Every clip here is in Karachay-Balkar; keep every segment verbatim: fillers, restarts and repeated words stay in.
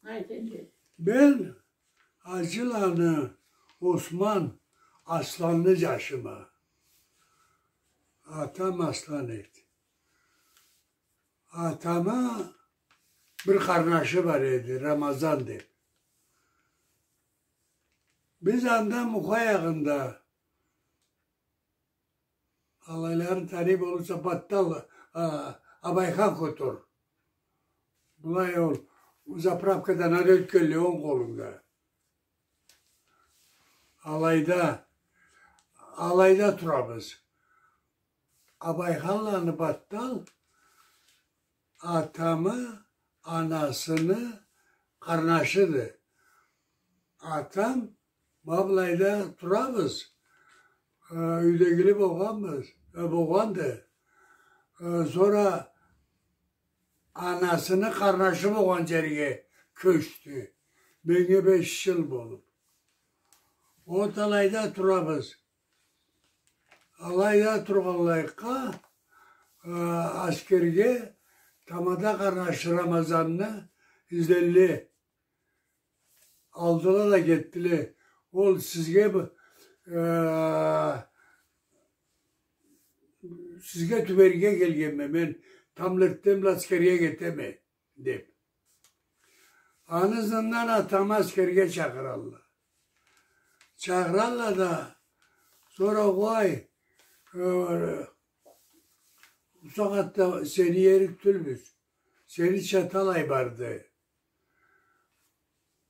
Айтынчы. Мен Аджыланы Осман Асланны джашыма. Атам Аслан эди. Атамы бир къарнашы бар эди, Рамазан деп. Биз анда Муха ягъында, алайланы таный болурса, Баттал, а, Абайхан Хотор. Былай ол заправкадан ары ётгенлей онг къолунга. Алайда, алайда турабыз. Абайханланы Баттал атамы анасыны къарнашыды. Атам, ма былайда турабыз, э, юйдегили болгъанбыз, э, болгъанды. Э, сора анасыны къарнашы болгъан джерге кёчдю. Меннге беш джыл болуп. Ол алайда турабыз. Алайда тургъанлайыкъгъа, э, аскерге тамада къарнашы Рамазанны изледиле. Алдыла да кетдиле. Ол сизге б-, э, сизге тюберге келгенме, мен тамбла эртден бла аскерге кетеме, деп. Аны ызындан атамы аскерге чакъыралла. Чакъыралла да, сора, къой, э, бусагъатда сени ерик тюлбюз. Сени чаталай барды.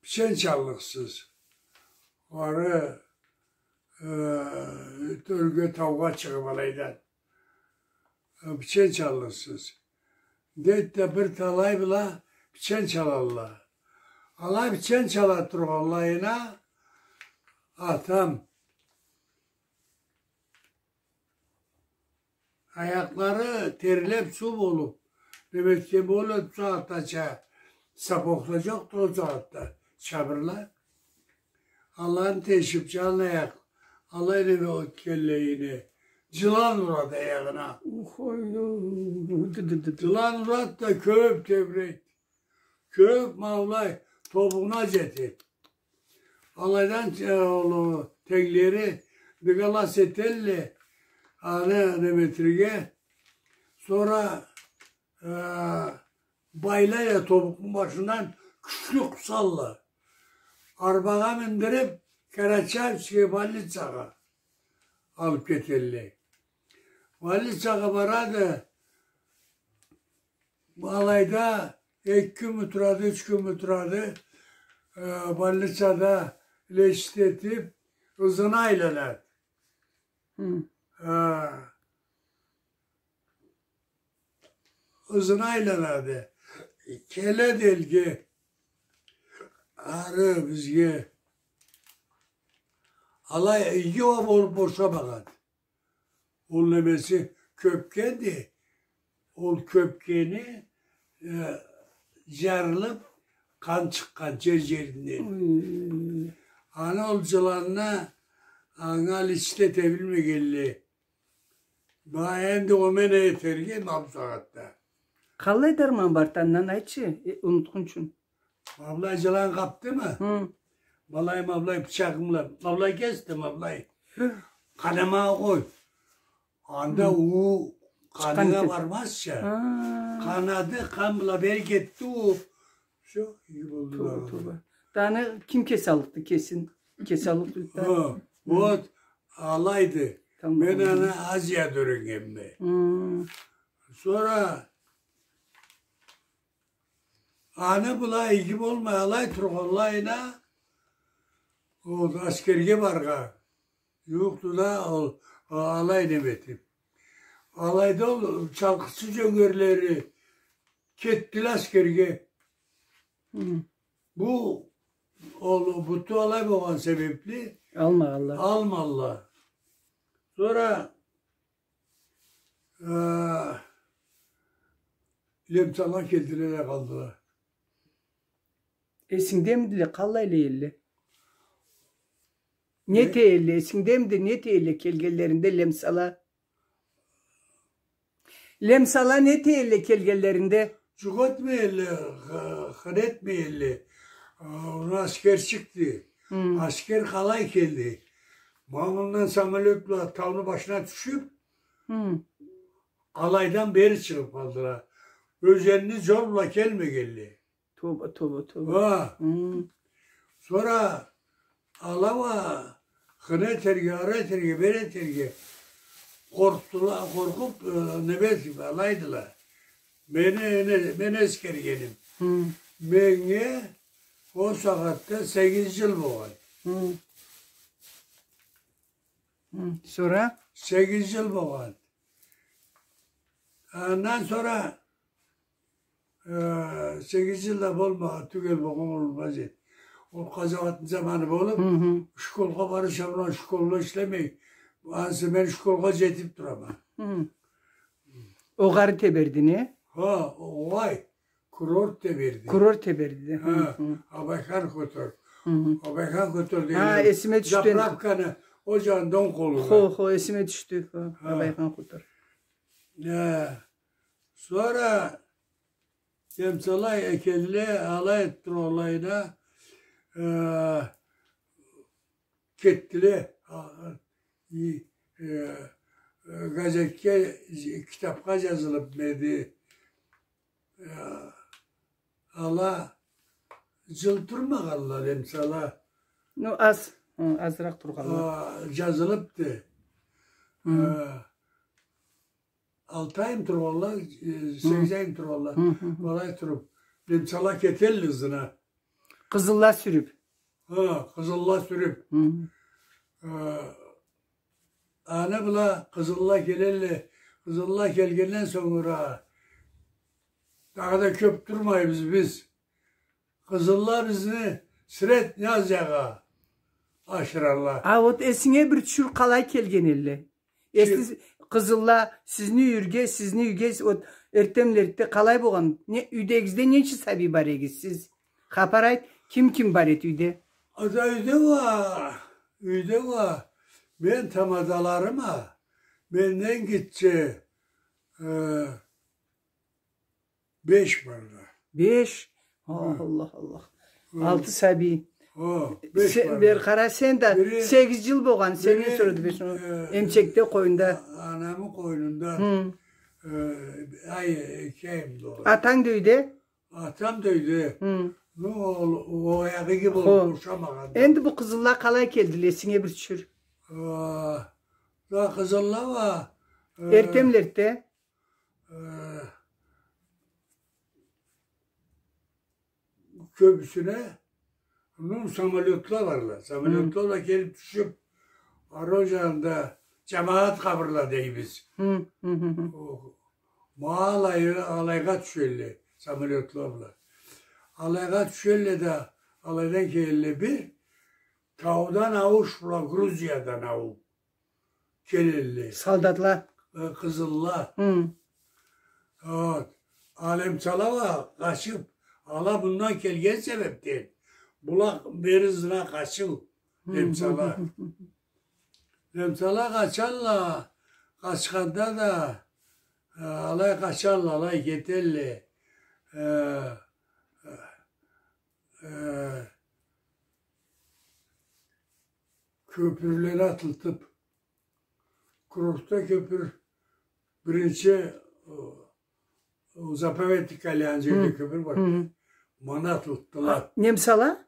Бичен чаллыкъсыз. Ары, э, тёрге таугъа чыгъып алайдан. Э, бичен чаллыкъсыз. Дейди да, бир талай бла бичен чалалла. Алай бичен чала тургъанлайына атам аякълары терлеп, суу болуп, неме этген болуп, бусагъатдача сапог да джокъду ол сагъатда, чабырла. Аланы тешип, джан аякъ, алай неме этгенлейине, джылан урады аягъына. Ух, ой, ой, ой, ды, ды, ды, ды. Джылан урады да, кёп тебрейди. Кёп ма былай тобугъуна джетеди. Алайдан, э, ол, тенглери дыгалас этелле, аны неме этерге. Сора, э, байлайла тобукъну башындан, кючлю къысалла. Арбагъа миндирип, Карачаевскеге больницагъа алып кетелле. Больницагъа барады. Алайда эки кюнмю турады, юч кюнмю турады, э, больницада лечить этип, ызына айланады. Хы. Э, ызына айланады. Келеди элге, ары бизге. Алай иги уа болуп бошамагъан. Ол немеси кёпкенди. Ол кёпкени, э, джарылып, къан чыкъгъан джер-джеринден. Ой. Аны ол джыланны анга лечить эте билмегенле. Ма энди ол мен этерге ма бусагъатда. Къаллай дарман барды андан, айтчы, э, унутхунчун. Ма былай джылан къапдымы? Хы. Ма былай, ма былай бычагъым бла, ма былай кесди, ма былай. Хы. Къанамагъа къой. Анда уу къанына бармазча. Хы. Къанады, къан бла бери кетди уу. Всё, иги болду. Тоба, тоба. Да аны ким кеселикди, кесин? Кеселик да. Хы. Вот, алайды. Тамам. Мен аны Азияда юреннгенме. Хы. Сора аны былай иги болмай, алай тургъанлайына, ол аскерге баргъа джууукъду да, ол, а, алай неме этип. Алайда ол чалкъычы джёнгерлери кетдиле аскерге. Хы. Бу, ол буту алай болгъан себепли алмагъалла. Алмалла. Сора Э, лемсала келдиле да къалдыла. Эсингдемидиле, къаллайла элле? Не? Нете элле, эсингдемиди, нете элле келгенлеринде лемсала? Лемсала нете элле келгенлеринде? джукъ этмей элле, хы-, хыны этмей элле. А, ол аскерчикди. Хы. Аскер къалай келди? Ма мындан самолёт бла тауну башына тюшюб, хы, алайдан бери чыгъыб къалдыла. Ёзенни джол бла келмегенле. Тоба, тоба, тоба. Ха. Хы. Сора ала уа хыны этерге, ары этерге, бери этерге къоркъдула, къоркъуб, э, неме этиб алайдыла. Мени, не, мен эсгергеним. Хы. Меннге ол сагъатда сегиз джыл болгъан. Хы. Хы. Сора? Сегиз джыл болгъан. Андан сора Э, сегиз джыл да болмагъан, тюгел болгъан болмаз эди. Ол къазауатны заманы болуб, хы хы, школгъа барыша, школда ишлемей. Ансы мен школгъа джетиб турама. Хы. Огъары теберди, не? Ха, огъай. Курорт теберди. Курорт теберди. Ха, хы хы. Абайхан Котор. Хы хы. Абайхан Котор деген. Ха, эсиме тюшдю. Заправканы ол джанында, онг къолунда. Хо, хо, эсиме тюшдю. Хо, ха, Абайхан Котор. Э, сора Немсала экенле, алай этдиле алайына, э, кетдиле. А, и, э, э, газетге, китабха джазылыб неди. Э, ала джыл турмагъанла, немсала. Ну, аз, хы, азыракъ тургъанла. А, джазылыбды. Хы. Э, Алты айым тургъанла, э, хы, сегиз айым тургъанла. Хы хы хы. Былай туруб, немсала кетелле ызына. Къызылла сюрюб. Ха, къызылла сюрюб. Хы. Э, аны бла къызылла келелле, къызылла келгенден сонгра дагъыда кёб турмайбыз биз. Къызылла бизни Средняя Азиягъа ашыралла. А вот эсинге бир тюшюр, къалай келген элле? Эсли къызылла сизни юйге, сизни юйге, вот, эртденбла эртде къалай болгъан? Не, юйдегизде ненча сабий бар эдигиз сиз? Хапар айт, ким-ким бар эди юйде? Ата, юйде уа, юйде уа, мен тамадаларым а, менден гитче, э, Беш барла. Беш? Хы. Аллах, Аллах. Хы. Алты сабий. Хы, беш барла. Бери къара, сен да сегиз джыл болгъан, сенден сора да беш, э, эмчекде, къойнунда. Анамы къойнунда. Хы. Э, ай, эки айым да ол. Атанг да юйде? Атам да юйде. Хы. Ну, ол, ол аягъы иги болуб, къошамагъан. Энди бу къызылла къалай келдиле, эсинге бир тюшюр? А, да къызылла уа, э, эртденбла эртде. Э, кёбюсюне, ну, самолётла барла. Самолётла да келиб тюшюб, ары ол джанында джамагъат къабырла дейбиз. Хы, хы, хы, хы. О, ма алай, алайгъа тюшелле самолётла бла. Алайгъа тюшелле да, алайдан келелле бир таудан ауушла, Грузиядан аууш келелле. Солдатла. Э, къызылла. Хы. Вот. А немсала уа къачыб, ала мындан келген себебден, была бери ызына къачыу, хы, немсала. Хы хы хы. Немсала къачалла, къачханда да, э, алай къачалла, алай кетелле. Э, э, э, кёпюрлени атылтыб, Курортда кёпюр, биринчи, э, заповедник аллы джерде кёпюр бар. Хы. Ма аны атылтдыла. А, немсала?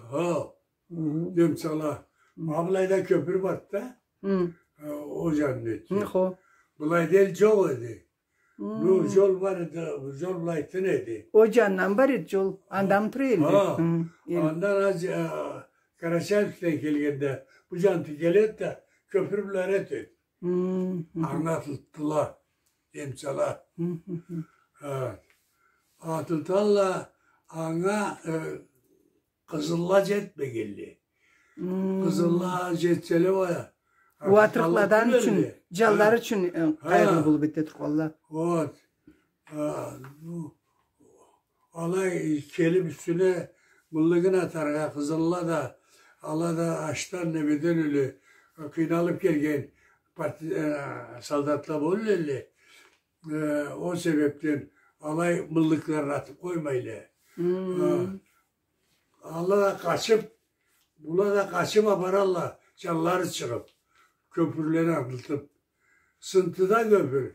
Хо. Хы. Немсала. Хы. Ма былайда кёпюр барды да. Хы. Э, ол джанын этди. Хы, хо. Былайда эл джокъ эди. Хы. Бу джол бар эди, бу джол былайтын эди. Ол джанындан бар эди джол. Андамы тура эди? Хо. Хы. Андан аз, э, Карачаевскден келгенде, бу джанына келеди да, кёпюр бла эрет эди. Хы, хы. Анга атылтдыла, немсала. Хы, хы, хы. Ха. Атылталла, анга, э, къызылла джетмегенле. Хы. Къызылла джетселе уа, ол атырыкъладан ючюн, джанлары ючюн, э, къайгъылы болуб эте тургъанла. Вот. Ха, бу, алай келиб юсюне мыллыгын атаргъа, къызылла да, ала да ачдан, немеден ёле, къыйналыб келген парти-, э, солдатла болур элле. Э, ол себебден Алай мыллыкларын атып къоймайла. Хы. Ала да къачып, была да къачып апаралла, джанлары чыгъып, кёпюрлени атылтып. Сынтыда кёпюр.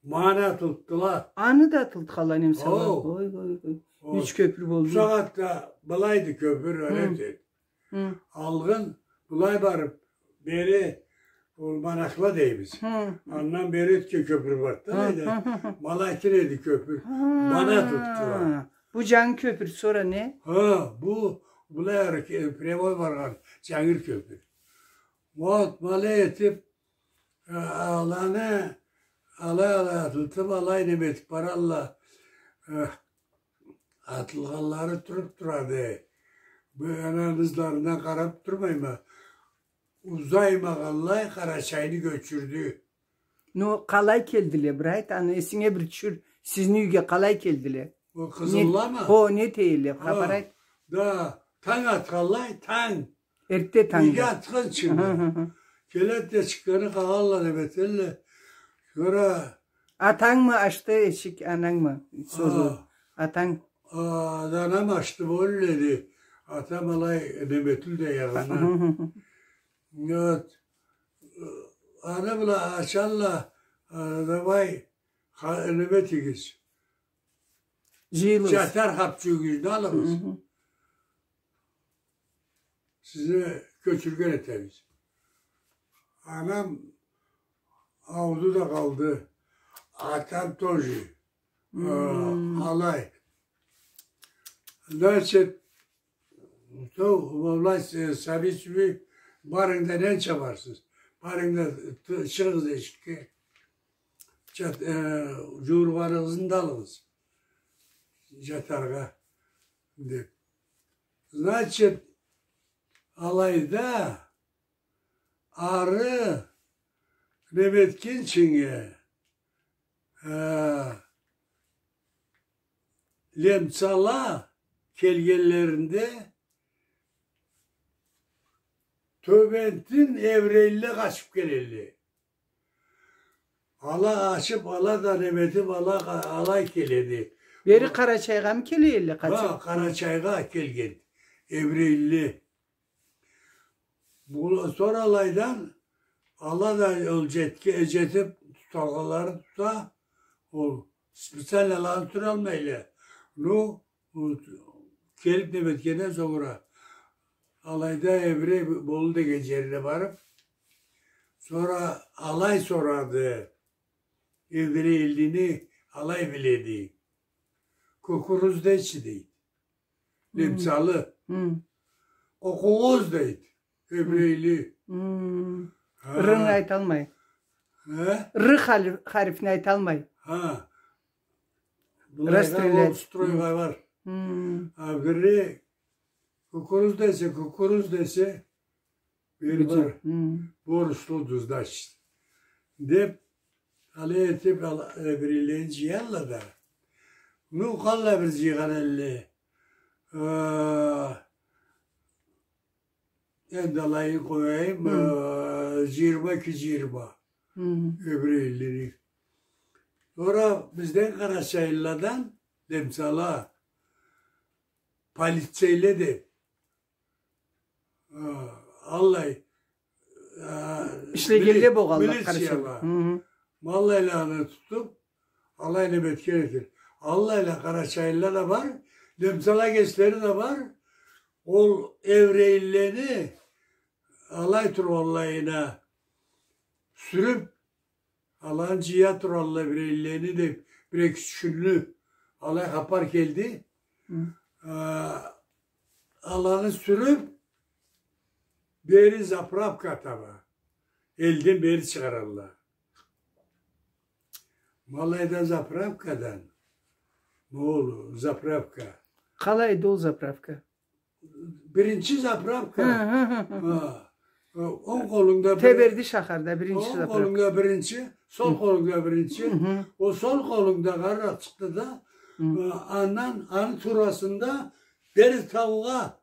Ма аны атылтдыла. Аны да атылтханла немсала. Хо. Ой, ой, ой. Хо. Юч кёпюр болду. Бусагъатда былайды кёпюр, хы, алгъын былай барып, бери, ол Манахла дейбиз. Хы. Андан бери ётген кёпюр барды да, хы, алайда. Хы, хы, хы. Ма алай эди кёпюр. Хы. Ма аны атылтдыла. Бу джангы кёпюр, сора не? Хы, бу, былай ары ке-, прямой баргъан джангы кёпюр. Вот, ма алай этип, э, аланы, алай, алай атылтып, алай неме этип баралла. Э, атылгъанлары туруп турады. Бу аны ызларындан къарап турмайма. Узаймагъанлай Къарачайны кёчюрдю. Ну, къалай келдиле, бир айт, аны эсинге бир тюшюр, сизни юйге къалай келдиле? Ол къызылламы? Хо, не этелле, хапар айт. Да, танг атханлай, танг. Эртде тангда. Иги атхан чыгъды. Хы, хы, хы. Келед да чыкъгъаны къалалла, неме этелле. Сора... Атангмы ачды эшик, анангмы? Созу. Атанг. А, да анам ачды, боллу эди. Атам алай неме этелле да ягъындан. Хы, хы, хы. Вот. Аны бла ачалла, а, давай, ха-, неме этигиз. Джыйылыгъыз. Джатар хапчюгюгюзню алыгъыз. Хы, хы. Сизни кёчюрген этебиз. Анам ауду да къалды. Атам тоже. Хы. Э, алай. Значит, то, власть, э, совет, барыгъыз да ненча барсыз? Барыгъыз да ты-, чыгъыгъыз эшикге. Джат-, э, джууругъаныгъызны да алыгъыз. Джатаргъа, деп. Значит, алайда ары неме этгинчинге, э, немцала келгенлеринде тёбентин еврейлиле къачып келелле. Ала ачып, ала да неме этип, ала, алай келеди. Бери Къарачайгъамы келелле, къачып? Ха, Къарачайгъа келген еврейлиле. Бу, сора алайдан ала да ол джетге-, джетип туталгъанларын тута, ол специально аланы туталмайла. Ну, ол келип неме этгенден сора алайда еврей болду деген джерине барып, сора алай сорады, еврейлилени алай биледи. Кукуруз дечи дейди. Немцалы. Къокъугъуз дейди. Еврейли. Ха. Рны айталмай. Хы? Р хали-, харифни айталмай. Ха. Былайгъа расстрелять. Ол стройгъа бар. А бири кукуруз десе, кукуруз десе, бери бар. Боруслуду, значит. Деп, алай этип, ал-, э, бирлерин джыялла да. Ну, къаллай бир джыйгъан элле. Э, энди алайын къояйым, э, джыйырма, эки джыйырма. Еврейлени. Сора бизден къарачайлыладан немцала, полицейле деп, э, аллай, э, ишлегенле мили-, болгъанла, милиция къарачайлыла. Ма аллайланы тутуп, алай неме этген экен. Аллайла къарачайлыла да бар, немцала кеслери да бар. Ол еврейлилени алай тургъанлайына сюрюп, аланы джыя туралла еврейлилени деп, бир-эки-юч кюнлю алай хапар келди. Хы. А, аланы сюрюп, бери заправка таба, элден бери чыгъаралла. Ма алайда заправкадан, ма ол заправка. Къалайды ол заправка? Биринчи заправка. Хы, хы, хы, хы. Ха. Э, онг къолунгда бир... Теберди шахарда биринчи заправка. Онг къолунгда биринчи, сол къолунгда биринчи. Хы. Ол сол къолунгда къарачыкъды да, э, андан, аны турасында бери таугъа,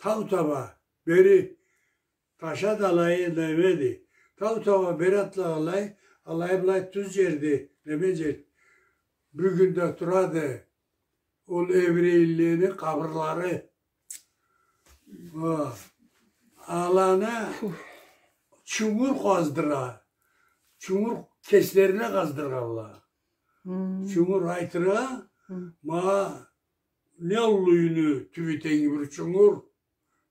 тау таба, бери Таша да алай, неме эди. Тау таба бери атлагъанлай, алай былай тюз джерди, неме джер. Бюгюн да турады ол еврейлени къабырлары. Ха. Аланы чунгур къаздыра. Чунгур кеслерине къаздыргъанла. Хы. Чунгур айтыргъа, хы, ма не уллу юйню тюбю тенги бир чунгур,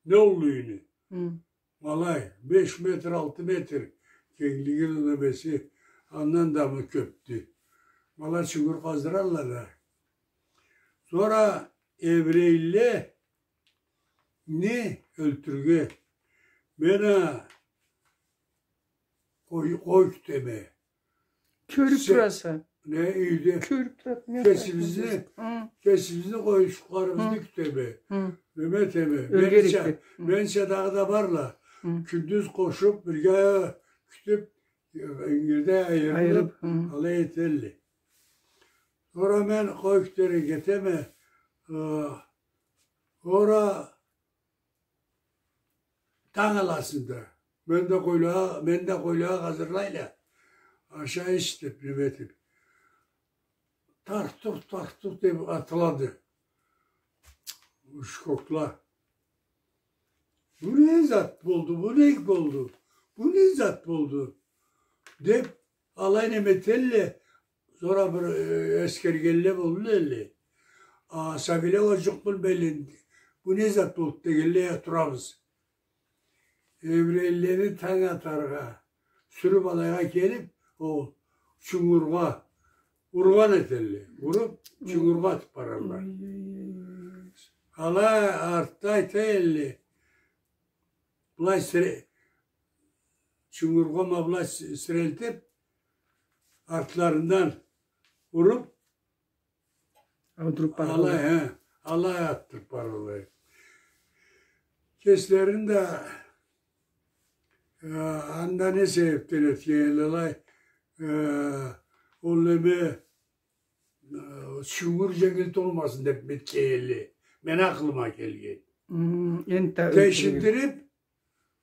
не уллу юйню. Хы. Алай, беш метр, алты метр кенглиги да немеси, андан да мы кёпдю. Ма алай чунгур къаздыралла да. Сора еврейлени ёлтюрге. Мен а къой, къой кютеме. Кёрюп тураса. Не, юйде. Кёрюп тураса, не кесибизни, хы, кесибизни, къойчукъларыбызны кютеме. Хы. Неме этеме. Ёлгерек деп. Хы. Менича дагъыда барла. Хы. Кюндюз къошуп, бирге кютюп, ингирде айырылып, айырып, хы, алай этелле. Сора мен къой кютерге кетеме. Э, сора танг аласында. Мен да къойлагъа, мен да къойлагъа хазырлайла. Аша ич деп, неме этип. Тартух, тартух деп атылады. Ушкокла. Бу не зат болду, бу не болду, бу не зат болду? Деп, алай неме этелле, сора бир, э, эсгергенле болду элле. А, сабийле уа жукъ билмейле, бу не зат болду дегенлей а турабыз. Еврейлени танг атаргъа, сюрюп алайгъа келип, ол чунгургъа ургъан этелле. Уруп, чунгургъа атып баралла. Ой, ой, ой, ой. Алай артда айта элле. Былай сире-, чунгургъа ма былай си-, сирелтип, артларындан уруп, аудуруп баралла. Алай, хы, алай атдырып баралла. Кеслерин да, э, анда не себепден этген элле алай, э, ол неме, э, чунгур женгил толмасын деп этген элле. Мени акъылыма келген. Хы, энтда ёлтюрген. Тешиндирип,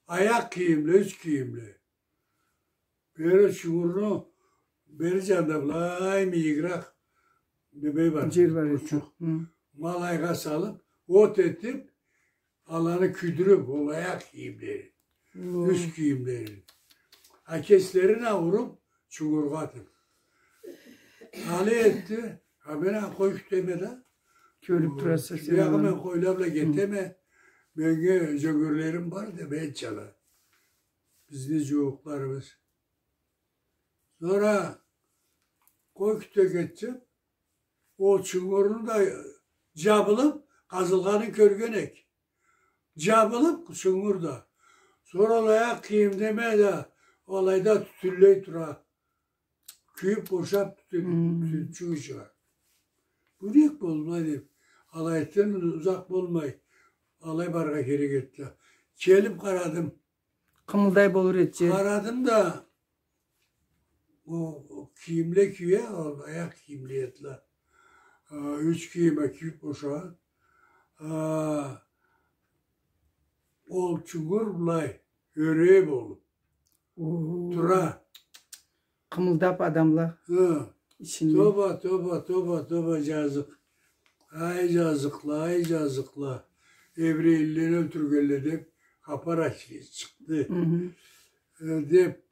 аякъ кийимле, юч кийимле. Бери чунгурну бери жанында былай мийигирек неме бар, жер бар эди. Къурчукъ. Хы. Ма алайгъа салып, от этип, аланы кюйдюрюп, ол аякъ кийимлерин, юч кийимлерин. А кеслерин а уруп, чунгургъа атып. Алай этди. А мен а къой кютеме да. Кёрюп тураса сен. Биягъы мен къойла бла кетеме. Меннге жёнгерлерим бар деп этчала. Бизни жууукъларыбыз. Сора къой кюте кетсем, ол чунгурну да жабылып, къазылгъанын кёрген эк. Жабылып, чунгур да. Сора ол аякъ кийим неме да, алайда тютюнлей тура. Кюйюп бошап, тютюн, тютюн чыгъа. Бу нек болду былай деп. Алай этсем, узакъ болмай, алай барыргъа керек эди да. Келип къарадым. Къымылдай болур эди жер. Къарадым да, ол кийимле кие, ол аякъ кийимле эдиле. А, юч кийим а кийип бошагъан. А, ол чунгур былай ёре болуп тура. Къымылдап адамла ичинде. Тоба, тоба, тоба, тоба, жазыкъ. Ай, жазыкъла, ай, жазыкъла. Еврейлени ёлтюргенле деп хапар чыкъды. Э, деп,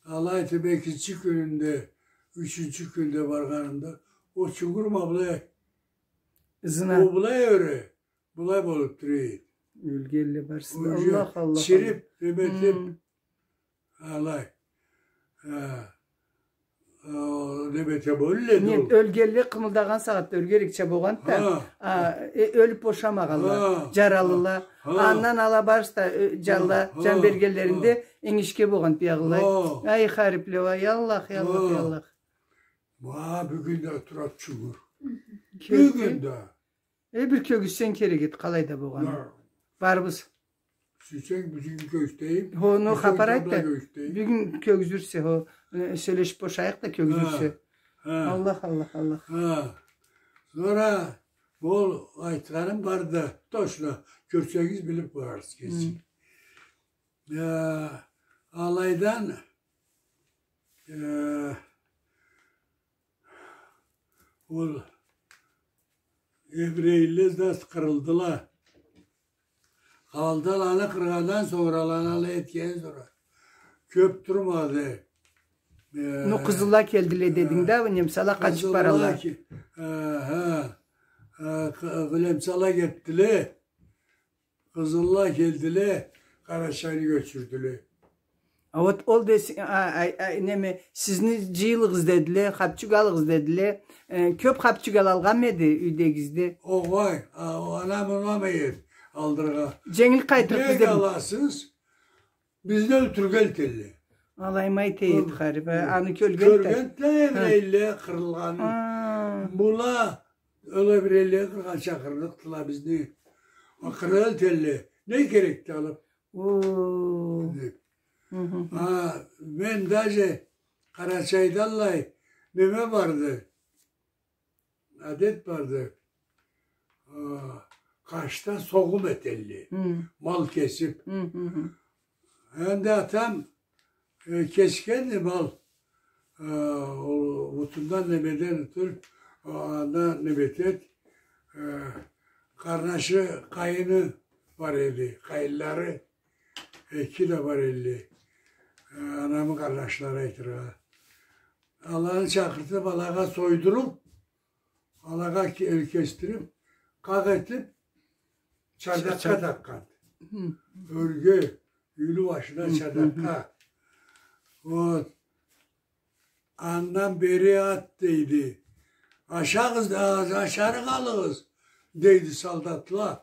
алай этип экинчи кюнюнде, ючюнчю кюнде баргъанымда, ол чунгур ма былай, ызына, ол былай ёре, былай болуп тура эди. Ёлгенле барсын. Уже Аллах, Аллах, чирип, Аллах. Неме этип, алай. Э, э, неме эте болур эди ол. Ёлгенле къымылдагъан сагъатда ёлгерикча болгъанды да, а, э, ёлюп бошамагъанла, жаралыла. Андан ала барысы да, э, жанла, жан бергенлеринде энгишге болгъанды биягъылай. Ай, харипле, ай, Аллах, я Аллах, я Аллах. Ма бюгюн да турады чунгур. Бюгюн да. Э, бир кёргюзтсенг керек эди, къалайда болгъанын. Барыбыз. Сюйсенг, бюгюн кёргюзтейим. Хо, ну, хапар айт да. Бюгюн кёргюзюрсе, хо, э, сёлешип бошайыкъ да кёргюзюрсе. Аллах, Аллах, Аллах. Сора ол айтханым барды, точно кёрсегиз, билип къоярсыз кесигиз. Э, алайдан, э, Ол еврейле да къырылдыла. Къалды аланы къыргъандан сора, аланы алай этгенден сора. Кёп турмады. Э, ну, къызылла келдиле дединг да, немсала къачып баралла. Къызылла ке-, э, хы, э, къы-, немсала кетдиле. Къызылла келдиле, Къарачайны кёчюрдюле. А вот ол десе, а, а, а, неме, сизни джыйылыгъыз дедиле, хапчюк алыгъыз дедиле, э, кёп хапчюк алалгъанмы эди юйдегизде? Огъай, а, о, анам унамай эди алдыргъа. Дженгил къайтырыкъбыз дедим. Нек аласыз? Бизни ёлтюрген этелле. Алаймы эте эди харип, а, аны кёрген да. Кёрген да, хы, еврейле къырылгъанын. Ха. Была Ол еврейле къыргъан чакъырыкъдыла бизни. Къыралла этелле. Не керекди алып? О. Деп. Хы хы. А, мен даже Къарачайда аллай неме барды. Адет барды. А, къашда согъум этелле. Хы. Мал кесип. Хы хы хы. Энди атам, э, кесгенди мал. Э, ол бутундан немеден тутуп, э, андан неме этед. Э, къарнашы, къайыны бар эди, къайынлары эки да бар эди. Э, анамы къарнашлары айтыргъа. Аланы чакъыртып, алагъа сойдуруп, алагъа ке-, кесдирип, къакъ этип, чардакъгъа такъгъан. Хы. Ёрге, юйлю башына, хы, чардакъгъа. Вот. Андан бери ат дейди. Ашагъыз, а-, ашарыкъ алыгъыз, дейди солдатла.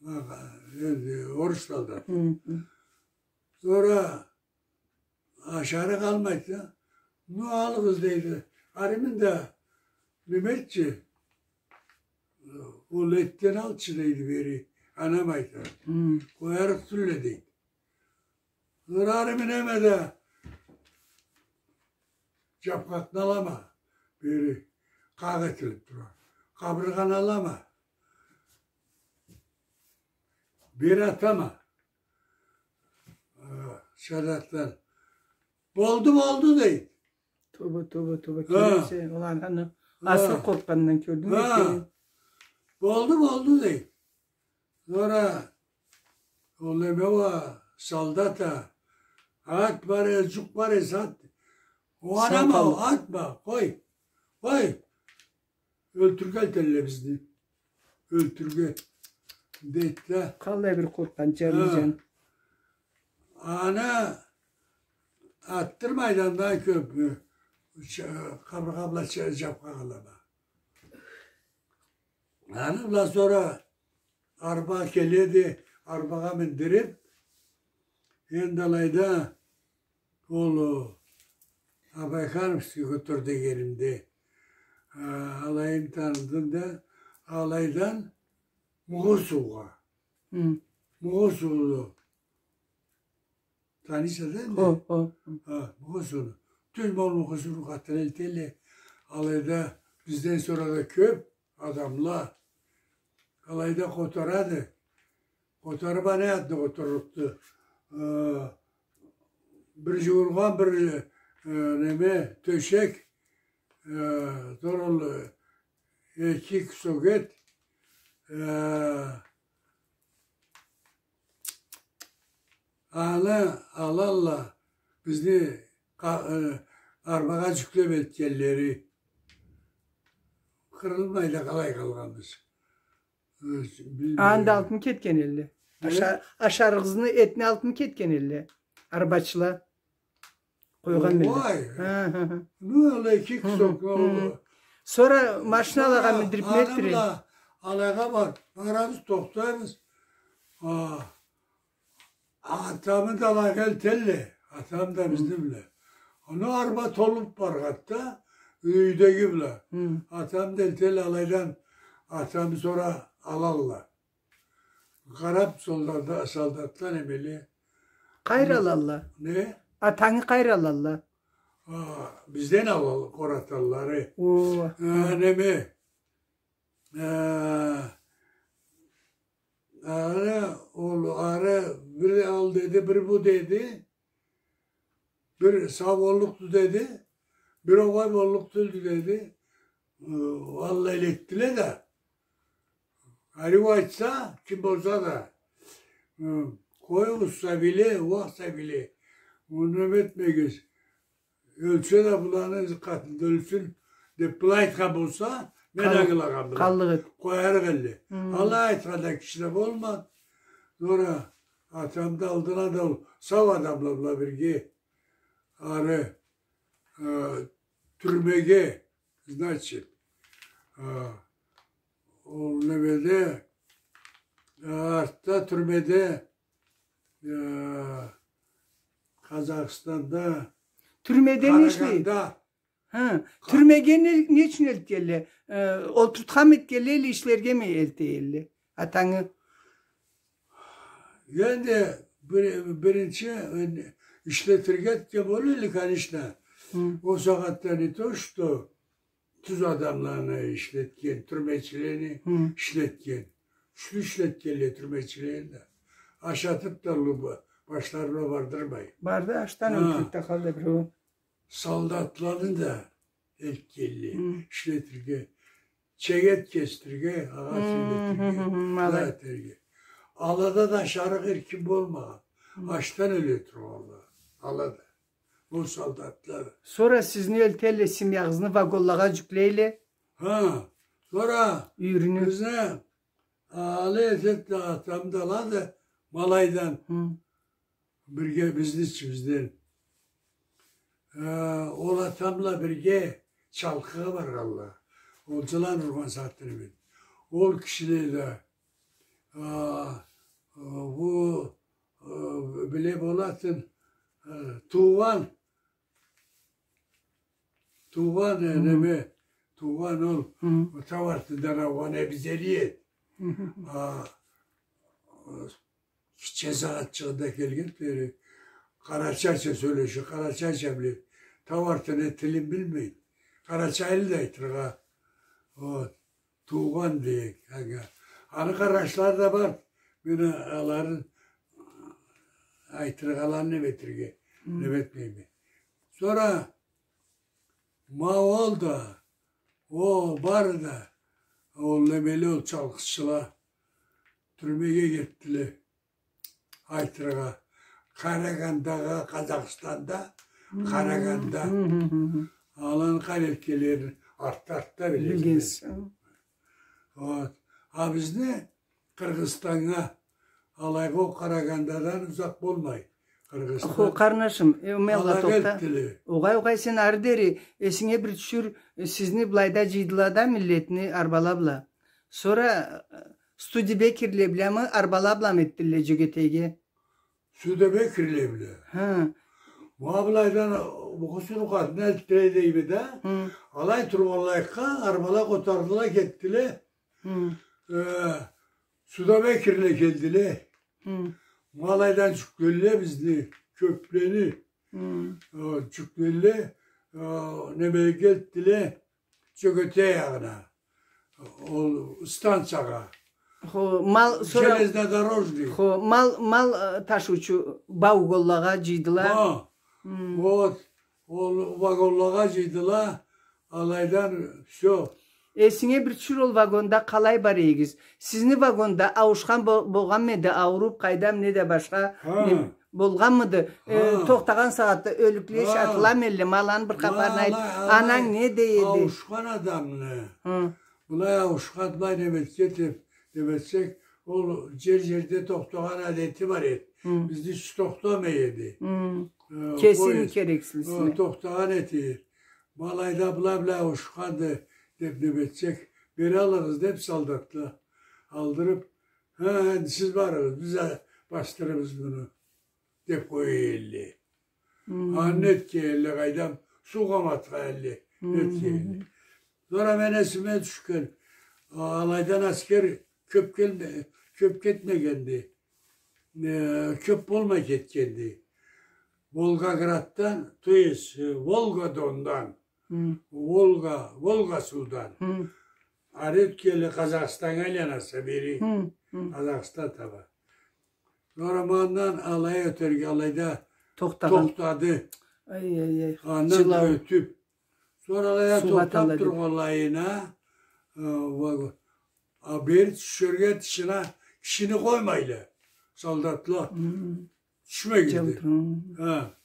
Энди орус солдат. Хы хы. Сора ашарыкъ алмайды да. Ну, алыгъыз, дейди. Аримин да, неме этчи, ол этден алчы, дейди, бери. Анам айта. Хы. Къоярыкъ тюлле, дейди. Сора аримин эме да, джапкъакъны алама. Бери къакъ этилип тура. Къабыргъаны алама. Бери атама. Э, шагъатлар. Болду, болду, дейди. Тоба, тоба, тоба. Ха. Кёресе, ол аны асыры къоркъгъандан кёрдюнг бе? Ха. Болду, болду, дейди. Сора ол неме уа, солдат а. Ат бар э, джукъ бар э, сат. О, анам, атма, къой. Къой. Ёлтюрге этелле бизни. Ёлтюрге. Дейди да. Къаллай бир къоркъгъан, джарлы джан. Аны атдырмайды андан кёп, э, ча-, къабыргъа бла ча-, джапкъа къалама. Аны бла сора арба келеди, арбагъа миндирип, энди алайда ол Абайхановский котор дегенинде, а, алайын таныдым да, алайдан Мугъусуугъа. Хы. Мугъусууну таныйса да энди? Хо, хо. Ха, Мугъусууну. Тюз, ол Мугъусууну къатына элтелле. Алайда бизден сора да кёп адамла. Алайда къотарады. Къотарып, аны ятда къотарлыкъды. Э, бир джууургъан, бир, э, неме, тёшек, э, сора ол, э, эки кусок эт, э, аны алалла, бизни къа-, э, арбагъа джюклеп элтгенлери. Къырылмай да къалай къалгъанбыз. Э, билмейме. Аны да алыпмы кетген элле? Не? Аша-, ашарыгъызны, этни алыпмы кетген элле арбачыла? Къойгъан элле. Огъай. Хы хы хы. Ну, алай эки кусок, хы хы, ол. Сора машиналагъа миндирип нетдиле? Аны бла алайгъа бар. Барабыз, тохтайбыз. А, атамы да алайгъа элтелле. Атам да бизни бла. Аны арба толуп баргъанды да, юйдеги бла. Хы. Атам да элтелле алайдан. Атамы сора алалла. Къарап солдатла, солдатла немеле. Къайры алалла? Не? Атангы къайры алалла? А, бизден алалла, Къоратанлары. О. А, неме? А, ары, ол, ары, бир ал деди, бир бу деди. Бир сау боллукъду деди, бир огъай боллукъ тюлдю деди. э, аллай элтдиле да. Ариу айтса, ким болса да, э, къоюгъуз сабийле, уакъ сабийле. Муну неме этмегиз. Ёлсе да буланы къатында ёлсюн, деп былай айтхан болса, мен ангылагъанма. Къаллыкъ эди. Къоярыкъ элле. Алай айтхан да киши да болмады. Сора атамны алдына да ол сау адамла бла бирге ары, э, тюрмеге, значит, э, ол немеде, э, артда тюрмеде, э, Къазахстанда. Тюрмеде не ишлей? Къараганда. Хы, тюрмеге не, не ючюн элтгенле? Э, олтуртханмы этгенле, или ишлергеми элте элле? Атангы. Энди бир-, биринчи, э, ишлетирге этген болур эди, конечно. Хы. Ол сагъатда не то, что тюз адамланы ишлетген, тюрмечилени ишлетген. Кючлю ишлетгенле тюрмечилени да. Ашатып да, уллу ба-, башларына бардырмай. Барды, ачдан ёлтюрюп да къалды бир ол. Солдатланы да элтгенле ишлетирге, чегет кесдирирге, агъач элтирге, ма алай этерге. Алада да ашарыкъ эркин болмагъан. Ачдан ёле тургъанла. Алада. Ол солдатла. Сора сизни элтелле, семьягъызны вагонлагъа джюклейле. Хы. Сора бизни алай этелле, атамы да алады ма алайдан. Бирге бизни ичибизден. Э, ол атам бла бирге Чалкъыгъа баргъанла. Ол джылан ургъан сагъатда мен. Ол кишиле да, а, а, бу, а, биле болатын, а, туугъан, туугъан, э, неме, туугъан ол, тау артындан аугъан Эбизели эди. А, Гитче сагъатчыгъында келген бери, къарачайча сёлеше, къарачайча биле. Тау артыны тилин билмей. Къарачайлы да айтыргъа. Вот. Туугъан дейик анга. Аны къарнашлары да бар. Мен аланы айтыргъа, аланы неме этерге, неме этмейме. Сора ма ол да, о, бары да, ол немеле, ол чалкъычыла тюрмеге кетдиле. Айтыргъа, Къарагандагъа, Къазахстанда, Къараганда. Аланы къайры элтгенлерин артда, артда билебиз. Вот. А бизни Къыргъызстаннга, алайгъа, ол Къарагандадан узакъ болмай. Къыргъызстан. Хо, къарнашым, э, ма алайгъа тохта. Огъай, огъай, сен ары дери, эсинге бир тюшюр, э, сизни былайда джыйдыла да миллетни арбала бла. Сора, э, Студебеккерле бламы, арбала бламы этдиле Джёгетейге? Студебеккерле бла. Хы. Ма былайдан, э, бу къусурукъатына элтдиле дейме да. Хы. Алай тургъанлайыкъгъа, арбала къотардыла, кетдиле. Хы. Э, Студебеккерле келдиле. Хы. Ма алайдан джюкледиле бизни, кёплени. Хы. Э, джюкледиле, э, немеге элтдиле. Джёгетей ягъына. Ол станциягъа. Хо, мал, сора... Железнодорожный. Хо, мал, мал, э, ташыучу вагонлагъа джыйдыла. Ха. Хы. Вот. Ол вагонлагъа джыйдыла. Алайдан всё. Эсинге бир тюшюр, ол вагонда къалай бара эдигиз? Сизни вагонда ауушхан бо-, болгъанмы эди, ауруп, къайдам, не да башха, не болгъанмыды? Э, тохтагъан сагъатда ёлюкле иш атыламы эдиле, ма аланы бир хапарын айт. Ананг не дей эди? Ауушхан адамны. Былай ауушхан, былай неме этген деп, неме этсек, ол джер-джерде тохтагъан адети бар эди. Бизни ичи тохтамай эди. Э, кесини керекслисине. Э, тохтагъан эди. Ма алайда была бла ауушханды деп неме этсек, бери алыгъыз деп солдатла алдырып, ха, энди сиз барыгъыз, биз а-, басдырырбыз муну деп къоя элле. Хы. Аны этген элле, къайдам, суугъа ма атхан элле, этген элле. Сора мени эсиме тюшген, а-, алайдан аскер кёп келме-, кёп кетмегенди. Э, кёп болмай кетгенди. Волгограддан, то есть, э, Волга-Дондан, Волга, Волга суудан. Ары ётгенле Къазахстаннга айланаса бери, Къазахстан таба. Сора ма андан алай ётерге, алайда тохтагъан. Тохтады. Ай, ай, ай. Андан да ётюп, Сора алайда тохтап тургъанлайына, э, ва-, а бери тюшерге тышына кишини къоймайла солдатла. Тюшмегиз деб. Хы.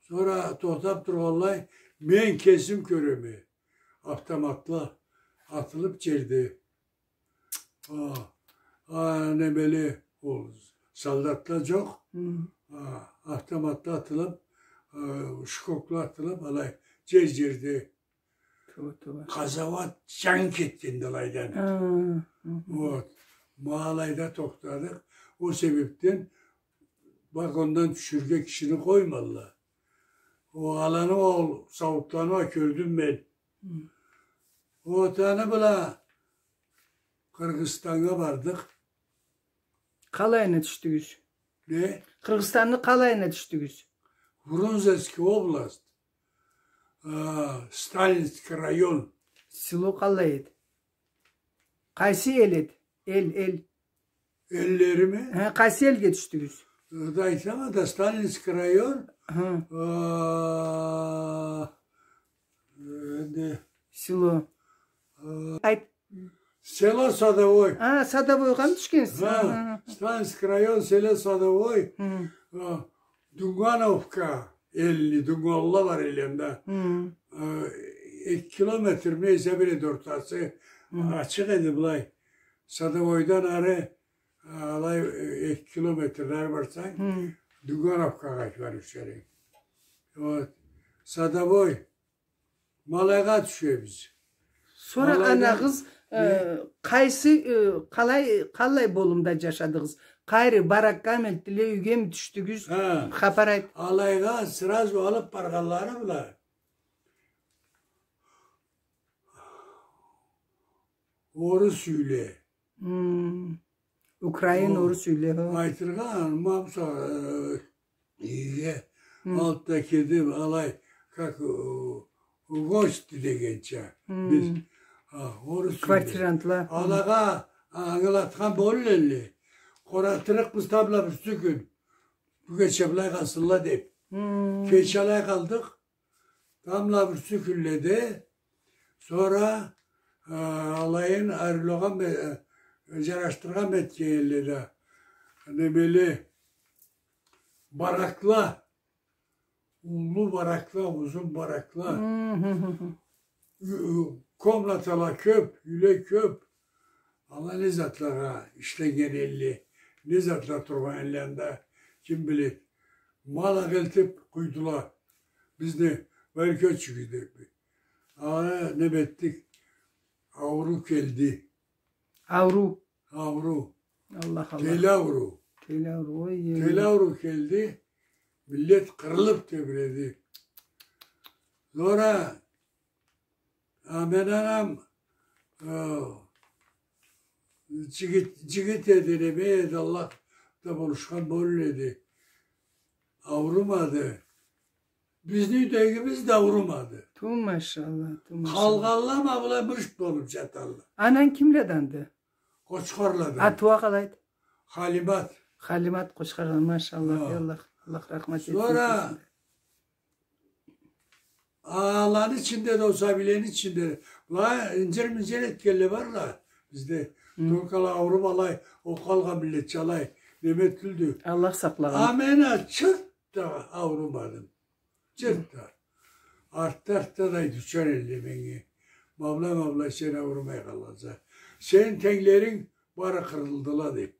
Сора тохтап тургъанлай, мен кесим кёреме. Автоматла атылыб джерде. А, а, немели, ол солдатла джокъ. А, автоматла атылыб, а, шкокла атылыб, алай джер-джерде. Тууа, тууа. Къазауат джангы кетгенди алайдан. Вот. Ма алайда тохтадыкъ. Ол себебден вагондан тюшюрге кишини къоймайла. Ол аланы, ол сауутланы уа кёрдюм мен. Вот, аны бла Къыргъызстаннга бардыкъ. Къалайына тюшдюгюз? Не? Къыргъызстанны къалайына тюшдюгюз? Фрунзенский область, а, Сталинский район. Село къалай эди? Къайсы эл эди? Эл, эл. Эллерими? Хы, къайсы элге тюшдюгюз? Э, да айтама да, Сталинский район. Хы. А, энди. Село. А, айт. Село Садовой. А, Садовойгъамы тюшгенсиз? Хы, Сталинский район, село Садовой. Хы. А, Дунгановка элни, дунганла бар эллеринде. Хы. А, эки километр, нейсе, бир эди ортасы. Хы. Ачыкъ эди былай. Садовойдан ары, а, алай, э, эки километр ары барсанг, хы, Дунгановкагъа барыб тюшерик. Вот. Садовой. Ма алайгъа тюшебиз. Сора анагъыз, э, къайсы, э, къалай, къалай болумда джашадыгъыз? Къайры, баракгамы элтдиле, юйгеми тюшдюгюз? Хапар айт. Алайгъа сразу алыб баргъанлары бла орус юйле. Хм. Украин, орус юйле, хо. Айтыргъа, ма, мисал, э, юйге алты да кирди, алай, как, э, гости дегенча. Биз, а, орус юйле. Квартирантла. Алагъа, а, ангылатхан болур элле. Къоратырыкъбыз тамбла бирси кюн. Бу кече былай къалсынла деб. Кече алай къалдыкъ. Тамбла бирси кюнледе, сора, а, алайын ариулагъа ме-, э, джарашдыргъан этгенле да, немели, баракла, уллу баракла, узун баракла. Ю-, ю-, комнатала кёб, юйле кёб. Ала не затлагъа ишленнген элле, не затла тургъан элле анда, ким биледи. Ма алагъа элтиб къуйдула. Бизни бери кёчюгюз деб. Ала неме этдик. Ауруу келди. Ауруу. Ауруу. Аллах, Аллах. Тели ауруу. Тели ауруу, ой, ой. Тели ауруу келди. Миллет къырылыб тебиреди. Сора А мен анам, э, джигит, джигит эди, неме эди, Аллах да болушхан болур эди. Аурумады. Бизни юйдегибиз да аурумады. Ту, машалла, ту, машалла. Къалгъанла ма былай мырт болуб джаталла. Ананг кимледенди? Къочхарладан. Аты уа къалайды? Халимат. Халимат Къочхарладан, машалла, Аллах, Аллах рахмат этсин. Сора аланы ичинде да, ол сабийлени ичинде да. Была инджир-минджир этгенле барла бизде. Только ала ауруб алай, ол къалгъан миллетча алай неме тюлдю. Аллах сакълагъан. А мен а чырт да аурумадым. Чырт да. Артда, артда да айтыучан элле меннге. Ма былай, ма былай, сен аурумай къалгъанса. Сени тенглеринг бары къырылдыла, деб.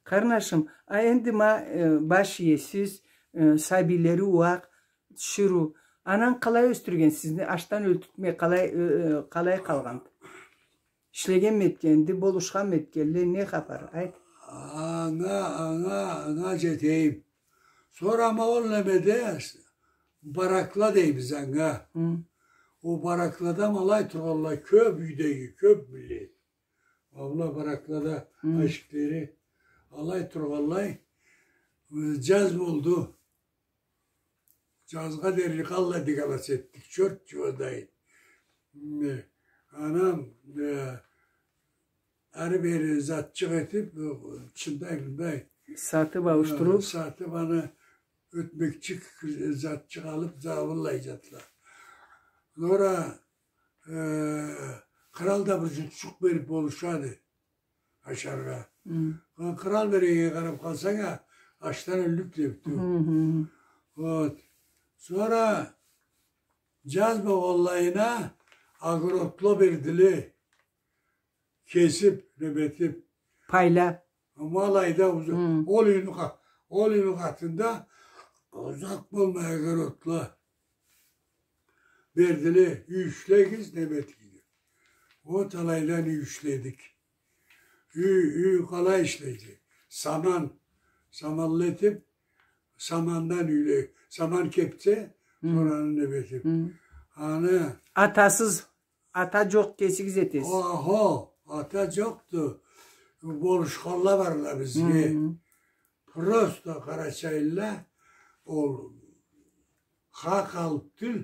Къарнашым, а энди ма, э, баш иесиз, э, сабийлери уакъ, тиширыу. Ананг къалай ёсдюрген сизни, ачдан ёлтюртмей, къалай, э, э, къалай къалгъанды? Ишлегенми этгенди, болушханмы этгенди, не хапар, айт. Анга, анга, анга джетейим. Сора ма ол немеде, баракла дейбиз анга. Хы. Ол бараклада ма алай тургъанлай, кёб юйдеги, кёб миллет. Ма была бараклада, хы, ашиклери алай тургъанлай, э, джаз болду. Джазгъа дерли къаллай дыгалас этдик, чёрт джууадайын. М, э, анам, э, ары-бери затчыкъ этиб, э, чындай-мындай. Сатыб, э, ауушдуруб. Сатыб, аны ётмекчик затчыкъ алыб, зауунлай джатла. Сора, э, кърал да бир джутчукъ бериб болушады ашаргъа. Хы. Кърал бергеннге къараб къалсанг а, ачдан ёллюк деб тюл. Хы, хы. Вот. Сора джаз болгъанлайына огородло бердиле. Кесиб, неме этиб. Пайла. Ма алайда уз-, Хы. ол юйню къа-, ол юйню къатында узакъ болмай огородла бердиле, юй ишлегиз, неме этигиз. Вот алайдан юй ишледик. Юй, юй къалай ишлейди? Саман, саманлы этиб, самандан юйле, саман кебсе, Хы. сора аны неме этиб. Хы. Аны Атасыз Ата джокъ, кесигиз этесиз. Охо, ата джокъду. Болушханла барла бизге. Хы. Просто къарачайлыла ол хакъ алыб тюл.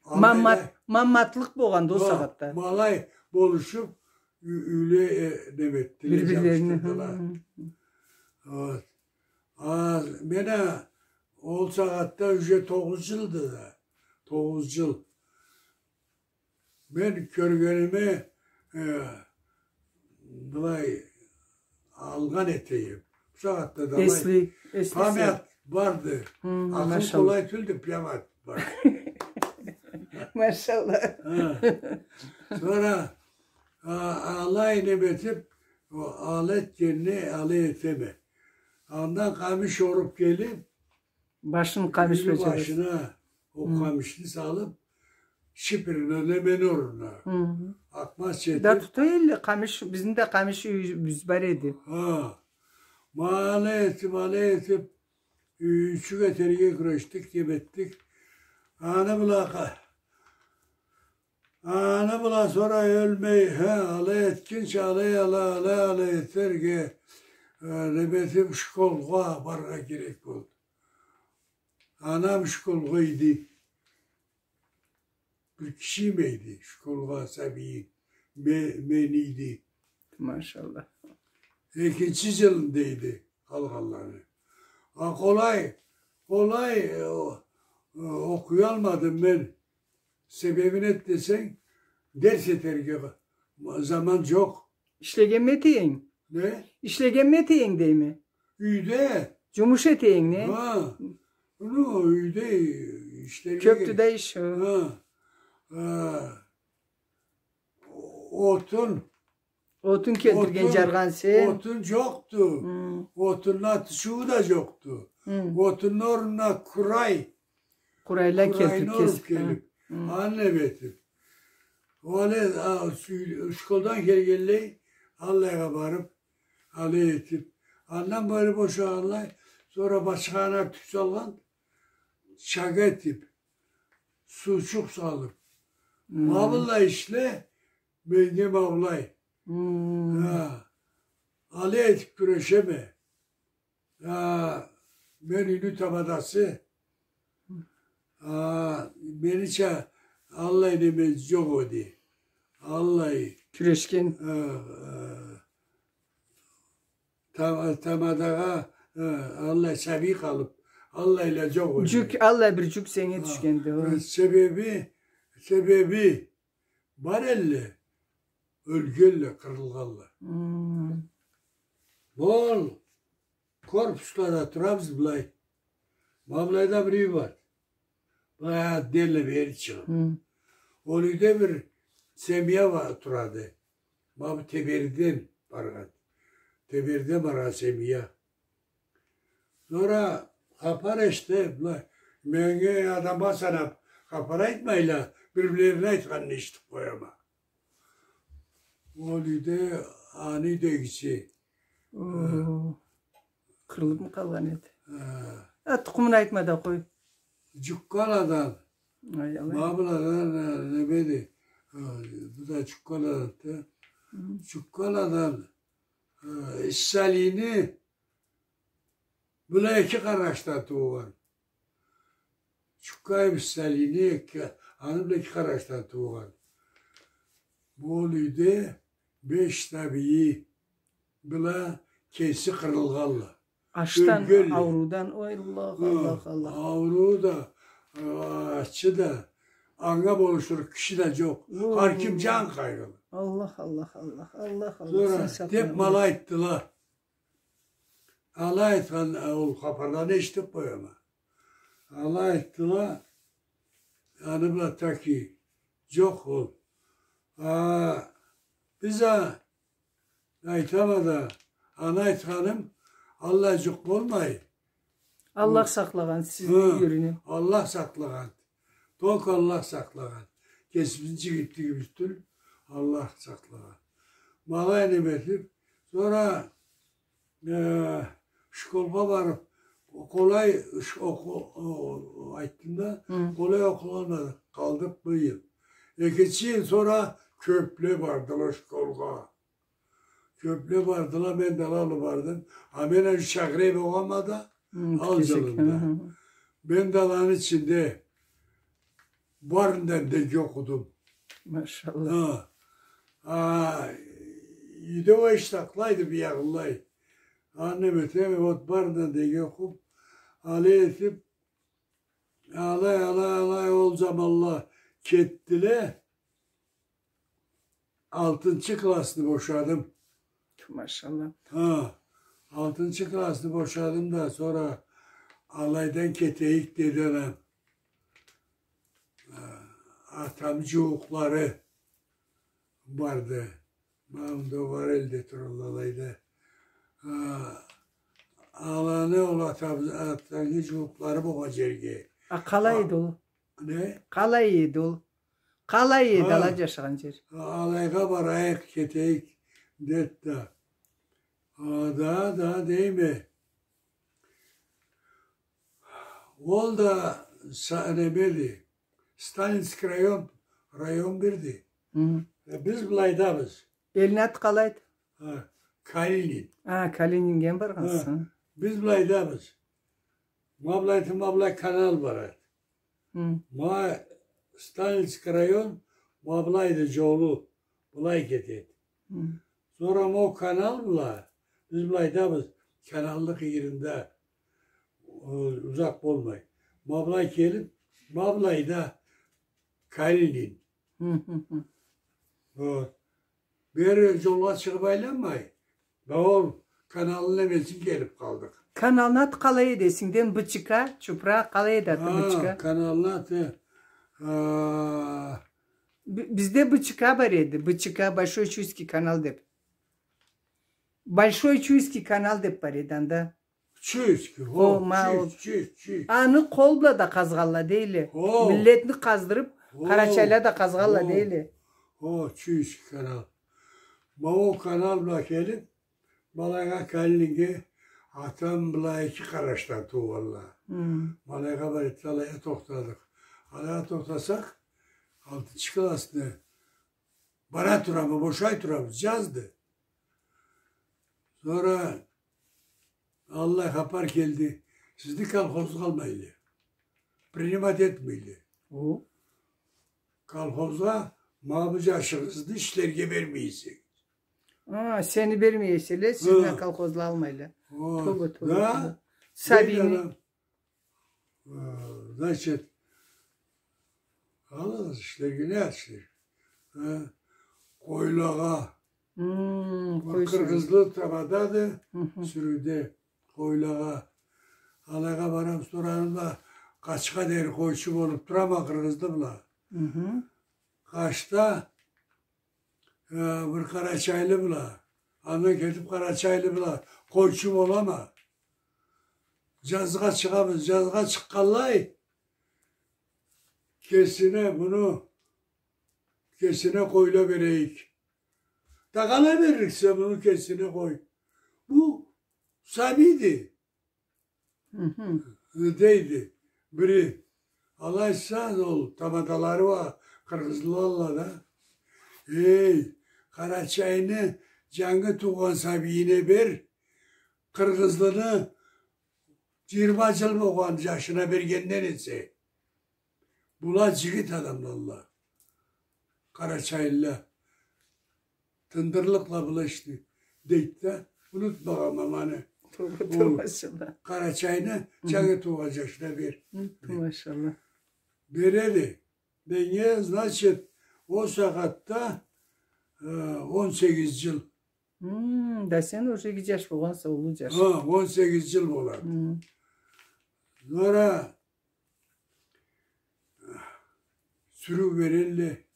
Маммат-, Алайла мамматлыкъ болгъанды ол Ма-, сагъатда. Ма алай болушуб, ю-, юйле, э, неме этдиле, Бир-бирлерини, джабышдырдыла. Хы, хы, хы. Вот. А, мен а ол сагъатда уже тогъуз джылды да. Тогъуз джыл. Мен кёргениме, э, былай алгъан этейим. Бусагъатда да алай Эсли, эсли память сен. барды. Хы, Акъыл машалла. къолай тюлдю, память бар. Машалла. Хы. Сора, а, алай неме этиб, о, алай этгенни алай этеме. Андан къамиш оруб келиб, Башын къамиш Юйню бла джаб. башына о Хы. къамишни салыб, шиперин да немени орнуна. Хы. Акъмаз Да этиб. тута элле, къамиш, бизни да къамиш юйюбюз бар эди. Ха. Ма алай этиб, алай этиб, юйчюк этерге кюрешдик, неме этдик. Аны бла къа-, Аны бла сора ёлмей, хе, алай этгинчи, алай, алай, алай, алай этерге, э, неме этиб, школгъа барыргъа керек болду. Анам школгъа иди. Бир киши иймейди школгъа сабийин. Ме-, мен иди. Машалла. Экинчи джылында эди къалгъанланы. А, къолай, къолай, э, о-, э, окъуялмадым мен. Себебин эт десенг, дерс этерге заман джокъ. Ишлегенми этейинг? Не? Ишлегенми этейинг дейме. Юйде. Джумуш этейинг, не? Ха. Ну, юйде ишлерге Кёбдю керек. да иш, ха. Ха. Э, отун Отун келтирген, Отун, джаргъан сен. отун джокъду. Хы. Отунну атышыуу да джокъду. Хы. Отунну орнуна къурай. Къурайла Къурайны келтип, оруб кесип, хы. келиб, Хы. аны неме этиб. Ол э, а, сю-, школдан келгенлей, аллайгъа барыб, алай этиб. Андан бери бошагъанлай, сора башхана тюк салгъан, чага этиб, суучукъ салыб. Хы. Ма быллай ишле, Меннге ма былай. Хы. Ха. Алай этиб кюрешеме. Ха, мен юйню тамадасы. Ха, менича аллай неме джокъ эди. Аллай. Кюрешген. Ха, ха. Тама-, тамадагъа, ха, аллай сабий къалыб, аллайла джокъ эди. Джюк, аллай бир джюк сеннге Ха. тюшгенди, хы. Себеби, себеби, Бар элле, ёлгелле, къырылгъалла. Хы. Ол корпуслада турабыз былай. Ма былайда бир юй бар. Былай отдельно бери чыгъыб. Хы. Ол юйде бир семья ва-, турады. Ма бу Тебериден баргъан. Тебериден баргъан семья. Сора хапар эшитиб, былай, меннге адамгъа санаб хапар айтмайла, бир-бирлерине айтханын эшитиб къояма. Ол юйде, аны юйдегиси. О, Ха. къырылыбмы къалгъан эди? Ха. А, тукъумун айтма да къой. Джуккаладан. Ай, алай. Ма быладан, э, неме эди? Ха, бу да Джуккаладан да. Хы. Джуккаладан, э, Иссалини Бла эки къарнашдан туугъан. Джуккаев Иссалини эки, аны бла эки къарнашдан туугъан. Бу ол юйде беш сабийи бла кеси къырылгъалла. Ачдан, Ёлгелле. ауруудан, ой, Аллах, Ха, Аллах, Аллах. ауруу да, а, ачы да, анга болушур киши да джокъ. Хар ким джан къайгъылы. Аллах, Аллах, Аллах, Аллах, Аллах. Сора сен сакъла деп ма алай айтдыла. Алай айтхан, э, ол хапарланы эшитип къояма. Алай айтдыла, аны бла таки джокъ ол. А, биз а, айтама да, аны айтханым, аллай джукъ болмай. Аллах сакълагъан сизни юйюрюне. Аллах сакълагъан. Только Аллах сакълагъан. Кесибизни джигитлигибиз тюл, Аллах сакълагъан. Ма алай неме этип, сора, э, школгъа барып, къолай ш-, окъу-, о-, айтдым да, къолай окъуялмадыкъ, къалдыкъ бир джыл. Экинчи джыл сора кёпле бардыла школгъа. Кёпле бардыла, мен да алай бардым. А мен аны чакъырып болгъанма да, ал джылында. Мен да аланы ичинде барындан да иги окъудум. Машаллах. Ха. А, юйде ол иш сакълайды биягъынлай. Аны неме этеме, вот барындан да иги окъуп, алай этип, алай, алай, алай, ол заманла кетдиле. Алтынчы классны бошадым. Тю, машаллах. Ха, алтынчы классны бошадым да, сора алайдан кетейик деди анам. Ха, атам джууукълары барды. Ма мында бар элде туралла алайда. Ха, аланы ол атам-, атамы джууукълары болгъан джерге. А къалай эди ол? Не? Къалай эди ол? Къалай эди ала джашагъан джер? Алайгъа барайыкъ, кетейик, деди да. А, да, да, дейме. Ол да са-, немеди. Сталинский район, район бирди. Э, биз былайдабыз. Элни аты къалайды? Ха, Калинин. А, Калининге баргъансыз, ха. Биз былайдабыз. Ма былайда, ма былай канал барады. Ма Сталинский район, ма былайды джолу, былай кетеди. Сора ма ол канал бла, биз былайдабыз, каналны къыйырында, э, узакъ болмай. Ма былай келип, ма былайда Калинин. Вот. Бери джолгъа чыгъып айланмай. Ма ол каналны немесине келип къалдыкъ. Каналны аты къалай эди эсингден? Б Ч К, чупра, къалай эди аты? Ха, Б Ч К. Каналны аты, а, б-, бизде Б Ч К бар эди. Б Ч К, Большой Чуйский канал деп. Большой Чуйский канал деп бар эди анда. Чуйский, хо, ма, чуйский, чуйский. Аны къол бла да къазгъанла дейле. Хо. Миллетни къаздырып, хо, къарачайла да къазгъанла дейле. Хо, Чуйский канал. Ма ол канал бла келип, ма алайгъа Калининге, атам бла эки къарашдан туугъанла. Ма алайгъа барып, алайгъа тохтадыкъ. Алайгъа тохтасакъ, алтынчы классны бара турама, бошай турама, джазды. Сора аллай хапар келди. Сизни колхозгъа алмайла. Принимать этмейле. О. Колхозгъа ма бу джашыгъызны ишлерге бермей эсегиз. А, сени бермей эселе, сизни колхозгъа алмайла. О, тёбе, тёбе, да, тёбе. Сабийни. Э, значит, алыгъыз ишлерге, не ишлерге? Э, къойлагъа. Къой сюрюу. Къыргъызлы тамадады, сюрюуде, къойлагъа. Алайгъа барама, сора анда къачха дери къойчу болуп турама къыргъызлы бла. Къачда Э, бир къарачайлы бла. Андан кетип къарачайлы бла къойчу болама. Джазгъа чыгъабыз, джазгъа чыкъгъанлай, кесине муну, кесине къойла берейик. Да къалай берирсе муну кесине къой? Бу сабийди. Дейди бири. Алайса, ол тамадалары уа къыргъызлыла да. Эй, къарачайны джангы туугъан сабийине бер, къыргъызлыны джыйырма джыл болгъан джашына бергенден эсе. Была джигит адамлалла. Къарачайлыла. Тындырлыкъла была ишни, дейди да, унутмагъанма ма аны. Тёбе, тёбе, машалла. Къарачайны джангы туугъан джашына бер. Тю, машалла. Береди. Меннге, значит, ол сагъатда, э, он сегиз джыл. Хм, да сен уже иги джаш болгъанса, уллу джаш. Ха, он сегиз джыл болады. Хм. Сора сюрюу берелле.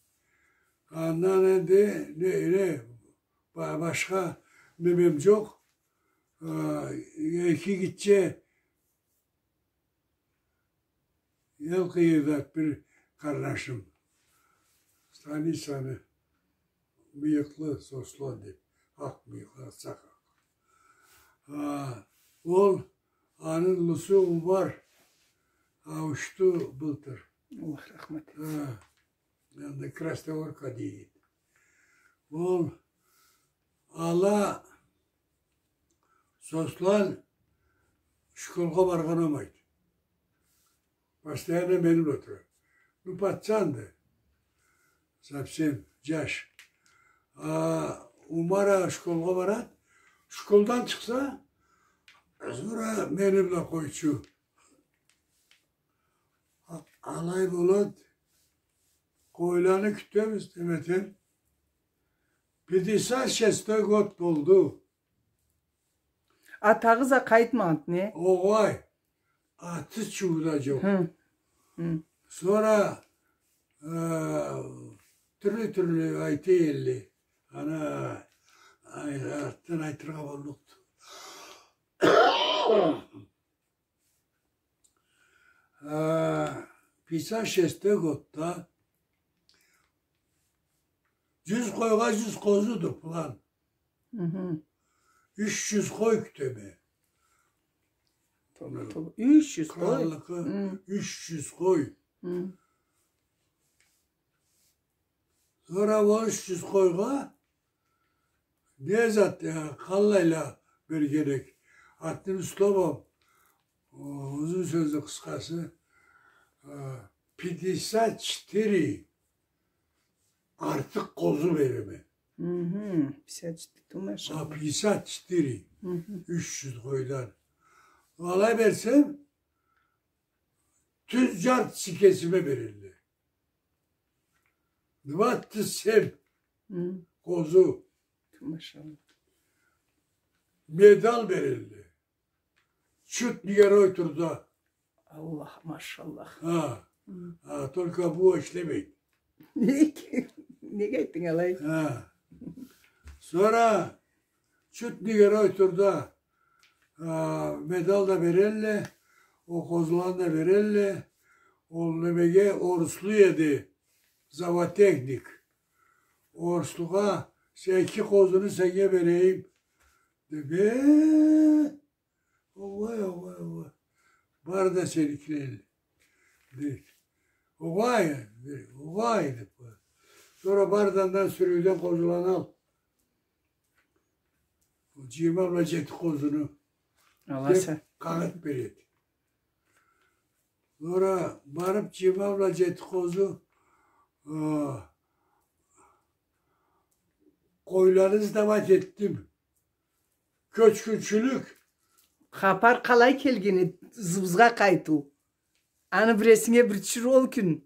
Андан энди не, не, ба-, башха немем джокъ. А, эки гитче эл къыйырда бир къарнашым. Станицаны мыйыкълы Сослан деб. Акъ мыйыкълы, сакъ. А, ол, аны уллусу Умар ауушду былтыр. Аллах рахмат этсин. Ха, энди Красноорка дейди. Ол, ала Сослан школгъа баргъан болмайды. Постоянно мени бла турады. Ну, пацанды. Совсем джаш. А Умар а школгъа барады. Школдан чыкъса, сора мени бла къойчу. А-, алай болады. Къойланы кютебиз, деметем. Пятьдесят шестой год болду. Атагъыз а къайтмагъанды, не? Огъай. Аты чыуу да джокъ. Хы. Хы. Сора, э, тюрлю-тюрлю айта элле. Аны, ай-, артдан айтыргъа боллукъду. А, пятьдесят шестой годда джюз къойгъа джюз къозуду план. Хы-хы. Юч джюз къой кютеме. Тоба, тоба. Юч джюз къой? Къраллыкъгъа. Хы. Юч джюз къой. Хы. Сора ол юч джюз къойгъа не зат, э, къаллайла берген эк. Атны условиям, о, узун сёзню къысхасы, э, пятьдесят четыре артыкъ къозу береме. Хы-хы, пятьдесят четыре, ту, машаллах. Ха, пятьдесят четыре. Хы-хы. Юч джюз къойдан. Алай берсем, тюз джартысын кесиме берелле. Двадцать семь. Хы. Къозу. Ту, машаллах. Медал берелле. Чудный герой труда. Аллах, машаллах. Ха. Хы. А, только бу ишлемейди. Неге? Неге айтдынг алай? Ха. Сора Чудный герой труда, а, медал да берелле, ол къозуланы да берелле, ол немеге, оруслу эди, зоотехник. Оруслугъа, сен эки къозуну сеннге берейим, деди. Огъай, огъай, огъай. Бары да сеникиле, дейди. Огъай, огъай, деб къоя. Сора бары да андан сюрюуден къозуланы ал. Ол джыйырма бла джети къозуну. Аласа. Деб къагъыт береди. Сора барыб джыйырма бла джети къозу, а, къойланы сдавать этдим. Кёчгюнчюлюк. Хапар къалай келгени, ызыбызгъа къайтыу? Аны бир эсинге бир тюшюр ол кюн.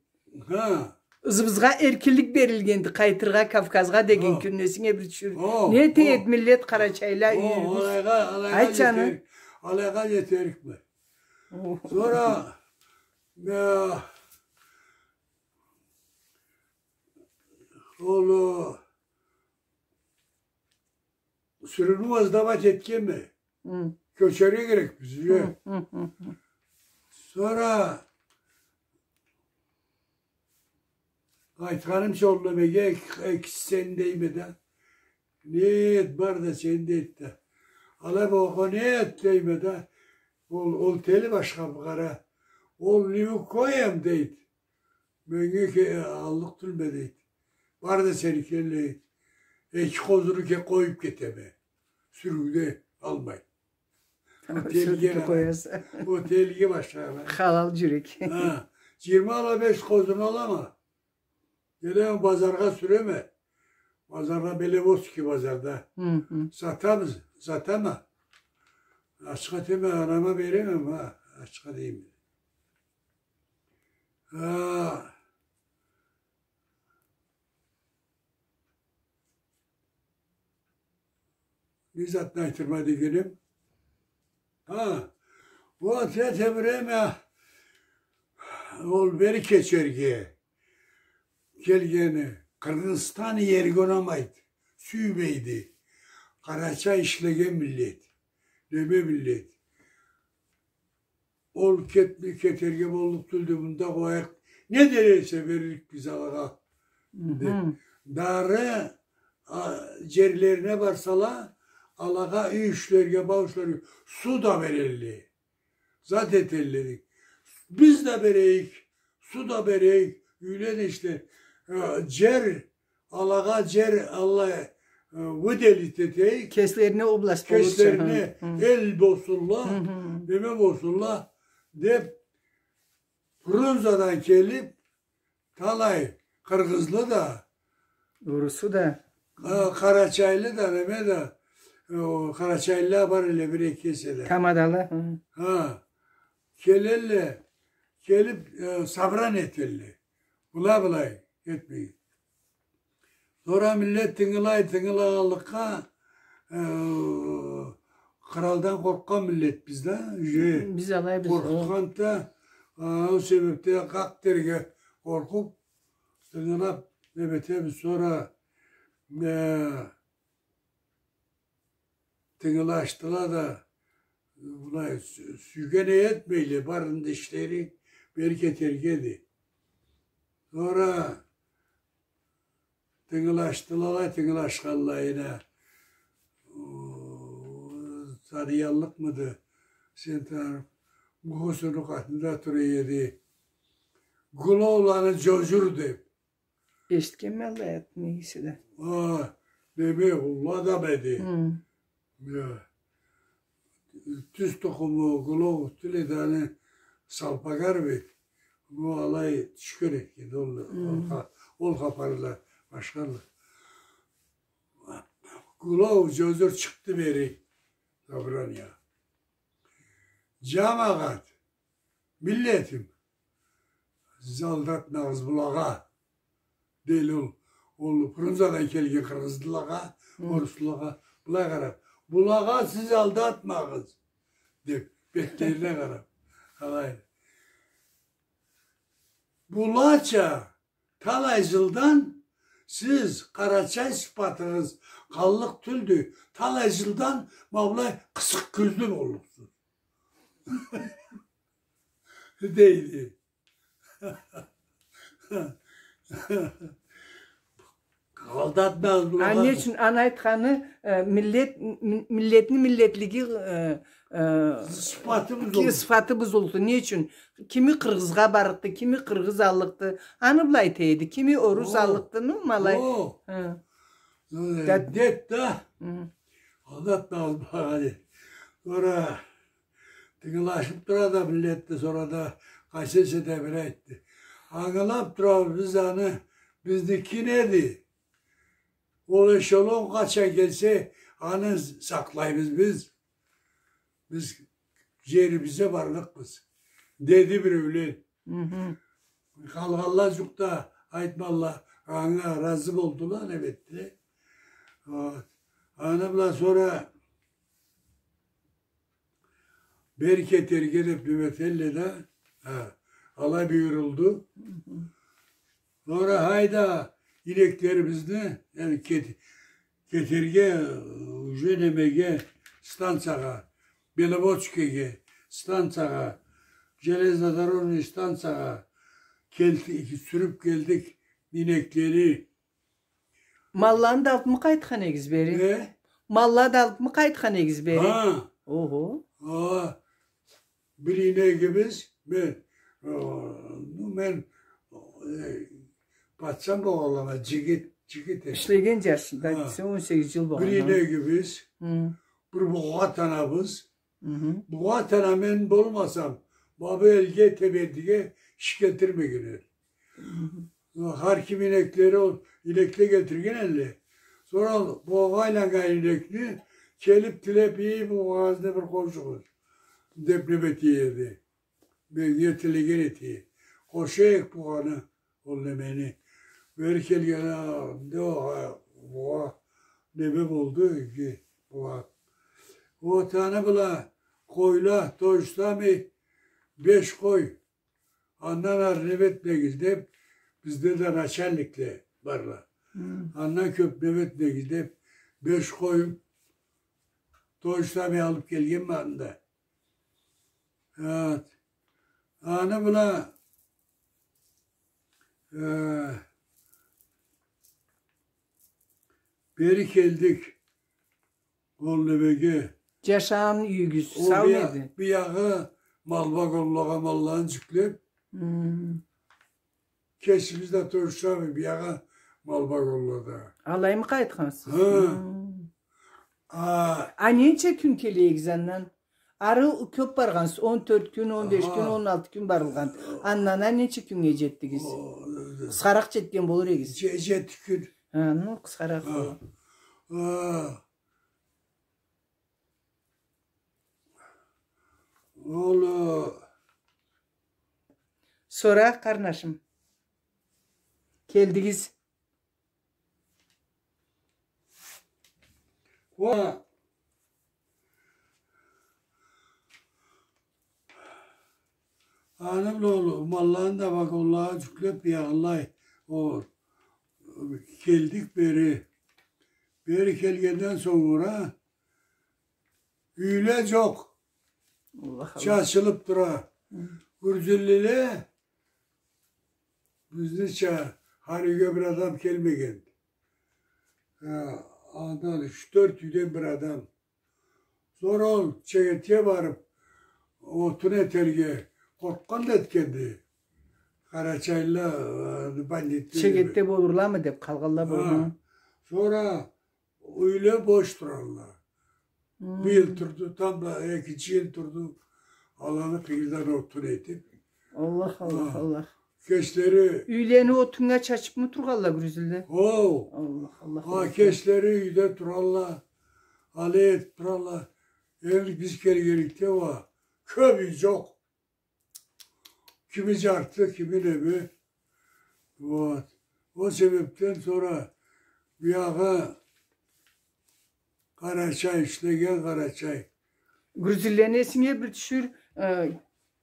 Ха. Ызыбызгъа эркинлик берилгенди, къайтыргъа Кавказгъа деген кюн эсинге бир тюшюр. Ха, не эте эди миллет къарачайла, юйюбюз. Алайгъа, алайгъа... Айт, джаным. Алайгъа джетерикме. Сора, э, ол, э, сюрюуню сдавать этгенме. Хы. Кёчерге керекбиз уже. Хы, хы, хы, хы. Сора айтханымча, ол немеге, эк-, экиси сен дейме да. Нет, бары да сен, дейди да. Алай болгъа, нет, дейме да. Ол, ол тели башха бир къара. Ол не коем, дейди. Меннге ке-, аллыкъ тюлме, дейди. Бары да сеникиле, дейди. Эки къозуну ке-, къоюб кетеме. Сюрюуде алмай. Ол телиге къояса. Ол телиге башха. Халал джюрек. Ха, джыйырма бла беш къозуну алама. Келеме базаргъа сюреме. Базарда, Беловодский базарда. Хы, хы. Сатама, сатама. Ачха этеме, анама береме, ма, ачха дейме. Ха, Бир затны айтырма дегеним. Ха, вот это время ол бери кечерге келгени, Къыргъызстан ерге унамайды, сюймейди. Къарачай ишлеген миллет, неме миллет. Ол кетме, кетерге боллукъ тюлдю, мында къояйыкъ. Не дер эсе, берликбиз алагъа, деп. Дары, а, джерлерине барсала, алагъа юй ишлерге, бау ишлерге суу да берелле. Зат этелле, дейик. Биз да берейик, суу да берейик, юйле да ишле, э, джер, алагъа джер, аллай, э, выделить этейик. Кеслерине область болурча. Кеслерине эл болсунла, неме болсунла, деп, Фрунзадан келип, талай къыргъызлы да, орусу да, къа-, къарачайлы да, неме да, э, о, къарачайлыла бар эле бир-эки эселе. Тамадалы, хы. Ха. Келелле, келип, э, собрание этелле. Былай-былай этмей. Сора миллет тынгылай, тынгылагъанлыкъгъа, э, къралдан къоркъгъан миллетбиз да, уже. Биз алайбыз, о. Къоркъгъанда, а, ол себепден къакъ дерге къоркъуп, тынгылап, неме этебиз, сора, э, тынгылашдыла да, былай сю-, сюйген этмейле, барын да ишлери бери кетерге эди. Сора тынгылашдыла, алай тынгылашханлайына, о, таныяллыкъмыды, сен таны-, Мухусуну къатында тура эди. Гулоуланы Джоджур деп. Эшитгенме аллай атны, иеси да. А, неме, уллу адам эди. Хы. Я. Тюз тукъуму, Гулоу тюл эди, аны Салпагар бек. Бу алай тюшген экен, ол, ол ха-, ол хапарла башхалла. Гулоу Джоджур чыкъды бери собрание. Джамагъат, миллетим, сиз алдатмагъыз булагъа, дейди ол, ол Фрунзадан келген къыргъызлагъа, хы, оруслагъа, былай къарап, булагъа сиз алдатмагъыз, деп, бетлерине къарап, алай. Булача талай джылдан сиз къарачай сыфатыгъыз къаллыкъ тюлдю, талай джылдан ма былай къысыкъ кёзлю боллукъсуз. Дейди. Алдатмагъыз булагъа. А не ючюн аны айтханы, э, миллет, м-, миллетни миллетлиги, э, э, сыфаты бузулду. Сыфаты бузулду. Не ючюн? Кими къыргъызгъа барлыкъды, кими къыргъыз аллыкъды. Аны былай айта эди, кими орус аллыкъды, ну, ма алай. О. Хы. Э, дед да. Хы. Алдатмагъыз булагъа, дед. Сора тынгылашып тура да миллет да, сора да къайсы эсе да бир айтды. Ангылап турабыз биз аны, бизники неди? Ол эшелон къачан келсе, аны сакълайбыз биз. Биз джерибизде барлыкъбыз, деди биреулен. Хы-хы. Къалгъанла джукъ да айтмалла, анга разы болдула, неме этдиле. А, аны бла сора бери кетерге деп неме этелле да, а, алай буюрулду. Хы-хы. Сора хайда инеклерибизни, яни кет-, кетерге, уже немеге, станциягъа, Беловодскеге, станциягъа, железнодорожный станциягъа келди-, сюрюп келдик инеклени. Малланы да алыпмы къайтхан эдигиз бери? Не? Малла да алыпмы къайтхан эдигиз бери? Ха. Охо. Ха. Бир инегибиз, мен, э, ну, мен, э, патчам болгъанлама, джигит, джигит эдим. Ишлеген джашында, ха, он сегиз джыл болгъан. Бир инегибиз, хы, бир бугъа танабыз. Хы-хы. Бугъа тана мен болмасам, ма бу элге, Тебердиге иш келтирмеген эди. Хы-хы. Хар ким инеклери ол, инекле келтирген элле. Сора ол бугъагъа айланнган инекни келип, тилеп, эй, бугъагъызны бир къошугъуз, деп неме эте эди. Меннге тилеген эте эди. Къошайыкъ бугъаны, ол немени. Бери келген, а, да, а, бугъа неме болду, иги, бугъа Вот аны бла къойла, то же самое, беш къой. Андан ары неме этмегиз деп, бизде да начальникле барла. Хы. Андан кёп неме этмегиз деп, беш къой, то же самое, алып келгенме анда. Вот. Аны бла, э, бери келдик. Ол немеге. Жашагъан юйюгюз сау эди? Биягъы мал вагонлагъа малланы жюклеп, хы, кечибиз да то же самое биягъы мал вагонлада. Алаймы къайтхансыз? Хы. Хы. А, а ненча кюн келе эдигиз андан? Ары кёп баргъансыз, он тёрт кюн, он беш кюн, он алты кюн барылгъан. Андан а ненча кюннге жетдигиз? Къысхаракъ жетген болур эдигиз. Же-, жети кюн. Хы, ну, къысхаракъ. Хы. Хы. Ол, э, сора, къарнашым, келдигиз. Уа. Аны бла ол малланы да вагонлагъа жюклеп, биягъылай, ол, келдик бери. Бери келгенден сонгра юйле жокъ. Аллах, Аллах. Чачылып тура. Хы. Гюржюлюле бизнича, хар юйге бир адам келмеген. Хы, андан юч-тёрт юйден бир адам. Сора ол Чегетге барып, отун этерге къоркъгъан да этгенди. Къарачайлыла, э, бандитле. Чегетде болурламы деп къалгъанла болур. Хы. Сора юйле бош туралла. Хы. Бу йыл турду, там да экинчи йыл турду. Аланы къыйырдан отун этип. Аллах, Аллах, Аллах. Кечлери... Юйлени отуннга чачыпмы тургъалла гюржюлюле? Оу. Аллах, Аллах. Кечлери юйде туралла. Алай этип туралла. Энди биз келгенликде уа кёп юй жокъ. Кими жарты, кими неме. Вот. Ол себепден сора биягъы Къарачай, ишлеген Къарачай. Гюржюлюлени эсинге бир тюшюр, э,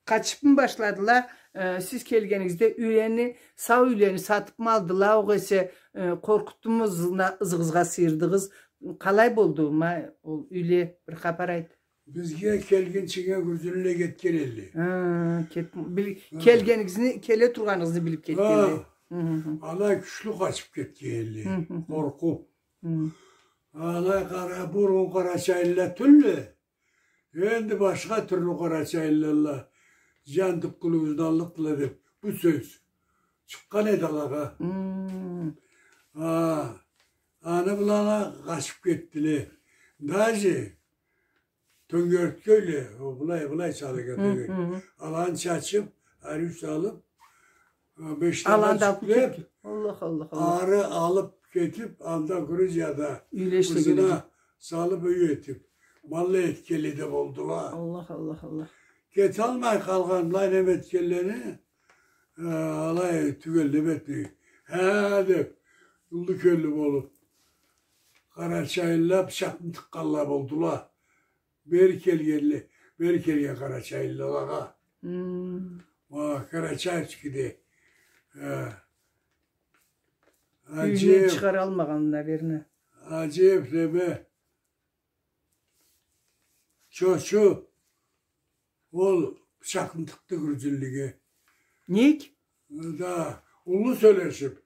къачыпмы башладыла, э, сиз келгенигизде юйлени, сау юйлени сатыпмы алдыла, огъесе, э, къоркъутдуму ызына-, ызыгъызгъа сыйырдыгъыз? Къалай болду, ма, ол юйле, бир хапар айт. Бизге келгинчиге гюржюлюле кетген элле. Хы, кет-, бил-, хы, келгенигизни, келе тургъаныгъызны билип кетгенле. Хы. Хы, хы, хы. Алай кючлю къачып кетген элле. Хы, хы, хы. Къоркъуп. Хы. Алай къара, бурун къарачайлыла тюлле. Энди башха тюрлю къарачайлылалла, жан тукъумугъузну аллыкъла деп, бу сёз чыкъгъан эди алагъа. Хы. А, аны бла къачып кетдиле. Даже тёнгерткеле, ол былай, былай чалгъан тёнгерт. Хы, хы. Аланы чачып, ариу салып, а, бештен аланы да алып жюклеп, кетген. Аллах, Аллах, Аллах. Ары алып кетип, анда Грузияда юйле ишлеген, ызына салып юй этип, малла этгенле да болдула. Аллах, Аллах, Аллах. Кеталмай къалгъан былай неме этгенлени, э, алай тюгел неме этмей. Хе, деп, уллу кёллю болуп, къарачайлыла бычакъны тыкъгъанла болдула. Бери келгенле, бери келген къарачайлылагъа. Хы. Ма, Карачаевскеде, э, юйюнден Аджиев, чыгъаралмагъан, наверное. Аджиев неме, Чочу, ол бычакъны тыкъды гюржюлюге. Нек? Да, уллу сёлешип,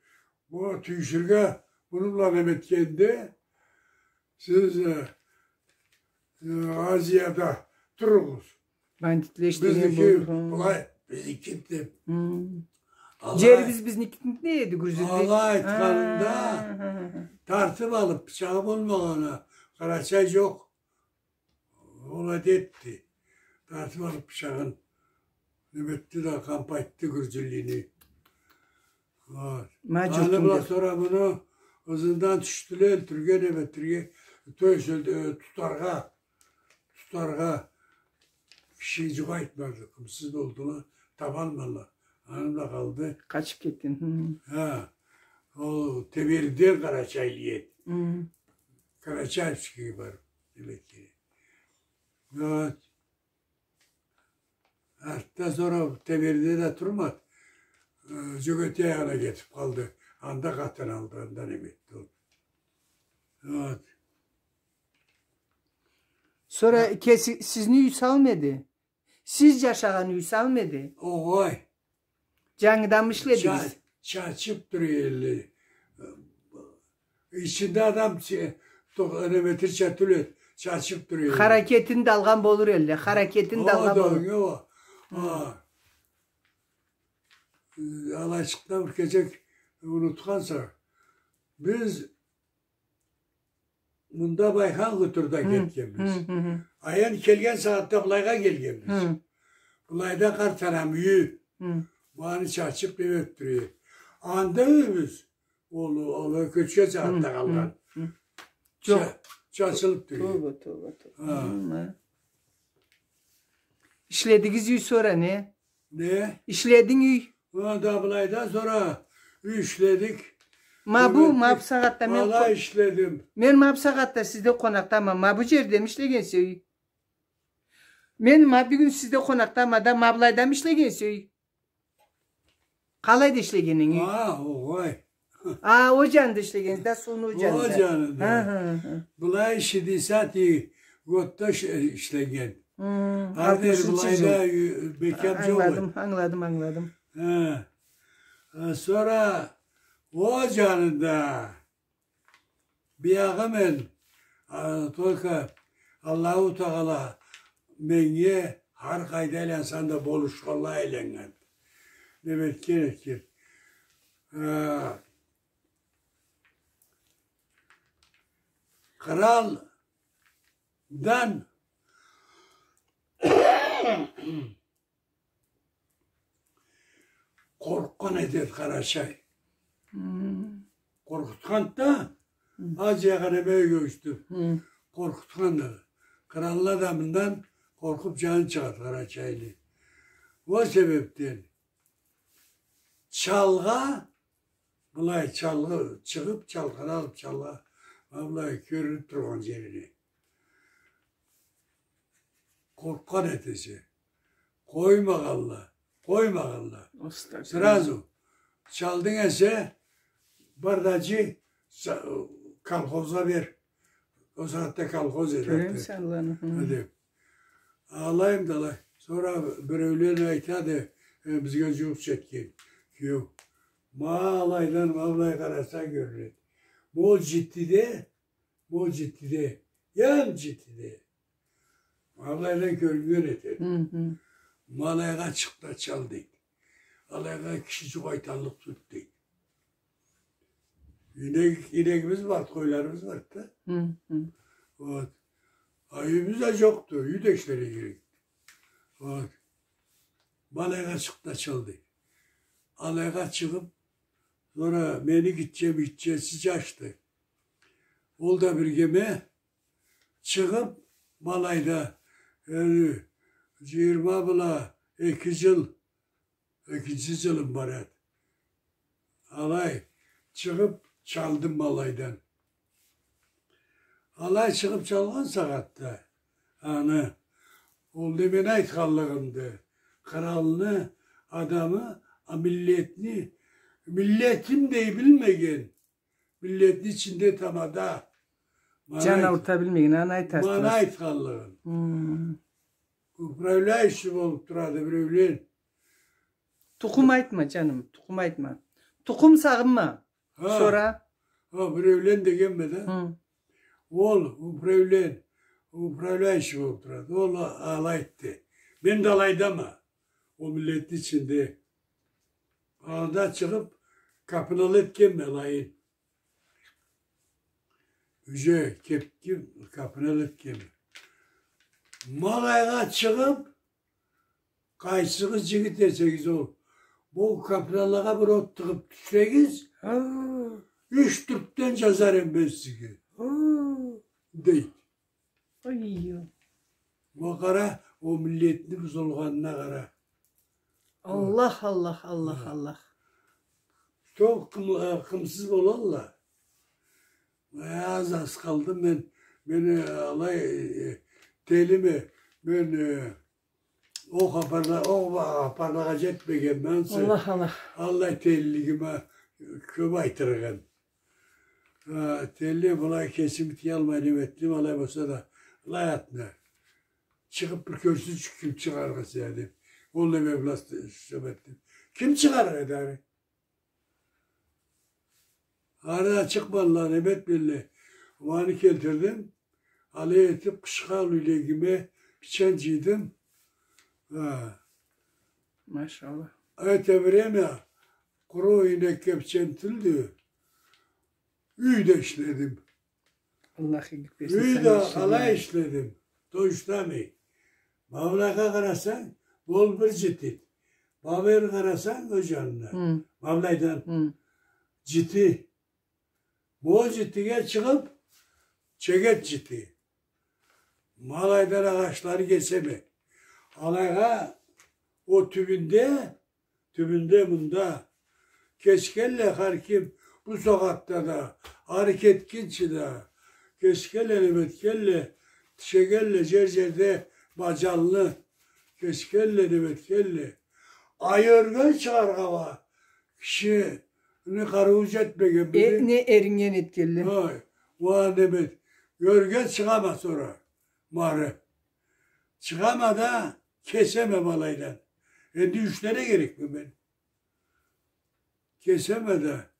бу тюйюшюрге, муну бла неме этгенде, сиз, э, э, Азияда туругъуз. Бандитле ишлеген болур. Бизники былай, бизники деп. Хы. Алай. Жерибиз бизники не эди, гюржюлюле? Алай айтханында, хы, хы, хы, тартып алып, бычагъы болмагъан а, къарачай жокъ. Ол адетди. Тартып алып бычагъын, неме этди да, къампайтды гюржюлюню. Вот. Ма, аны бла сора муну ызындан тюшдюле, ёлтюрге, неме этерге, то есть, э, тутаргъа, тутаргъа. Киши жукъ айтмады, къымсыз болдула, табалмадыла. Аны бла къалды. Къачып кетген. Хы. Хе. Ол Теберден къарачайлы эди. Хы. Карачаевскеге барып, неме этген. Вот. Артда сора Темирде да турмады. Э, Жёгетей ана кетип къалды. Анда къатын алды, анда неме этди ол. Вот. Сора кеси, сизни юй салмады? Сиз жашагъан юй салмады? Огъай. Жангыдан ишледигиз? Ча-, чачып тура элле. Ичинде адам че-, то-, неме этерча тюл эди, чачып тура элле. Харакетин да алгъан болур элле, харакетин да алгъан болур. О, да, о. Алайчыкъда бир кече унутханса, биз мында Байхан Гутурда кетгенбиз. Аян келген сагъатда былайгъа келгенбиз. Былайда къарт анам юйю. Муну чачып неме этип тура эди. Анда юйюбюз, ол, ол кёчген сагъатда къалгъан. Жокъ. Ча-, чачылып тура эди. Тоба, тоба, тоба. Ишледигиз юй сора, не? Не? Ишлединг юй. Анда былайда сора юй ишледик. Ма бу, ма бу сагъатда мен къо-, мен ма бу сагъатда сизде къонакъдама, ма бу жердеми ишлегенсе юй? Мен ма бюгюн сизде къонакъдама да, ма былайдамы ишлегенсе юй? Къалайда ишлегенинг юй? А, огъай. А, о жанында ишлегенсиз да, сууну о жанында. О жанында. Былай шестидесятый годда иш-, ишленнген. Артда былайда бекем жокъ эди. Ангыладым, ангыладым, ангыладым. Сора о жанында биягъы мен, только Аллаху Тагъала меннге хар къайда айлансам да болушханлай айланнган. Неме этген, этген. Къралдан къоркъгъан этеди Къарачай. Къоркъутхан да, Азиягъа немеге кёчдю. Къоркъутхан да. Къралны адамындан къоркъуп жанын чыгъады Къарачайны. Ол себепден Чалгъа, былай Чалгъа чыгъып, Чалгъаны алып, Чалгъа, ма былай кёрюнюп тургъан жерине. Къоркъгъан этесе. Къоймагъанла, къоймагъанла. Сразу. Чалдынг эсе, бар да жы, колхозгъа бер. Ол сагъатда колхоз эди. Кёремисе аланы. Алайым да алай. Сора биреулен айтады, э, бизге жууукъ четген киеу. Ма алайдан, ма былай къараса кёрюнеди. Ма ол житиде, ма ол житиде, ян житиде. Ма былайдан кёрюннген этеди. Ма алайгъа чыкъ да чал, дейди. Алайгъа киши жукъ айталлыкъ тюлдю, дейди. Инек, инегибиз барды, къойларыбыз барды да. Вот. А юйюбюз да жокъду, юй да ишлерге керекди. Вот. Ма алайгъа чыкъ да чал, дейди. Алайгъа чыгъып, сора мени гитчем, гитчеси жашды. Ол да биргеме чыгъып, ма алайда, э, жыйырма бла эки жыл, экинчи жылым барады. Алай чыгъып чалдым ма алайдан. Алай чыгъып чалгъан сагъатда аны, ол да мен айтханлыгъымды. Къралны адамы, а, миллетни, миллетим дей билмеген, миллетни ичинде тамада. Жан аурта билмеген, аны айтасыз. Ма аны айтханлыгъым. Управляющий болуп турады биреулен. Тукъум айтма, жаным, тукъум айтма. Тукъум сагъынма. Сора? Ха, биреулен дегенме да. Ол управлен-, управляющий болуп турады. Ол алай айтды. Мен да алайдама. Ол миллетни ичинде. Алайда чыгъып, капынал этгенме алайын. Уже кепки капынал этгенме. Ма алайгъа чыгъып, къайсыгъыз жигит эсегиз ол, бу капыналлагъа бир от тыгъып тюшсегиз, юч тюркден жазар эдим мен сизге, дейди. Ой. Ма къара, ол миллетни бузулгъанына къара. Аллах, Аллах, Аллах, Аллах. Чокъ къым-, э, къымсыз болалла. Э, аз, аз къалдым мен, мени, э, алай, э, телиме, Мен, э, ол хапарла-, ол хапарлагъа джетмегенме ансы. Аллах, Аллах. Аллай тенглигиме кёп айтырыкъ эдим. Э, тенглик былай кесими тыялмай неме этдим, алай болса да, алай атына. Чыгъыб бир кёрсюнчю, ким чыгъарыкъ эсе, деб. Ол неме бла с-, с-, неме этдим. Ким чыгъарыкъ эди ары? Ары да чыкъмадыла, неме этмедиле. Ма аны келтирдим. Алай этиб, къышха ол юлегиме бичен джыйдым. Ха. Машаллах. Это время къуру ийнекге бичен тюлдю. Юй да ишледим. Аллах игилик берсин. Юй да алай ишледим. Точно ми? Ма былайгъа къарасанг, ол бир джитиди. Ма бери къарасанг, ол джанына. Хы. Ма былайдан. Хы. Джити. Ол джитиге чыгъыб, чегет джити. Ма алайдан агъачланы кесеме. Алайгъа ол тюбюнде, тюбюнде мында. Кесгенле хар ким, бу сагъатда да, ары кетгинчи да. Кесгенле, неме этгенле, чегенле, джер-джерде маджалны. Кесгенле, неме этгенле. Ай ёрге чыгъаргъа уа кишини къарыуу джетмеген. Э, бир не эринген этгенле. Ай, уа неме эт. Ёрге чыгъама сора. Ма ары. Чыгъама да кесеме ма алайдан. Энди юч тане керекме мен. Кесеме да.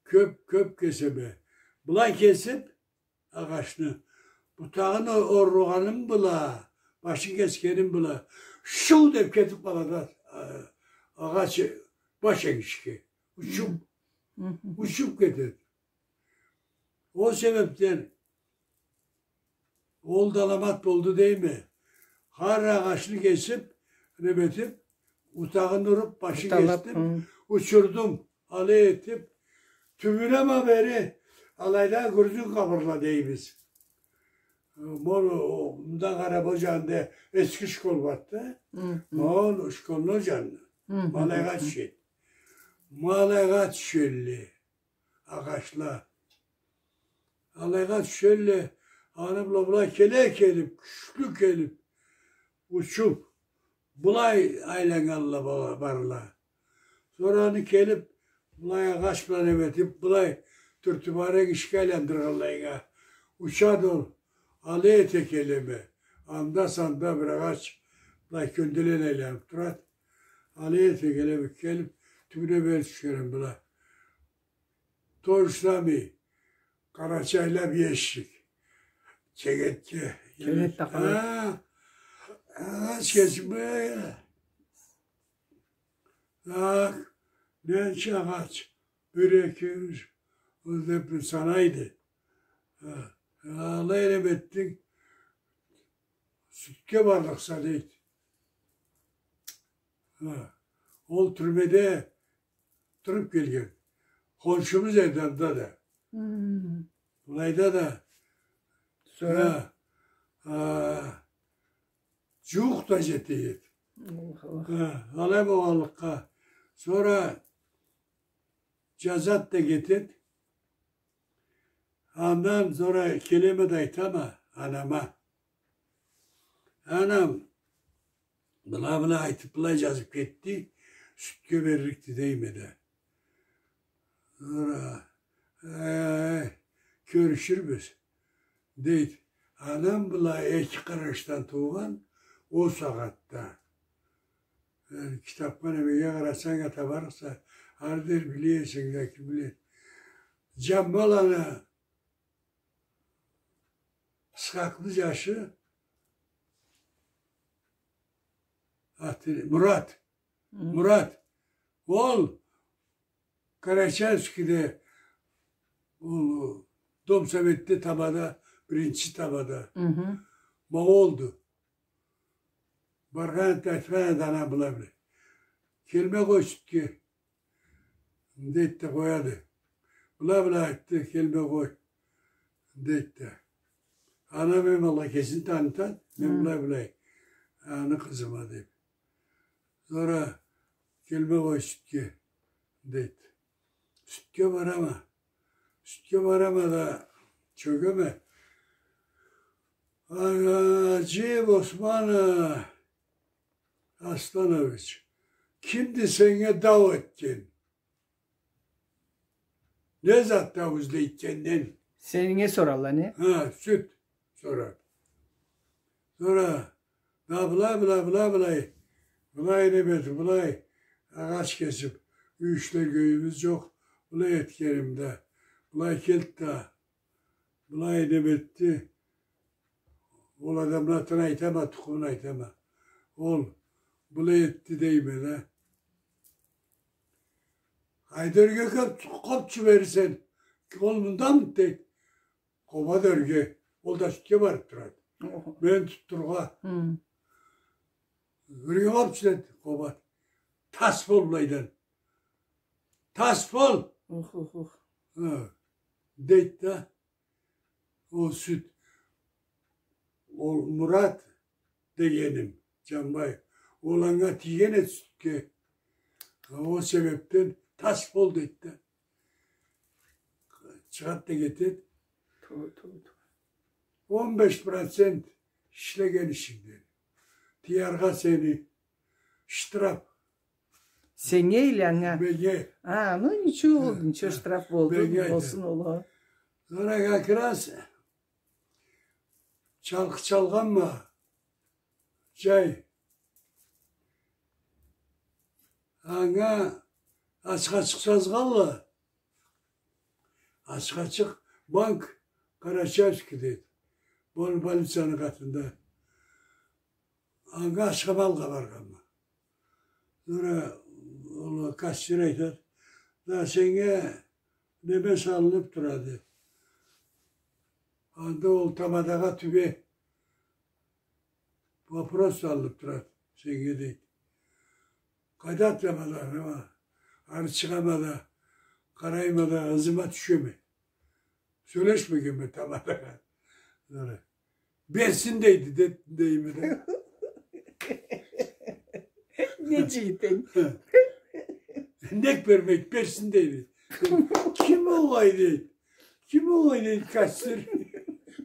Кёб, кёб кесеме. Былай кесиб, агъачны. Бутагъын о-, оргъаным бла, башын кесгеним бла, шыу деб кетиб къалады, а, агъач баш энгишге. Учуб, хы хы, учуб кетеди. Ол себебден ол да аламат болду дейме. Хар агъачны кесиб, неме этиб, бутагъын уруб, башын кесдим, хы, учурдум. Алай этиб, тюбюне ма бери, алайда гюрзюн къабырла дейбиз. Ма ол, о, мында къара, бу джанында эски школ барды. Хы хы. Ма ол школну джанына. Хы хы. Ма алайгъа тюшеди. Ма алайгъа тюшелле. Агъачла. Алайгъа тюшелле, аны бла былай келе келиб, кючлю келиб, учуб, былай айланнганла бала-, барла. Сора аны келиб, былай агъач бла неме этиб, былай тюртюб, ары энгишге айландыргъанлайына. Учады ол, алай эте келеме. Анда-санда бир агъач былай кёнделен айланыб турады. Алай эте келеме, келиб, тюбюне бери тюшеме былай. То же самое. Къарачайлаб ещик. Чегетге. Чегет да къалай. Ха. Ха, кесим бе. Так, ненча агъач? Бир, эки, юч, ол деб санайды. Ха. Алай неме этдинг. Сюдге барлыкъса, дейди. Ха. Ол тюрмеде туруб келген. Хоншубуз эди анда да. Хм. Былайда да. Сора? Ха. Ха. Джууукъ да джете эди. Аллах, Аллах. Ха. Алай болгъанлыкъгъа. Сора джазады да кетеди. Андан сора келеме да айтама анама. Анам, была-была айтыб, былай джазыб кетди, сюдге берликди дейме да. Сора, э, кёрюшюрбюз, дейди. Анам была эки къарашдан туугъан, ол сагъатда. Э, китабха, немеге къарасанг да табарыкъса, ары дери биле эсенг да, ким биледи. Джамбаланы Исхакъны джашы, аты Мурат. Хы. Мурат. Ол Карачаевскийде, ол Дом Советде табада, биринчи табада. Хы хы. Ма олду. Баргъан эди, айтхан эди анам былай-былай. Келме къой сюдге. Дейди да къояды. Былай-былай айтды, келме къой. Дейди да. Анам эм алай кесин танытады, мен былай-былай. Аны къызыма деб. Сора келме къой сюдге. Дейди. Сюдге барама. Сюдге барама да чёгеме. Аджиев Осман, э, Асланович, кимди сеннге дау этген? Не затда излейт сенден? Сеннге соралла, не? Ха, сют сорат. Сора да былай, былай, былай, былай. Былай неме этди, былай агъач кесип, юй ишлерге юйюбюз джокъ, былай этгеним да, былай келди да, былай неме этди. Ол адамны атын айтама, тукъумун айтама. Ол былай этди дейме да. Къайда ёрге къоп, къоп джиберирсе, ол мындамыды, дейди. Къобады ёрге. Ол да сютге барып турады. Охо. Мени тутдурургъа. Хы. Ёрге къоп джиберди, къобады. Тас бол былайдан. Тас бол! Ух, ух, ух. Ха. Дейди да. Ол сют. Ол Мурат дегеним, Джамбаев. Ол анга тийген эди сютге. Ол себепден тас бол дейди да. Чыгъады да кетеди. Ту, ту, ту. Он беш процент ишлеген ишингден. Тыяргъа сени штраф. Сеннге или анга? Меннге. А, ну ничего, ничего, штраф болду, болсун ол. Сора как раз чалкъы чалгъанма, джай. Анга ачыкъ-ачыкъ джазгъанла. Ачыкъ-ачыкъ, банк Карачаевскийде эди. Бу больницаны къатында. Анга ашхам алгъа баргъанма. Сора ол кассир айтады: «Да сеннге неме салынып турады. Анда ол тамадагъа тюбе вопрос салынып турады сеннге», — дейди. Къайда тамада, неме? Ары чыгъама да, къарайма да, ызыма тюшеме. Сёлешмегенме тамадагъа. Сора: «Берсин дейди», — де-, дейме да. Не джыйдынг? «Нек бермейди, берсин дейди». «Ким огъай?» — дейди. «Ким огъай?» — дейди, кассир.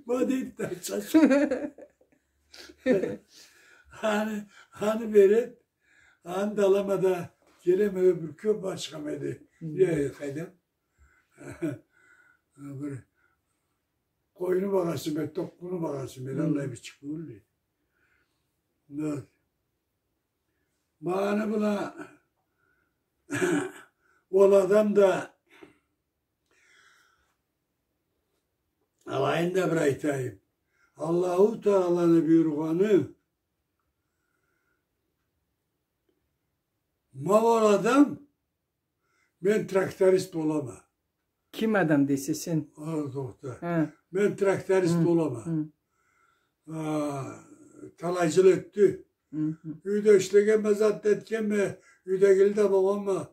«Ма», — дейди, да, чач. Аны, аны береди. Аны да алама да, келеме, бир кёп ашхам эди. Хы. Я, къайдам? Бир къойну багъасы бла, токъмуну багъасы бла, аллай бир чыкъ болду. Да. Ма аны бла ол адам да, алайын да бир айтайым. Аллаху Тааланы буюргъаны, ма ол адам, мен тракторист болама. Ким адам десе сен? А, тохта. Ха. Мен тракторист болама. Хы. А, талай джыл ётдю. Хы, хы. Юйде ишлегенме, зат этгенме, юйдегили да болгъанма,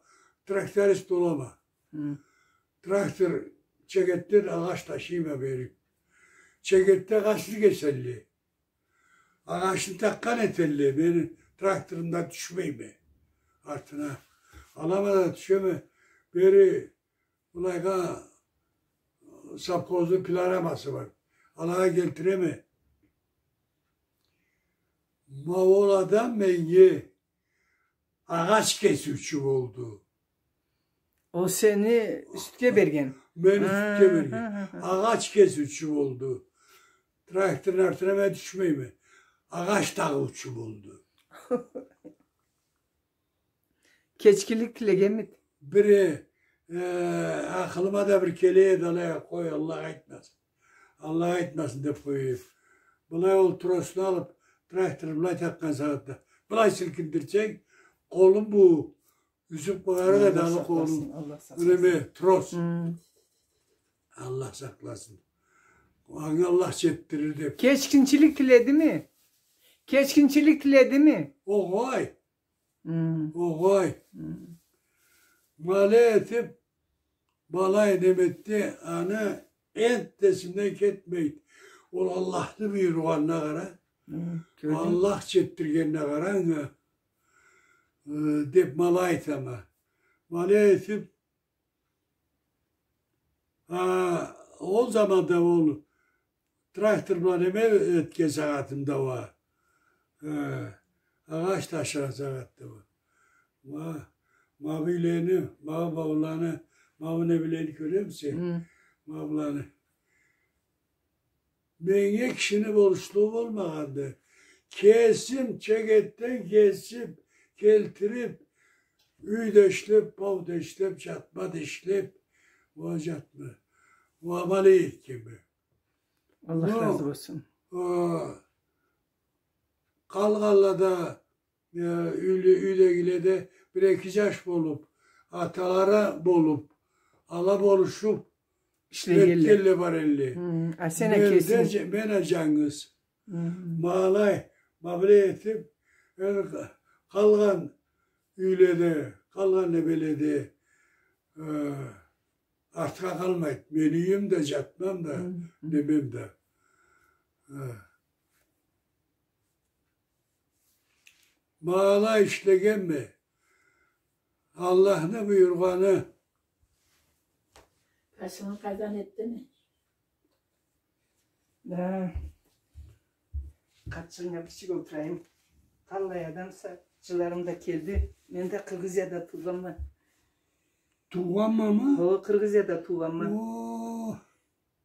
тракторист болама. Хы. Трактор чегетден агъач ташыйма бери. Чегетде агъачны кеселле. Агъачны такъгъан этелле, мени тракторумдан тюшмейме артына. Алама да тюшеме, бери былайгъа, совхозну пилорамасы бар. Алагъа келтиреме. Ма ол адам меннге агъач кесиучю болду. Ол сени сютге берген? Мени сютге берген. Ха, ха, ха. Агъач кесиучю болду. Тракторну артына мен тюшмейме. Агъач тагъыучу болду. Кечгинлик тилегенмиди? Бир, э, акъылыма да бир келе эди, алай, къой, Аллах айтмасын. Аллах айтмасын деп къоя эдим. Былай ол тросну алып, тракторну былай такъгъан сагъатда, былай силкиндирсенг, къолум бу юсюп къоярыкъ эди, аны къолун. Аллах сакъласын, Аллах сакъласын. Неме, трос. Хы. Аллах сакъласын. Анга Аллах джетдирир деп. Кечгинчилик тиледими? Кечгинчилик тиледими? Огъай. Хы. Огъай. Хы. Ма алай этип, ма алай неме этди, аны энтда эсимден кетмейди. Ол Аллахны буюргъанына къара. Хы, кёрдюнг? Аллах джетдиргенине къара анга, э, деп ма алай айтама. Ма алай этип, а, ол заманда ол трактор бла неме этген сагъатымда уа. Э, агъач ташыгъан сагъатда уа. Ма, ма бу юйлени, ма бу бауланы, ма бу немелени кёремисе? Хы. Ма буланы. Меннге кишини болушлугъу болмагъанды. Кесим чегетден кесип, келтирип, юй да ишлеп, бау да ишлеп, жатма да ишлеп, уа жатма. Уа амал этгенме. Аллах разы болсун. О, къалгъанла да э, юйле-, юйдегиле да бир эки жаш болуп, аталары болуп, ала болушуп ишлегенле бар элле. Хы, а сен а кесинг? Мен а жа-, мен а жангыз. Хы. Ма алай, ма былай этип, э, къалгъан юйледе, къалгъан немеледе, э, артха къалмайды. Мени юйюм да, жатмам да, хы, немем да. Э. Ма алай ишлегенме. Аллахны буюргъаны. Башынгы къазан этдими? Да. Къатчыгъынга бирчик олтурайым. Къаллай адамса, жыларым да келди. Мен да Къыргъызияда туугъанма. Туугъанмамы? О, Къыргъызияда туугъанма. О.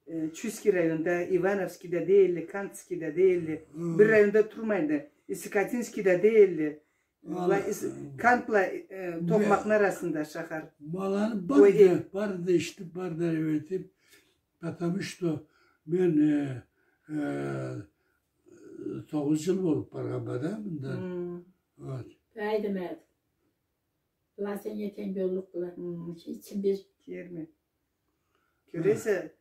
Э, Чуйский районда, Ивановский да дейле, Кантский да дейле. Хы. Бир районда турмайды. Исыкатинский да дейле. Ала, Ис-, Кант бла, э, Токъмакъны арасында шахар. Ма аланы бары да, бары да эшитип, бары да неме этип, потому что мен, э, э, тогъуз жыл болуп баргъанма да мындан. Хы. Вот. Айдым, айдым. Была сеннге тенг боллукъ была. Хы. Ичим бир. Кёрме. Кёресе,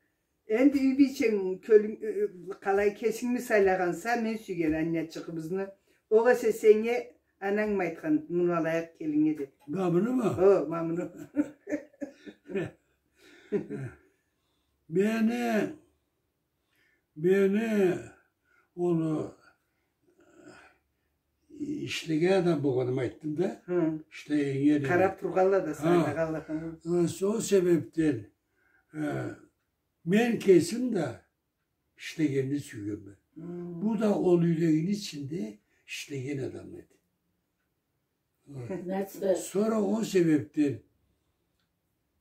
энди юй бийченг, кёлюнг-, э, э, къалай кесинг ми сайлагъанса, мен сюйген аннячыгъыбызны. Огъесе сеннге ананг мы айтхан, муну алайыкъ келиннге деп. Ма муну му? О, ма муну. Мени Мени ол ишлеген адам болгъанымы айтдым да. Хы. Ишлеген. Къарап тургъанла да, сайлагъанла. Хы. Э, сол себепден, э, мен кесим да ишлегенни сюйгенме. Хы. Бу да ол юйдегини ичинде ишлеген адам эди. Хы. Сора ол себепден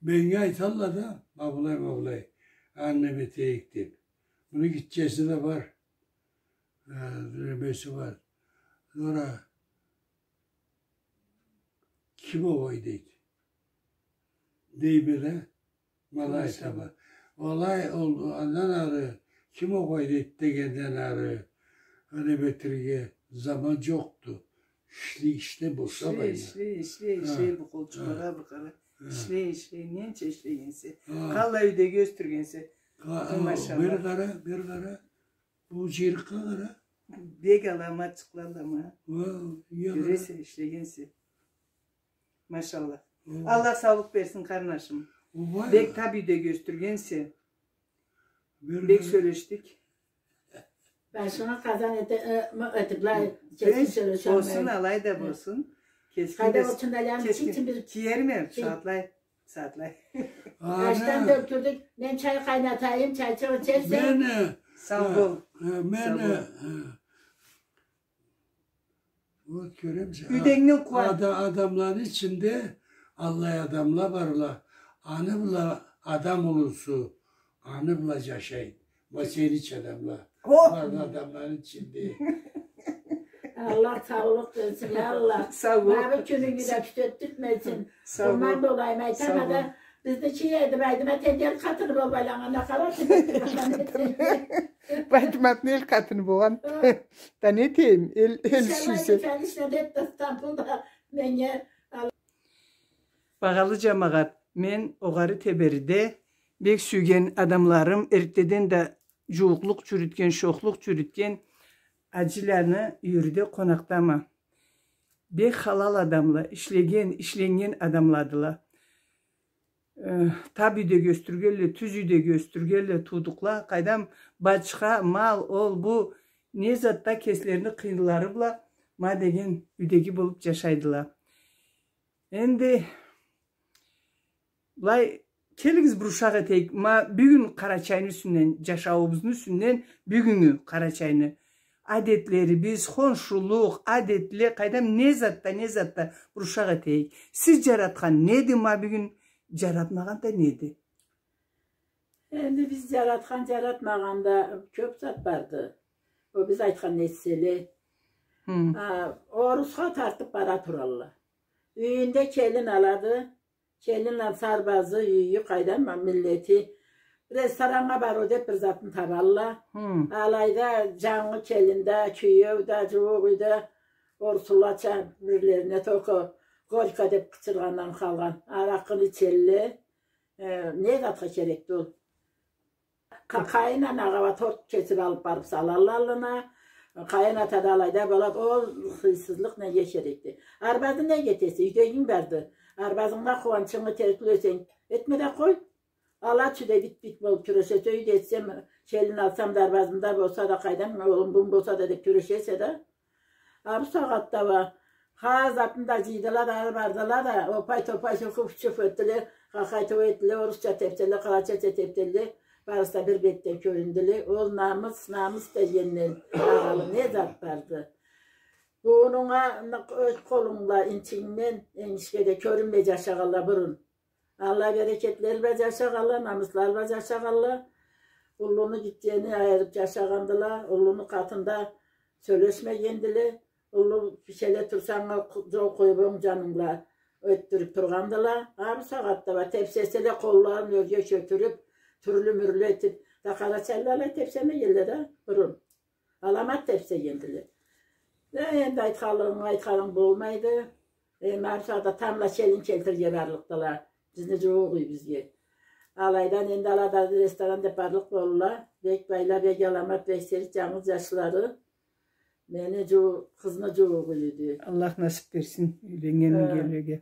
меннге айталла да, ма былай, ма былай, аны неме этейик деп. Муну гитчеси да бар. Э, немеси бар. Сора ким огъай дейди. Дейме да, ма алай айтама. Алай ол, андан ары ким огъай дейди дегенден ары, неме этерге заман жокъду. Ишлей, ишлей, болса. Ишлей, ишлей, ишлей, ишлей, бу къолчукълагъа бир къара. Ишлей, ишлей, ненча ишлегенсе. Къаллай юйдеги ёсдюргенсе. Машаллах. Бери къара, бери къара. Бу жыйырыкъгъа къара. Бек аламатчыкъла ма. Кёресе, ишлегенсе. Машаллах. Аллах саулукъ берсин, къарнашым. Бек таб юйдеги ёсдюргенсе. Бек сёлешдик. Башынгы къазан эте, э, ма, эте, былай, кесин сёлешалмай. Болсун, алай да болсун. Кесин, кесин. Киерме, сагъатлай. Сагъатлай. Ачдан да ёлтюрдюк. Мен чай къайнатайым, чайчыкъ ичерсе. Мен, э, сау бол. Э, мен, э, вот, кёремисе, юйдегингден къууан. Ада-, адамланы ичинде аллай адамла барла. Аны бла адам улусу, аны бла жашай. Ма сени ичи адамла. О! Бары адамланы ичинде. Аллах саулукъ берсин, я Аллах. Сау бол. Ма бу кюнюнгю да тютетдиртмесин. Сау бол. Къурман болайым, айтама да, бизни чий эди, Байдымат энди эл къатыны болуп айланнганына къара. Байдыматны эл къатыны болгъан. Да не этейим, эл, эл сюйсе. Багъалы жамагъат, мен огъары Тебериде бек сюйген адамларым, эртдеден да жууукълукъ жюрютген, шохлукъ жюрютген Ажиланы юйюрде къонакъдама. Бек халал адамла, ишлеген, ишленнген адамладыла. Э, таб юйдеги ёсдюргенле, тюз юйдеги ёсдюргенле, туудукъла, къайдам, бачха, мал, ол, бу, не затда кеслерини къыйынлары бла ма деген юйдеги болуп жашайдыла. Энди былай Келигиз, бир ушакъ этейик. Ма бюгюн Къарачайны юсюнден, джашауубузну юсюнден, бюгюннгю Къарачайны адетлерибиз, хоншулукъ, адетле, къайдам, не затда, не затда, бир ушакъ этейик. Сиз джаратхан неди ма бюгюн, джаратмагъан да неди? Энди биз джаратхан, джаратмагъан да кёп зат барды. Ол биз айтхан этселе. Хы. А, орусха тартып бара туралла. Юйюнде келин алады. Келин алса, арбазы, юйю, къайдам, миллети. Рестораннга барыу деп бир затын табалла. Хы. Алайда джангы келин да, киеу да, джууукъ юйде орусуллача бирлерине только горько деп къычыргъандан къалгъан аракъыны ичелле. Э, не затха керекди ол? Къа-, къайын анагъа уа торт кесип алып барып салалла аллына. Къайын ата да алайда болады. Ол хыйсызлыкъ неге керекди? Арбазы неге этесе? Юйдегинг барды. Арбазынгда къууанчынгы терклесенг, этме да къой. Ала чу да бит-бит болуп кюрешесе, юйде этсем, келин алсам да, арбазымда болса да, къайдам, уллум-буллум болса да деп кюрешесе да. А бусагъатда уа хар затын да джыйдыла да, ары бардыла да, опай-топай, хуф-чуф этдиле, къакъай-туу этдиле, орусча тепселе, къарачайча тепселе, барысы да бир бетден кёрюндюле. Ол намыс, намыс дегенден ары не зат барды? Буунунга, ны-, ёз къолунг бла, инчинг бла энгишге да кёрюнмей джашагъалла бурун. Аллах берекетлери бла джашагъалла, намыслары бла джашагъалла. Уллуну, гитчени айырып джашагъандыла, уллуну къатында сёлешмегендиле. Уллу бир шейле турсанг, къу-, джол къоюп, онг джанынг бла ётдюрюп тургъандыла. А бусагъатда уа тепсеселе, къолларын ёрге кётюрюп, тюрлю-мюрлю этип, да къарачайлыла алай тепсемегенле да бурун. Аламат тепсегендиле. Э, энди айтханлыгъынг, айтханынг болмайды. Э, ма бусагъатда тамбла келин келтирирге барлыкъдыла. Бизни джууукъ юйюбюзге. Алайдан энди ала да ресторан деп барлыкъ болдула. Бек байла, бек аламат, бек сейир, джангыз джашлары. Мени джуу-, къызны джууукъ юйюдю. Аллах насып берсин юйленнгенинге.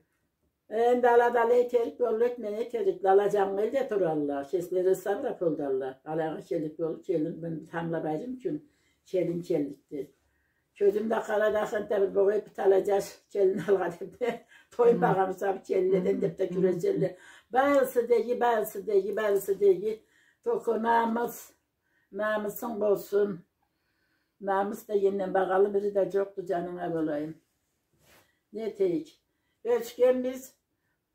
Э. Энди ала да алай этерик боллукъ, не этерик, ала джангы элде туралла, кеслери Ставрополдалла. Алайгъа келлик болуп, келин, мен тамбла байрам кюн келин келликди. Кёзюм да къарады, ахынта бир богъай бир талай джаш келин алгъа деп да, тоймагъанмыса бу келинледен деп да кюрешелле. Барысы да иги, барысы да иги, барысы да иги. Только намыс, намысынг болсун. Намыс дегенден багъалы бири да джокъду, джанынга болайым. Не этейик? Ёсгенбиз.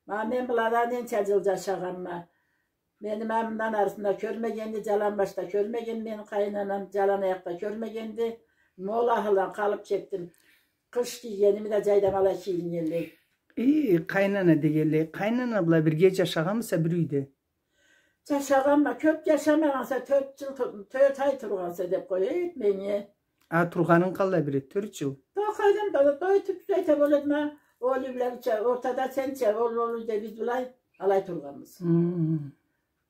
Ма мен былада ненча джыл джашагъанма. Мени ма мындан арысында кёрмегенди, джалан башда кёрмеген мени къайын анам, джалан аякъда кёрмегенди. Ма ол ахылдан къалып кетдим. Къыш кийгеними да джайда ма алай кийиннгенлей. И, къайын ана дегенлей, къайын ана бла бирге джашагъанмыса бир юйде? Джашагъанма, кёп джашамагъанса, тёрт джыл ту-, тёрт ай тургъанса деп къояйыкъ, меннге. А, тургъанынг къаллай бир эди, тёрт джыл? Да къайдам, да, да, тюп айта болурма, ол юйле, ортада сенча, ол, ол юйде биз былай, алай тургъанбыз. Хм.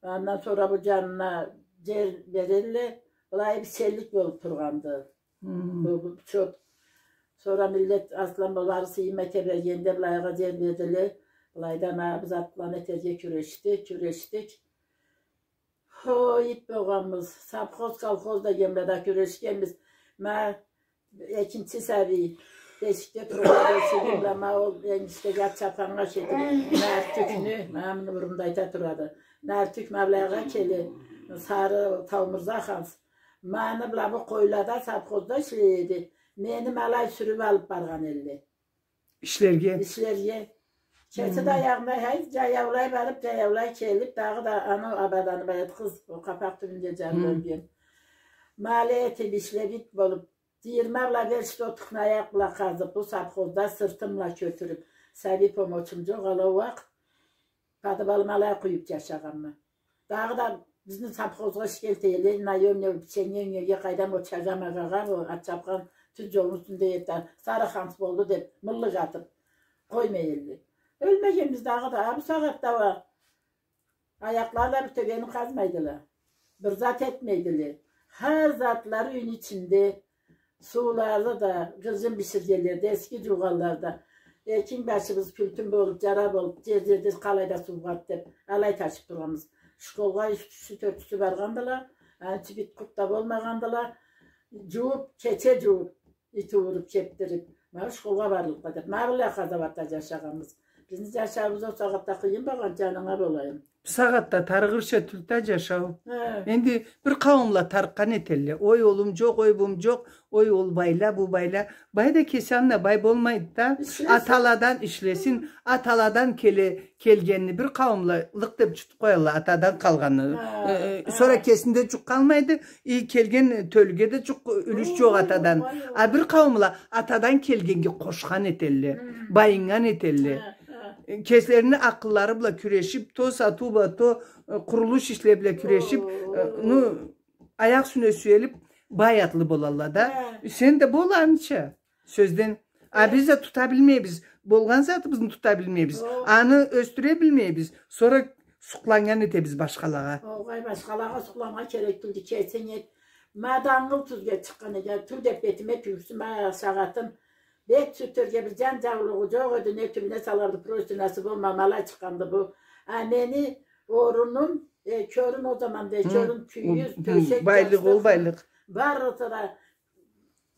Андан сора бу джанына джер берелле, былай бир шеллик болуп тургъанды. Хм. Бу, бу чот. Сора миллет аслан болары сыйынмай тебрегенде былайгъа джер бердиле. Былайдан а биз атланы этерге кюрешдик, кюрешдик. Хо, ит болгъанбыз. Совхоз, колхоз дегенле да кюрешгенбиз. Ма экинчи сабий. Бешикде тургъан бешигим бла ма ол энгишдеги ат чапаннга кетип, Нартюкню, ма муну бурунда айта турады. Нартюк ма былайгъа келе, сары Таумурза ханс. Маны бла бу къойлада, совхозда ишлей эди. Мени ма алай сюрюп алып баргъан элле. Ишлерге? Ишлерге. Кеси да аягъына, хай, джаяулай барып, джаяулай келип, дагъыда аны абаданып барады къыз, ол къапакъ тюбюнде джарылып ёлген. Ма алай этип ишлеп, ит болуп, джыйырма бла беш дотукъну аякъ бла къазып, бу совхозда сыртым бла кётюрюп, сабий помощум джокъ, алай уакъ подвалыма алай къуюп джашагъанма. Дагъыда бизни совхозгъа ишге элтелле, наёмный, печенье юнерге, къайдам, ол чагъа-магъагъа, ол ат чапхан тюз джолну юсюнде эте, сары ханс болду деп, мыллыкъ атып къоймай элле. Ёлмегенбиз дагъыда, а бусагъатда уа аякълары бла бир тёбени къазмайдыла. Бир зат этмейдиле. Хар затлары юйню ичинде. Суулары да, гыржын биширгенлерде, эски джуугъанларда. Экинг башыбыз кюлтюн болуп, джара болуп, джер-джерде къалайда суугъанды деп, алай ташып тургъанбыз. Школгъа юч киши, тёрт киши баргъандыла, аны ичи бит-къурт да болмагъандыла. Джууп, кече джууп, ит ууруп, кепдирип, ма школгъа барлыкъла деп, ма быллай къазауатда джашагъанбыз. Бизни джашауубуз ол сагъатда къыйын болгъан, джанынга болайым. Бу сагъатда тарыгъырча тюлдю да джашау. Хы. Энди бир къауумла тарыкъгъан этелле. Ой, олум джокъ, ой, бум джокъ, ой, ол байла, бу байла. Бай да кеси аллында бай болмайды да. Ишлесин. Аталадан ишлесин, аталадан келе, келгенни бир къауумла лыкъ деб джутуб къоялла, атадан къалгъанны. Хы, э, э, хы. Сора кесинде джукъ къалмайды, и келген тёлюге да джукъ, юлюш джокъ атадан. Ой, ой. А бир къауумла атадан келгеннге къошхан этелле, хы, байыннган этелле. Хы. Э, кеслерини акъыллары бла кюрешиб, то сатыу бла, то, э, къурулуш ишле бла кюрешиб, э, ну, аякъ юсюне сюелиб, бай атлы болалла да. Хы. Сен да бол аныча, сёзден. А биз да тута билмейбиз. Болгъан затыбызны тута билмейбиз. Аны ёсдюре билмейбиз. Сора сукъланнган этебиз башхалагъа. Огъай, башхалагъа сукъланма керек тюлдю, кесинг эт. Ма дангыл тюзге чыкъгъан эди, тюл деб бетиме тюйюлсюн, ма сагъатым. Бет сюртерге бир джан джаулугъу джокъ эди, не тюбюне салалды, простынасы болмай, ма алай чыкъгъанды бу. А мени орунум, э, кёрюм ол заманда, э, кёрюм, кюйюз, тёшек, джастыкъ, ол байлыкъ. Бары да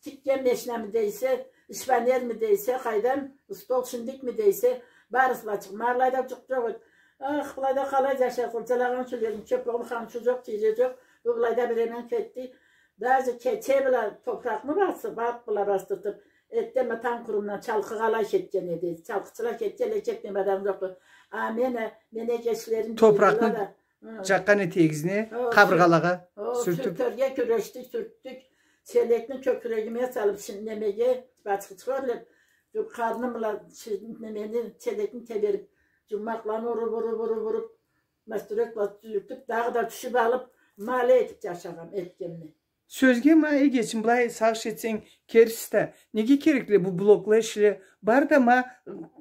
тикген машинами дейсе, шпанерми дейсе, къайдам, стол, шиндикми дейсе, барысы бла чыкъгъан. Ма алайда джукъ джокъ эди. Ах, былайда къалай джашарыкъ, джылагъан кюйлерим кёб, ол хамчу джокъ, тире джокъ. Бу былайда бир эмен кетди. Даже кече бла топуракъны басыб, ат бла басдыртыб, эртденбла танг къурумдан чалкъыгъа алай кетген эди. Чалкъычыла кетгенле, кетмей баргъан джокъду. А мен, э, мен эгечлерим топуракъны джыйдыла да. Хы. Джакъгъан этегизни къабыргъалагъа сюртюб. О, сюртюб. Сюртерге кюрешдик, сюрттюк. Челекни кёкюрегиме салыб, шин-, немеге, бачхычха ёрлеб, джу-, къарным бла ши-, немени, челекни тебериб, джуммакъланы уруб, уруб, уруб, уруб, мастырёк бла сюртюб, дагъыда тюшюб алыб, ма алай этиб джашагъанма, этгенме. Сёзге ма, эгечим, былай сагъыш этсенг, керти да, неге керекли бу блокла ишле? Бар да ма,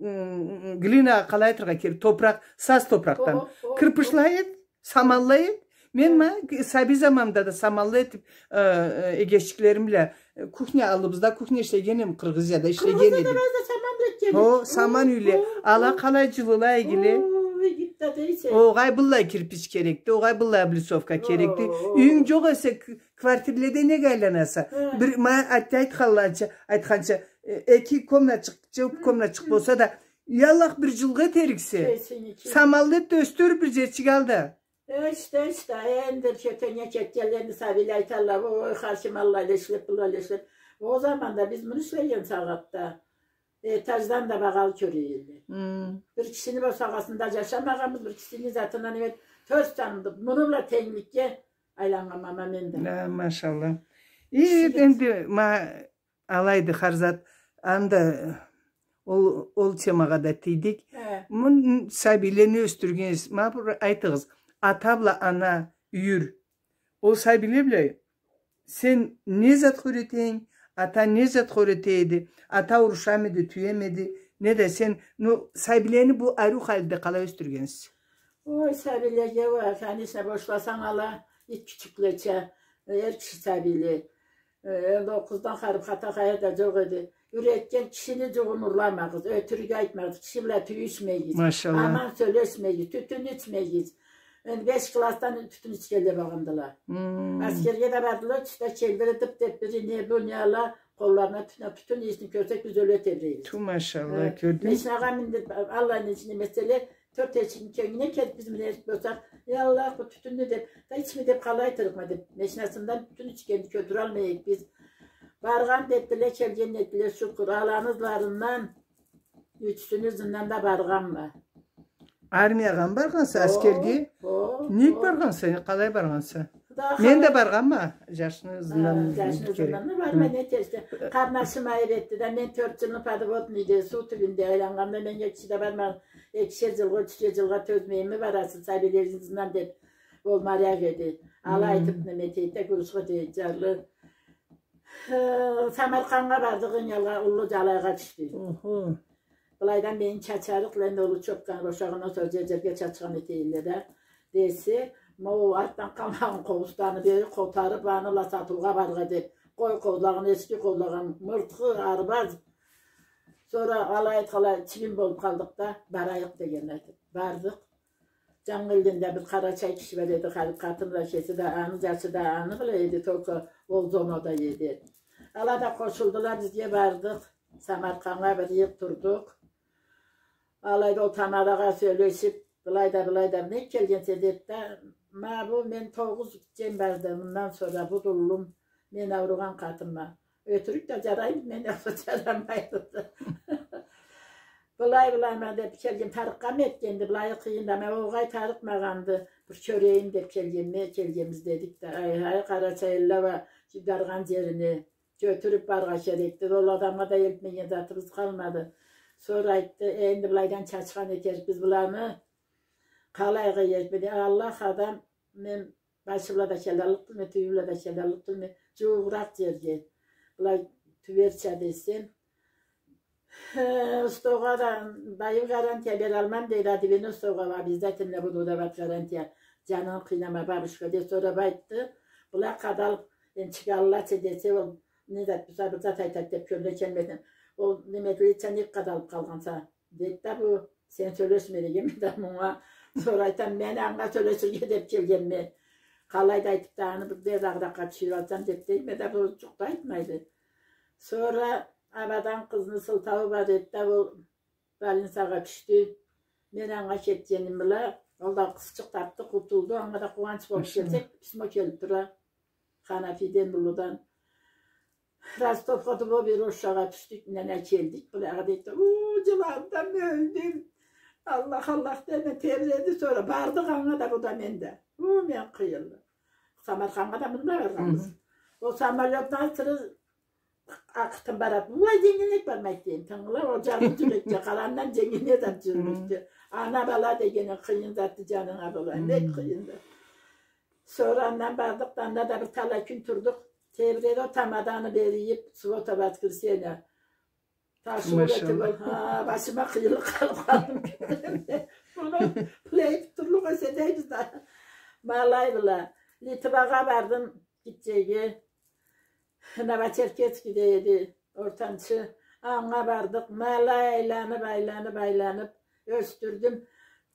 м, глина, къалай айтыргъа керек, топуракъ, саз топуракъдан. О, о, о. Кырпычла эт, саманла эт. Мен ма сабий заманымда да саманла этиб, э, э, эгечиклерим бла, э, кухня аллыбызда, кухня ишлеген эдим, Къыргъызияда ишлеген эдим. Къыргъызияда бары да саман бла этген эдик. О, саман юйле. О, о. Ала къалай джылыла эдиле. О, Египетде дейсе. Огъай, быллай кирпич керекди, огъай, быллай облицовка керекди. О, о. Юйюнг джокъ эсе, к-, квартирледе неге айланаса? Хы. Бир, ма, атта айтханча, айтханча, э, эки комнатчыкъ, джюб комнатчыкъ болса да, яллах, бир джылгъа этериксе. Кесиники. Саманла эт да ёсдюр, бир джерчик ал да. Эшта, эшта, энди кётеннге кетгенле, энди сабийле айталла, ой, Хашим, аллайла ишлеб, быллайла ишлеб. Ол заманда биз муну ишлеген сагъатда этаждан да багъалы кёре эдиле. Хы. Бир кишини босагъасында джашамагъанбыз, бир кишини затына неме, тёрт джанымды. Муну бла тенгликге айланнганма мен да. Да, машалла. Э, энди ма алайды хар зат, анда ол, ол темагъа да тийдик. Хы. Мун сабийлени ёсдюргенсиз, ма бир айтыгъыз, ата бла ана юйюр. Ол сабийле бла сен не зат юйретенг, ата не зат юйрете эди, ата урушамы эди, тюемеди, неда сен, ну, сабийлени бу ариу халда къалай ёсдюргенсиз? Ой, сабийлеге уа, конечно, бошласанг ала, ит кючюклеча, эр киши сабийле. Э, элли токъуздан харип хата къайда джокъ эди. Юйретген: кишини джугъун урламагъыз, ётюрюк айтмагъыз, киши бла тюйюшмегиз. Машалла. Аман сёлешмегиз, тютюн ичмегиз. Энди беш классдан тютюн ичгенле болгъандыла. Хм. Аскерге да бардыла, тюшде келдире дыб деб бири не бу, не ала, къолларына тютюн, тютюн ийисин кёрсек, биз ёле тебрейбиз. Тю, машалла, э, кёрдюнг? Машинагъа миндириб, аллайны ичине, месела, тёрт эшикни кёнгюне келиб, биз минерик болсакъ, я Аллах, бу тютюнню деб, да ичме деб къалай айтырыкъма деб, машинасындан тютюн ичгенни кётюралмай эдик биз. Баргъан да этдиле, келген да этдиле, шукур, аланы ызларындан, ючюсюню ызындан да баргъанма. Армиягъамы баргъанса, аскерге? О, о. Нек баргъанса, къалай баргъанса? Мен да баргъанма, джашны ызындан. Ха, джашны ызындан да барма, не терс да. Къарнашым айыр этди да, мен тёрт джылны подводныйде, суу тюбюнде айланнганма, меннге киши да бармагъан, экишер джылгъа, ючюшер джылгъа тёзмейинми бараса, сабийлени ызындан деб, ол моряк эди. Алай айтыб, неме этейди да, грузчик эди, джарлы. Э, Самаркъаннга бардыкъ, энг алгъа, уллу джалайгъа тюшдю. Охо. Былайдан мени чачарыкъла, энди ол чокканы бошагъандан сора джер-джерге чачхан этейинле да. Десе, ма ол артдан къалмагъан къобустаны бери къотарыб, аны бла сатыугъа барыргъа деб, къой къозлагъан, эчки къозлагъан, мыртхы, арбаз. Сора алай айтханлай, чибин болуб къалдыкъ да, барайыкъ дегенни айтыб бардыкъ. Джангы элден да бир къарачай киши бар эди, Халиб къатын бла, кеси да аны, джашы да аны бла эди, только ол зонада эди. Ала да къошулдула, бизге бардыкъ. Самаркъаннга бир йыл турдукъ. Алайда ол тамадагъа сёлешип, былайда, былайда, не келгенсе деди да, ма бу мен тогъуз гитчем барды, мындан сора бу да уллум, мен ауругъан къатынма. Ётюрюк да жараймы, мен да жарамайма. Былай, былай, ма деп келген, тарыкъгъа ма этгенди, былайы къыйын да, ма огъай тарыкъмагъанды, бир кёрейим деп келгенме, келгенбиз дедик да, ай, ай, къарачайлыла уа баргъан жерине. Кётюрюп барыргъа керекди. Ол адамгъа да элтмеген затыбыз къалмады. Сора айтды, э, энди былайдан чачхан этерикбиз быланы. Къалайгъа элтмеди. Аллах адам, мен башы бла да келаллыкъ тюлме, тюбю бла да келаллыкъ тюлме, жуугъуракъ жерге. Былай тюберча десем, э, устогъа да, дайым гарантия бералмам дейди, а дибине устогъа обязательно буду давать гарантия. Жанын къыйнама, бабушка, деп сора айтды. Была къадалып, энчи аллачы десе, ол не зат, бир зат айтат деп кёлюне келмесин. Ол неме, лечениеге къадалып къалгъанса, деди да бу, сен сёлешме дегенме да мунга. Сора айтам, мен анга сёлеширге деп келгенме. Къалай да айтып да, аны бир дагъыда къатышып алсам деп дейме да, бу жукъ да айтмайды. Сора абадан къызны сылтауу бар эди да, ол больницагъа тюшдю. Мен анга кетгеним бла, ол да къызчыкъ тапды, къутулду. Анга да къууанч болуп келсек, письмо келип тура. Ханафиден, Булудан. Ростовгъа да бир ошагъа тюшдюк, мына келдик, былагъа дейди. Уу, жылаудан ёлдюм. Аллах, Аллах деме, тебиреди, сора бардыкъ анга да, бу да, мен да. Уу, мен къыйынлы. Самаркъаннга да мында баргъанбыз. Ол самолётну асыры акъыртын барады. Былай женгелек бармайды дейим. Тынгыла, ол жангы жюрекге къарагъандан женгелек зат жюрюрюкдю. Ана бала дегени къыйын затды, жанынга бала. Бек къыйынды. Сора андан бардыкъ да, анда да бир талай кюн турдукъ. Тебиреди ол тамаданы бери ийип, суббота, воскресенье. Ташыуу этип ол, ха, башыма къыйынлыкъ алып къалдым. Муну былай этип турлукъ эсе дейбиз да. Ма алай бла. Литвагъа бардым, гитчеге. Новочеркесскеде эди, ортанчы. Анга бардыкъ. Ма алай айланып, айланып, айланып ёсдюрдюм.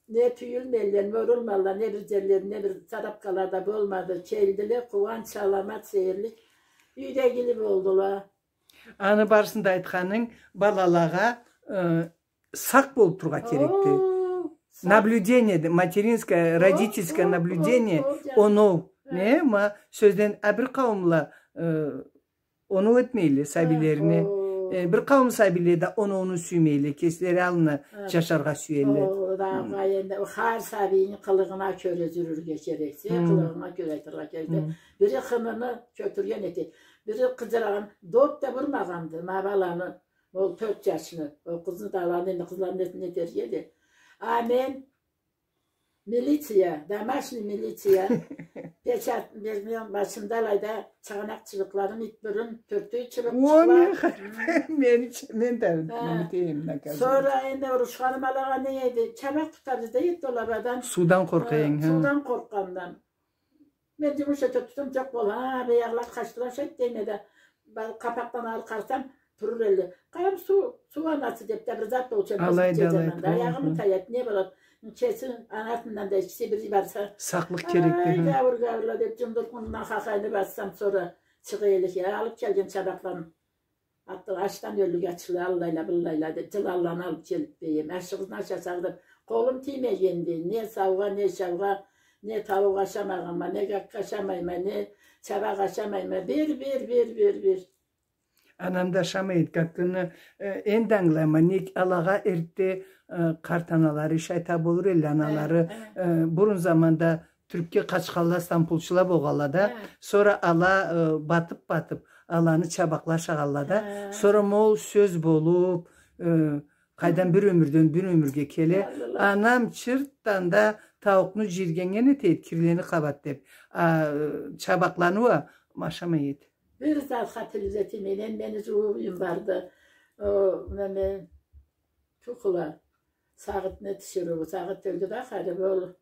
Не тюйюлмелле, не орулмалла, не бир жерлерине, бир царапкала да болмады. Келдиле, къууанч, саламат, сейирлик. Юйдегили болдула. Аны барысын да айтханынг, балалагъа, э, сакъ болуп тургъа керекди. О, сакъ. Наблюдение, материнское, родительское наблюдение, о, о, о, о, оноу. Э. Не, ма, сёзден, а бир къауумла, э, оноу этмейле сабийлерине. Э, бир къауум сабийле да оноуну сюймейле, кеслери аллына жашаргъа сюелле. О, да, энди, хар сабийни къылыгъына кёре жюрюрге керексе, къылыгъына кёре айтыргъа керекди. Бири хыныны кётюрген эте, бири къыжырагъан, доп да бурмагъанды, ма баланы. Ол тёрт жашны, ол къызны да аланы, энди къызланы не этерге да. А мен милиция, домашний милиция, печать, мен башымда алайда чыгъанакъ чыбыкъларым, итбурун, тёртеу чыбыкъчыкъла. О, мен, мен да, мен да, мен да, наказание. Сора энди урушханым алагъа не эди? Чабакъ тутабыз дейди ол абадан. Суудан къоркъа эдинг, ха? Суудан къоркъгъандан. Мен жумуш эте турсам, жокъ бол, ха, баягъыла къачдыла, шайт дейме да, къапакъдан ары къарасам, турур элле. Къайдам, суу, суу анасы деп да бир зат болчу эди. Алайды, алайды. Аягъымы таяды, не болады? Кеси анасындан да ичсе, бири барса. Сакълыкъ керекди, ха. Ай, гяуур, гяаурла деп, жумдурукъ мындан хахайны бассам, сора чыгъа элле, алып келген чабакъланы. Ачдан ёллюк ачла, аллайла, быллайла деп, жыланланы алып келип бейим. Ашыгъызны ашасагъыз деп, къолум тиймегенди. Не саугъа, не шаугъа, не тауукъ ашамагъанма, не гакка ашамайма, не чабакъ ашамайма. Бир, бир, бир, бир, бир. Анам да ашамайды гаккыны, э, энди ангылайма, нек алагъа эртте, э, къарт аналары иш айта болур элле, аналары, э, бурун заманда Тюркге къачханла, стампулчула болгъанла да, сора ала, э, батып-батып, аланы чабакъла ашагъанла да, сора ма ол сёз болуп, э, къайдам, бир ёмюрден бир ёмюрге келе. Анам чыртдан да тауукъну жийиргеннген этеди, кирлени къабат деп. А, э, чабакъланы уа ашамай эди. Бир затха тил излетмейме, мени жууугъум барды. О, неме, Тукъла, Сагъытны тиширыуу, Сагъыт ёлдю да, хали ол,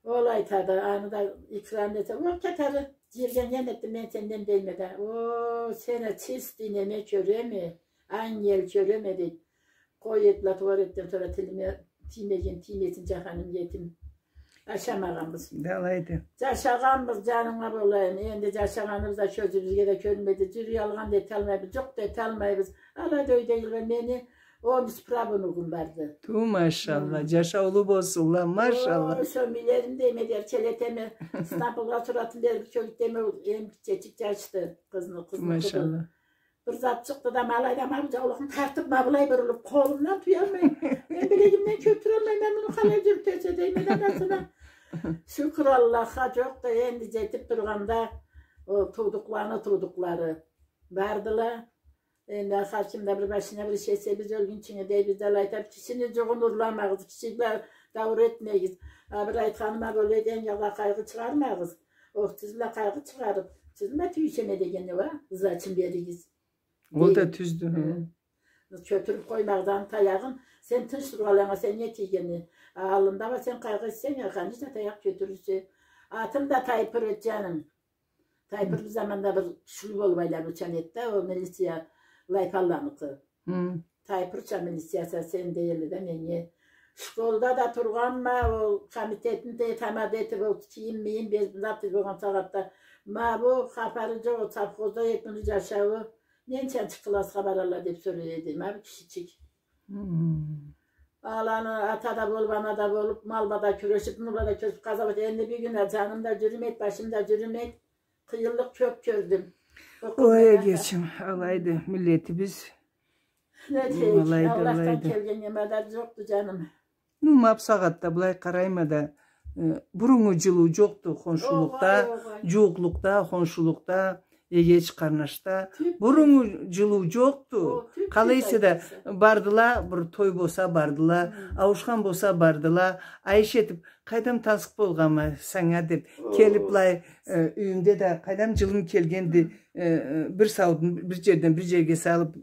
ол айтады, аны да икрам эте. Ол кетери, жийиргеннген этди, мен сенден дейме да. О, сен а чистый неме кёреме, ангел кёреме, дейди. Къой эт, латвор этден сора тилиме тиймеген тиймесин, жаханым, етим. Ашамагъанбыз. Да алайды. Жашагъанбыз, жанынга болайым. Энди жашагъаныбыз да кёзюбюзге да кёрюнмейди. Жюрюй алгъан да эталмайбыз, жукъ да эталмайбыз. Алайда юйдегиле мени Он юч правнугум барды. Ту, машалла, жашаулу болсунла, машалла. О, шо милерим дейме, дери келетеме, Стамбулгъа суратын берип кёргюзтеме, ол эм гитчечик жашды, къызны, къызны къызы. Машалла. Бир зат чыкъды да, ма алайда ма бу жаулукъну тартып, ма былай бурулуп, къолумдан тюялмай, мен билегимден кётюралмай, мен муну къалай жюрюте эсе дейме да, анасына. Шукур Аллахха, жокъду, энди жетип тургъанда, ол туудукъланы туудукълары бардыла. Энди хар ким да бир башына бир иш этсе, биз ёлгюнчюнге дейбиз да, алай айтабыз, кишини жугъун урламагъыз, киши бла дауур этмегиз. А бир айтханыма, бёле эден, ягъа къайгъы чыгъармагъыз. Ох, сиз бла къайгъы чыгъарып, сиз бла тюйюшеме дегени уа, ызачын беригиз. Ол да тюздю, хы. Кётюрюп къоймагъыз аны таягъын, сен тынч тургъанлай, сен не тийгени. А аллында уа сен къайгъы этсенг, а ханича таякъ кётюрюрсе. Атым да Тайпыр эди, жаным. Тайпыр бир заманда бир кючлю болуп айлануучан эди да, ол милиция, Лайпалланыкъы. Хы. Тайпырча милициясы сен дейдиле да меннге. Школда да тургъанма, ол комитетни да тамада этип, ол кийим-мийим бир зат болгъан сагъатда. Ма бу хапары жокъ, ол совхозда эди муну жашауу. Ненчанчы классха баралла деп сорай эди. Ма бу кишичик. Хы. Аланы ата да болуп, ана да болуп, мал бла да кюрешип, муну бла да кюрешип, къазауат. Энди бюгюн а жаным да жюрюмейди, башым да жюрюмейди. Къыйынлыкъ кёп кёрдюм. Ой, эгечим, алайды миллетибиз. Не дейик, алайды, Аллахдан келгеннге мадар жокъду, жаным. Ну, ма бусагъатда былай къарайма да, э, буруннгу жылыу жокъду хоншулукъда, жууукълукъда, хоншулукъда, эгеч-къарнашда. Буруннгу жылыу жокъду. Къалай эсе да бардыла, бир той болса бардыла, ауушхан болса бардыла, айыш этип, къайдам, тансыкъ болгъанма санга деп, келип былай, э, юйюмде да къайдам жылым келгенди, э, э, бир сауутну бир жерден бир жерге салып,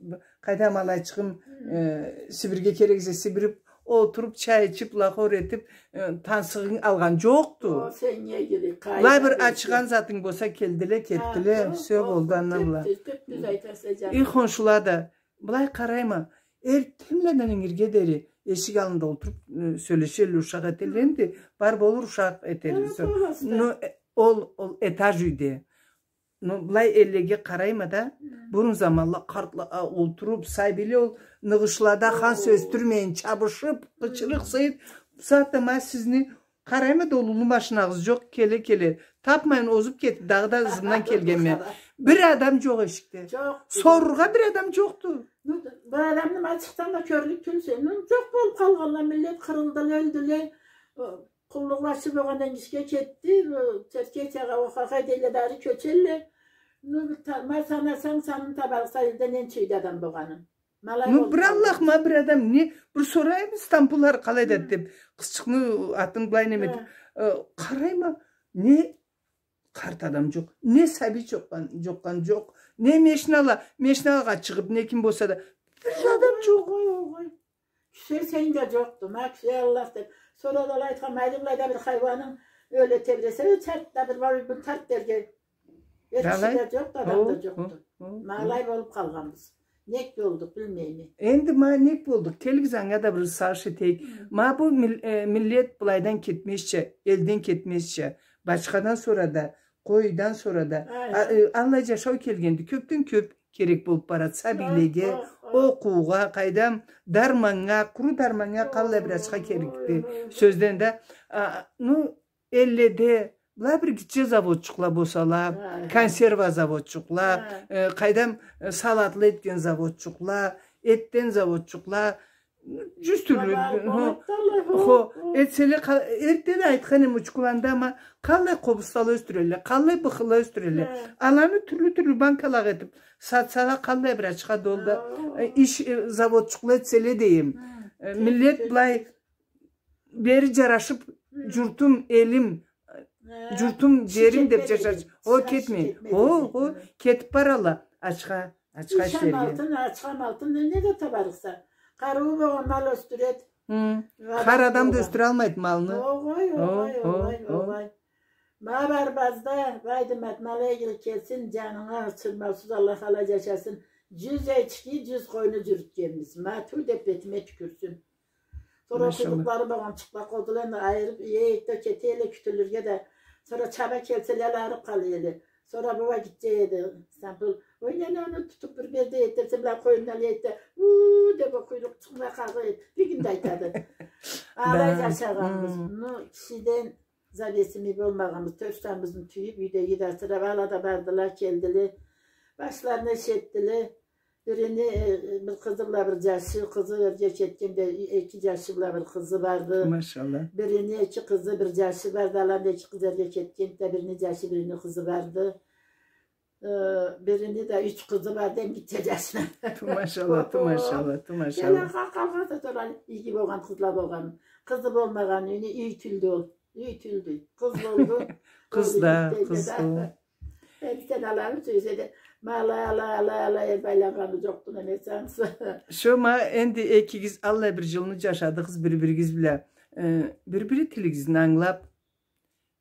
къайдам, алайчыгъым, э, сибирге керек эсе сибирип, олтуруп, чай ичип, лахор этип, э, тансыгъынг алгъан жокъду. О, сен не керек, былай бир ачыгъан затынг болса, келдиле, кетдиле, всё, болду, андан былай. Тюз, тюз, тюз айтаса, жаным. Эй, хоншула да, былай къарайма, эртденледен ингирге дери эшик аллында олтуруп, э, сёлешелле, ушакъ этелле энди, бар болур, ушакъ этелле. Ну, э, ол, ол этаж юйде. Ну, былай эллеге къарайма да, бурун заманла къартла, а, олтуруп, сабийле ол ныгъышлада ханс ёсдюрмейин, чабышып, къычырыкъ сыйып, бусагъатда ма сизни къарайма да, ол уллу машинагъыз жокъ, келе-келе. Тапмайын, озуп кетип, дагъыда ызымдан келгенме. Бир адам жокъ эшикде. Жокъ. Сорургъа бир адам жокъду. Ну, бир адамны ма чыкъсанг да кёрлюк тюлсе. Ну, жокъ болуп къалгъанла, миллет къырылдыла, ёлдюле. О, къуллукъбашы болгъан энгишге кетди. О, Черкесиягъа, охо, къайда элле да ары кёчелле. Ну, та-, ма санасанг, санын табарыкъса, элде ненча юйде адам болгъанын. Ну, бир Аллах, ма бир адам, не, бир сорайым, Стамбуллары къалайды деп, къызчыкъны атын былай неме этип, э, къарайма, не къарт адам жокъ, не сабий жокъгъан, жокъгъан жокъ, не мешнала, мешналагъа чыгъып, не ким болса да, бир адам жокъ. Огъай, огъай. Кюсесенг да жокъду, ма кюсе Аллах деп. Сора да алай айтхан, майры былайда бир хайуанынг ёле тебресе, чарт да бир бар, бир тарт дерге. Эр киши да жокъду, адам да жокъду. Ма алай болуп къалгъанбыз. Нек болдукъ, билмейме. Энди ма нек болдукъ? Келигиз, анга да бир сагъыш этейик. Ма бу мил-, э, миллет былайдан кетмезча, элден кетмезча, бачхадан сора да, къойдан сора да, а, э, аллай жашау келгенди. Кёпден кёп керек болуп барады сабийлеге, окъуугъа, къайдам, дарманнга, къуру дарманнга къаллай бир ачха керекди. Сёзден да, а, ну, элледе, былай бир гитче заводчукъла болсала, консерва заводчукъла, э, къайдам, э, салатла этген заводчукъла, этден заводчукъла, жюз тюрлю, хо, этселе, къа-, эртде да айтхан эм, учкуланда ма къаллай къобустала ёсдюрелле, къаллай быхла ёсдюрелле. Аланы тюрлю-тюрлю банкалагъа этип сатсала, къаллай бир ачха долда, э, иш, э, заводчукъла этселе дейим. Э, миллет былай бери жарашып, журтум, элим, журтум, жерим деп жашарча. О, кетмей. О, о, кетип барала. Ачха, ачха ишлерге. Ачха алтын, ачха алтын, не да табарыкъса. Къарыуу болгъан мал ёсдюрет. Хар адам да ёсдюралмайт малны. Огъай, огъай, огъай, огъай. Ма барыбызда, Байдымат, ма алай келсин, жанынга чырмаусуз Аллах алай жашасын. Жюз эчки, жюз къойну жюрютгенбиз. Ма тюй деп бетиме тюкюрсюн. Сора къуйрукълары болгъан чыкъла къозула, энди айырып иейик да, кетелле кютюлюрге да. Сора чаба келселе, алай ары къалалла. Сора бу уа гитче эди, Стамбул. Ой, нене, аны тутуп бир берди, этдирсем, бла къойнуна алай этди. Уу деп, ол къуйрукъ чыкъмай къагъа эди. Бюгюн да айтады. Алай джашагъанбыз. Ну, кишиден зависимый болмагъанбыз. Тёрт саныбызны тюйюп, юйдегиде асырап, ала да бардыла, келдиле. Башларына иш этдиле. Бирини, э, бир къызы бла бир джашы, къызы эрге кетгенди, эки джашы бла бир къызы барды. Машалла. Бирини эки къызы, бир джашы барды, аланы да эки къызы эрге кетгенди да, бирини джашы, бирини къызы барды. Э, бирини да юч къызы барды, эм гитче джашына. Ту машалла, ту машалла, ту машалла. Келе къа-, къалгъан да сора иги болгъан къызла болгъан. Къызы болмагъан юйню юй тюлдю ол. Юй тюлдю. Къыз болду. Къыз да, къыз да. Энди сен аланы сюйсе да, ма алай, алай, алай, алай, эл байланнганы джокъду, неме санса. Шо ма, энди экигиз аллай бир джылны джашадыгъыз бир-биригиз бла. Э, бир-бири тилигизни ангылап,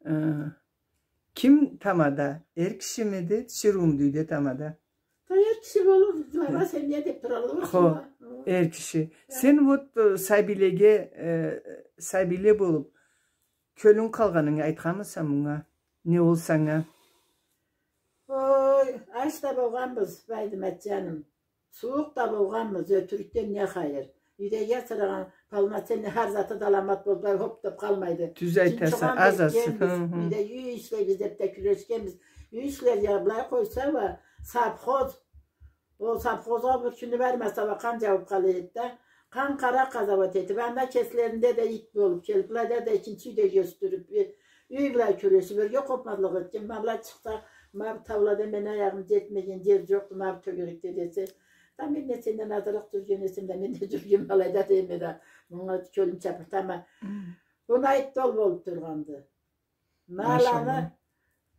э, ким тамада? Эр кишимиди, тиширыумуду юйде тамада? Та эр киши болур, джума семья деп туралла. Хо, эр киши. Сен вот, э, сабийлеге, э, сабийле болуп, кёлюнг къалгъанынгы айтханмыса мунга? Не ол санга? Ой, ач да болгъанбыз, Байдымат джаным. Сууукъ да болгъанбыз, ётюрюкден не хайыр? Юйдеги асырагъан полноценный хар заты да аламат болду, хоп деп къалмайды. Тюз айтаса, аз-аз. Юйде юй ишлейбиз деп да кюрешгенбиз. Юй ишлерге былай къойса уа, совхоз. Ол совхозгъа бир кюню бармаса уа, къан джаууп къала эди да. Къан къара къазауат этип, анда кеслеринде да ит болуп келип, былайда да экинчи юйде ёсдюрюп, э, юй бла кюрешип, ёрге къопмазлыкъ этген. Ма былай чыкъса, ма бу таулада мени аягъым джетмеген джер джокъду, ма бу тёгерекде десе. Да мен да сенден азыракъ джюрген эсем да, мен да джюргенме алайда дейме да. Мунга кёлюм чапыртама. Муну айтды, ол болуп тургъанды. Ма аланы,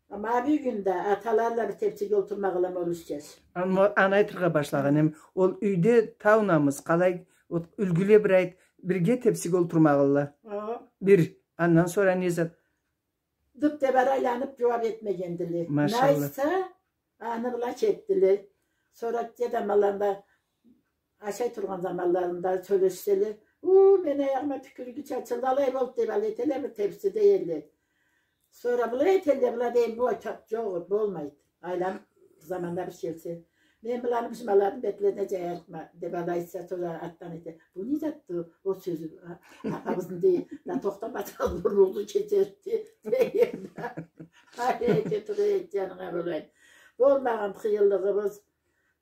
ма бюгюн да аталарла бир тепсиге олтурмагъанла, ол юч джаш. Аны айтыргъа башлагъан эм, ол юйде тау намыс, къалай, ол юлгюле бир айт, бирге тепсиге олтурмагъанла. Бир, андан сора не зат? Дыб-дебар айланып, джууап этмегендиле. Машалла. Найса, аны бла кетдиле. Сора деди, амалларында ашай тургъан заманларында сёлешселе, у, мени аягъыма тюкюрюгю чачылды, алай болду деп, алай этеле, бир тепсиде эдиле. Сора былай этеле, былай дейме, бу айтады, джокъ, болмайды. Айланып, заманда бир келсе. Мен быланы бижмаларын бетлерине джаярыкъма, деп алай айтса, сора артдан эте. Бу не затды, ол сёзю, а, атабызны дей, да тохтамаса, бурнугъузну кесерикди, дейме да. Ай, эте тура, эте, джанынга болайым. Болмагъан къыйынлыгъыбыз,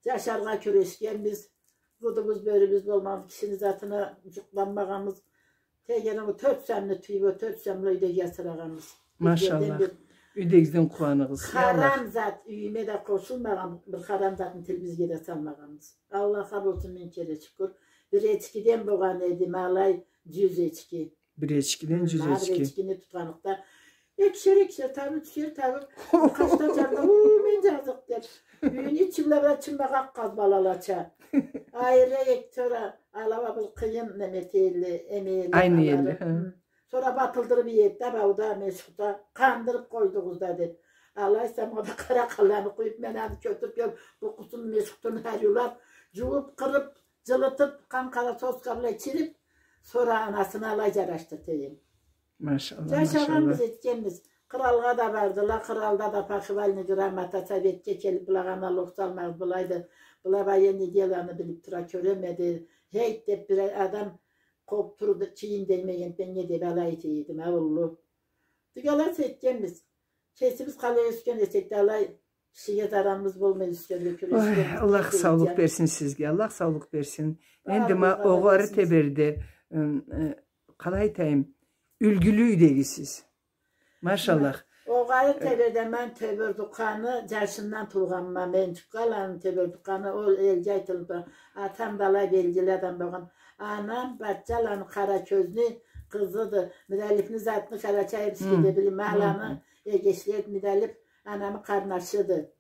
джашаргъа кюрешгенбиз. Будубуз, бёрюбюз болмагъан, кишини затына джукъланмагъанбыз. Тегерен ол тёрт санны тюйюп, ол тёрт санны юйдеги асырагъанбыз. Машалла. Юйдегизден къууаныгъыз. Харам зат юйюме да къошулмагъан, бир харам затны тилибизге да салмагъанбыз. Аллахха болсун миинг кере шукур. Бир эчкиден болгъан эди, ма алай, джюз эчки. Бир эчкиден джюз эчки. Ма бир эчкини тутханыкъда, экишер, экишер табып, ючер табып, къачда джарда, у, мен джазыкъ деп. Юйню ичи бла бла чымбакъ къазбалалача. Айры эки, сора ала уа бир къыйын неме этелле, эмелле. Айны элле, хы. Сора батылдырып иеди да, бауда, мешхуда, къандырып къойдугъуз да деп. Алай эсе, ма да къара къанланы къуюп, мен аны кётюрюп, букъусун мешхудун ариулап, джууп, къырып, джылытып, къан-къара соска бла ичирип, сора анасына алай джарашдыртайым. Машалла, джашагъанбыз, машалла. Этгенбиз. Къралгъа да бардыла, къралда да похвальный грамота, советге келип, былагъа налог салмагъыз, былайды, была военный деланы билип тура, кёремеди. Хейт деп бир адам къобуп туруп, чийин дегмегенди, мен не деп алай эте эдим, а, уллу. Дыгалас этгенбиз. Кесибиз къалай ёсген эсек да, алай кишиге зарарыбыз болмай ёсгенге кюрешгенбиз. Ой, Аллах саулукъ берсин сизге, Аллах саулукъ берсин. Энди ма огъары теберде, ы, ы, къалай айтайым, юлгюлю юйдегисиз. Машаллах. Огъары теберде мен Тебердукъаны джашындан туугъанма, мен Джуккаланы Тебердукъаны, ол элге айтылып, атам да алай белгили адам болгъан. Анам Батчаланы Къаракёзню къызыды. Миралипни затны Къарачаевскийде билим аланы. Эгечле эди Миралип, анамы къарнашыды.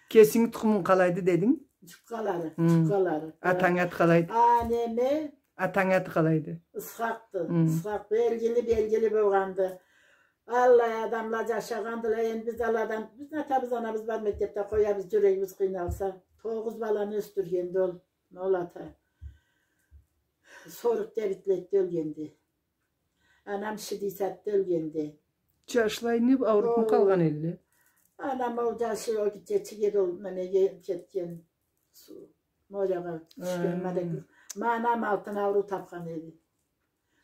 Кесинги тукъумунг къалайды дединг? Джуккалары, джуккалары. Атанг аты къалайды? А, неме? Атанг аты къалайды? Ысхакъды. Ысхакъ белгили, белгили болгъанды. Аллай адамла джашагъандыла, энди биз аладан, бизни атабыз, анабыз бар мектебде, къоябыз, джюрегибиз къыйналса. Тогъуз баланы ёсдюргенди ол, ол ата. Сорок девятлетде ёлгенди. Анам шестидесятда ёлгенди. Джашлай не, аурупму къалгъан элле? Анам ол джашы, ол гитчечик эди, ол немеге кетген, су, морягъа тюшген, ма, ма анам алтын ауруу тапхан эди.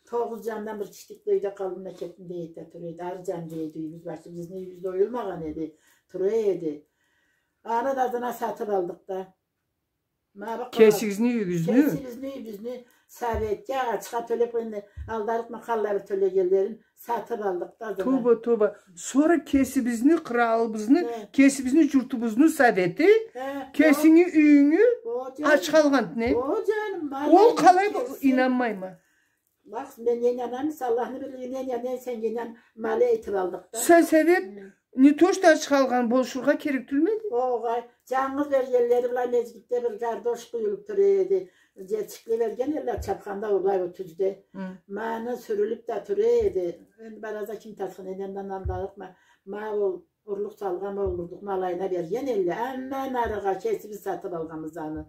Тогъуз джандан бир кишилик да юйде къалдым да кетдим дей да тура эди. Ары джан дей эди, юйюбюз башы, бизни юйюбюз да оюлмагъан эди, тура эди. Аны да ызына сатыб алдыкъ да. Ма бу къала-, кесигизни юйюгюзню? Кесибизни юйюбюзню советге ачха тёлеб, энди алдарыкъ ма къаллай бир тёлегенлерин сатыб алдыкъ да ызына. Тоба, тоба. Сора кесибизни къыралыбызны, кесибизни джуртубузну совети, кесинги юйюнгю ачха алгъанды, не? О, джаным, ма ол къалай, ийнанмайма. Бах, мен ийнанама, Аллахны бирлигине ийнанама, сен ийнан, ма алай этиб алдыкъ да. Сельсовет не то что ачха алгъан, болушургъа керек тюлмеди. Огъай, джангыз бергенлери былай межгитде бир гардош къуюлуб тура эди. Джерчикле берген эдиле, чабханда, олай, ол тюзде. Ма аны сюрюлюб да тура эди. Энди бараза ким тасхын эди, андан алдарыкъ ма, ма ол урлукъ салгъан, ол урлукъну алайына берген эдиле. Андан арыгъа кесибиз сатыб алгъанбыз аны.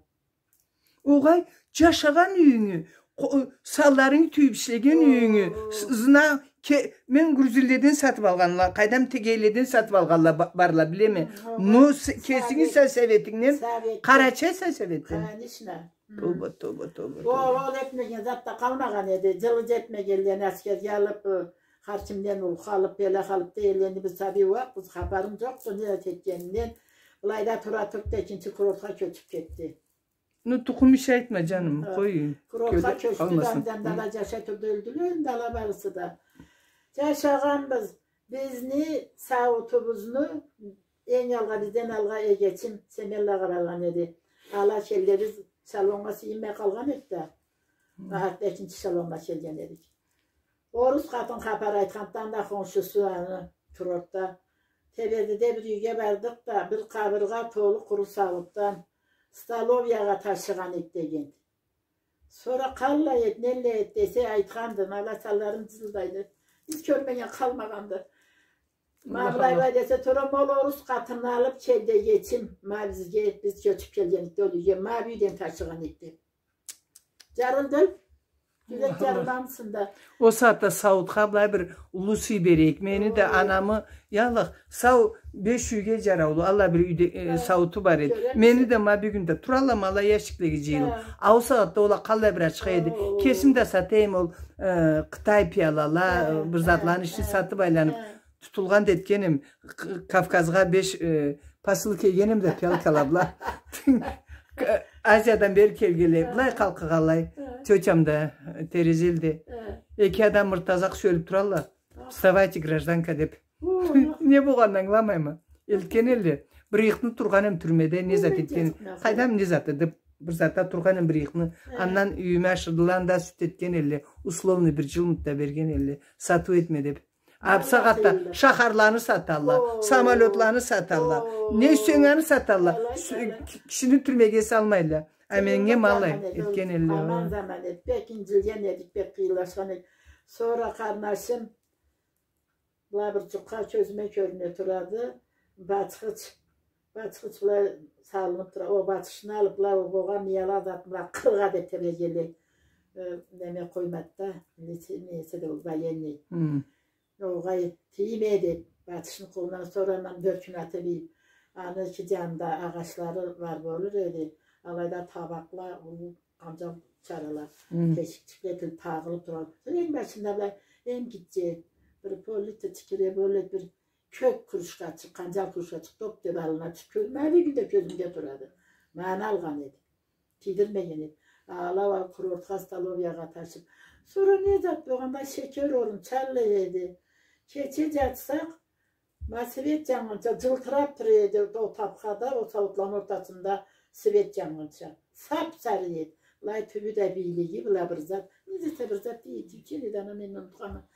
Огъай, джашагъан юйюнгю, къо-, санларынгы тюйюб ишлеген юйюнгю, с-, ызына ке-, мен грузинледен сатыб алгъанла, къайдам, тегейледен сатыб алгъанла ба-, барла, билеме. Но с-, кесинги сельсоветингден, Къарачай сельсоветден. Конечно. Тоба, тоба, тоба, тоба. Ол, ол этмеген зат да къалмагъан эди. Джылы джетмегенлени аскерге алыб, э, хар кимден улху алыб, беле алыб, дейдиле, энди биз сабий уакъбыз, хапарым джокъду не зат этгенинден. Былайда тура туруб да экинчи курортха кёчюб кетди. Ну, тукъум иш айтма, джаным, къой. Курортха кёчдю да, андан да джашай турду, ёлдюле энди ала барысы да. Джашагъанбыз. Бизни сауутубузну энг алгъа, бизден алгъа эгечим Семенлагъа баргъан эди. Ала келди, биз эшелоннга сыйынмай къалгъан эдик да. Ахырда экинчи эшелоннга келген эдик. Орус къатын хапар айтхандан да, хоншусу аны, курортда. Тебердиде бир юйге бардыкъ да, бир къабыргъа толу къуру сауутдан столовиягъа ташыгъан эди деген. Сора къаллай эди, неллай эди десе, айтханды, ма алай санларым джылылдайды. Биз кёрмеген къалмагъанды. Ма былай, былай десе, сора ма ол орус къатынны алыб келди эгечим, ма бизге, биз кёчюб келген эдик ол юйге, ма бу юйден ташыгъан эди. Джарылды. Джюрек джарылмасын да. Ол сагъатда сауутха былай бир уллу сый берейик. Мени да анамы, яллах, сау, беш юйге джараулу, аллай бир юйде, э, саууту бар эди. Мени да ма бюгюн да туралла ма алай ящиклеге джыйылыб. А ол сагъатда ол а къаллай бир ачха эди. Кесим да сата эдим ол, э, Къытай пиялала, э, бир затланы ичине сатыб айланыб. Тутулгъан да этгенем, К-, Кавказгъа беш, э, посылка ийгенем да, пиялкала бла. Азиядан бери келгенле, былай къалкъыгъанлай. Тётям да, э, Терезель да. Эки адам мыртазакъ сюелиб туралла. Вставайте, гражданка, деб. Не болгъанын ангыламайма. Элтген элле. Бир ыйыкъны тургъанем тюрмеде, не зат этген. Къайдам, не зат эди, бир затда тургъанем бир ыйыкъны. Андан юйюме ашырдыла да, сют этген элле. Условный бир джылмыт да берген элле. Сатыу этме деб. А бусагъатда шахарланы саталла, самолётланы саталла. Не сюйсенг аны саталла. Сю-, ки-, кишини тюрмеге салмайла. А меннге ма алай этген элле. Аман заман эди. Бек инджилген эдик, бек къыйынлашхан эдик. Сора къарнашым, былай бир джукъа кёзюме кёрюне турады. Бачхыч, бачхыч былай салыныб тура. Ол бачхычны алыб, былай ол болгъан мияла зат, былай къыргъа деб тебрегенлей. Э, неме къоймады да, не эсе да ол военный. Огъай, тийме деб, бачхычны къолундан, сора андан бёркюн атыб ийиб, аны эки джанында агъачлары бар болур эди. Алайда табакъла, уллу къанджал чарала, тешикчикле этилиб тагъылыб турады. Сора энг башында былай, энг гитче, бир поллитр, тикире болур эди, бир кёк кружкачыкъ, къанджал кружкачыкъ, топ деб аллына тюшюб, ма бюгюн да кёзюмде турады. Ма аны алгъан эди. Тийдирмеген эди. Ала, ала курортха, столовиягъа ташыб. Сора не зат болгъанда, шекер орун чаллай эди. Кече джатсакъ, ма свет джаннганча, джылтыраб тура эди ол табхада, ол сауутланы ортасында свет джаннганча. Сап-сары эди. Былай тюбю да бийлиги, былай бир зат. Не десе бир зат дейди, тюйчен эди, ана, мен унутханма.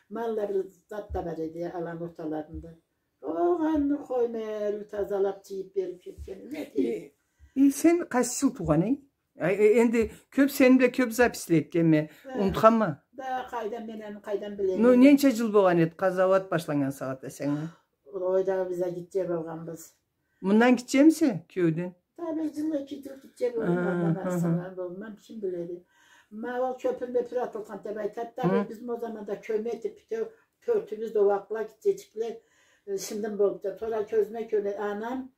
Ма аллай бир зат да бар эди аланы орталарында. Огъай, къоймай, ары тазалаб, джыйыб бериб кетген. Не дейим? Э, э, сен къайсы джыл туугъан эдинг? Ай, э, энди кёб, сени бла кёб записьле этгенме, унутханма. Да, къайдан, мен аны къайдан билейим? Ну, ненча джыл болгъан эди къазауат башланнган сагъатда сеннге? Ой, да, биз а гитче болгъанбыз. Мындан гитчемисе, киеуден? Да, бир джыл, эки джыл гитче болгъан, андан артыгъын болмам, ким биледи. Ма ол кёпюр-мёпюр атылгъан деб айтады да, биз ол заманда кёме этиб, бютеу тёртюбюз да ууакъла, гитчечикле. Э, шынгыртын болуп да, тора кёзюме кёне-, анам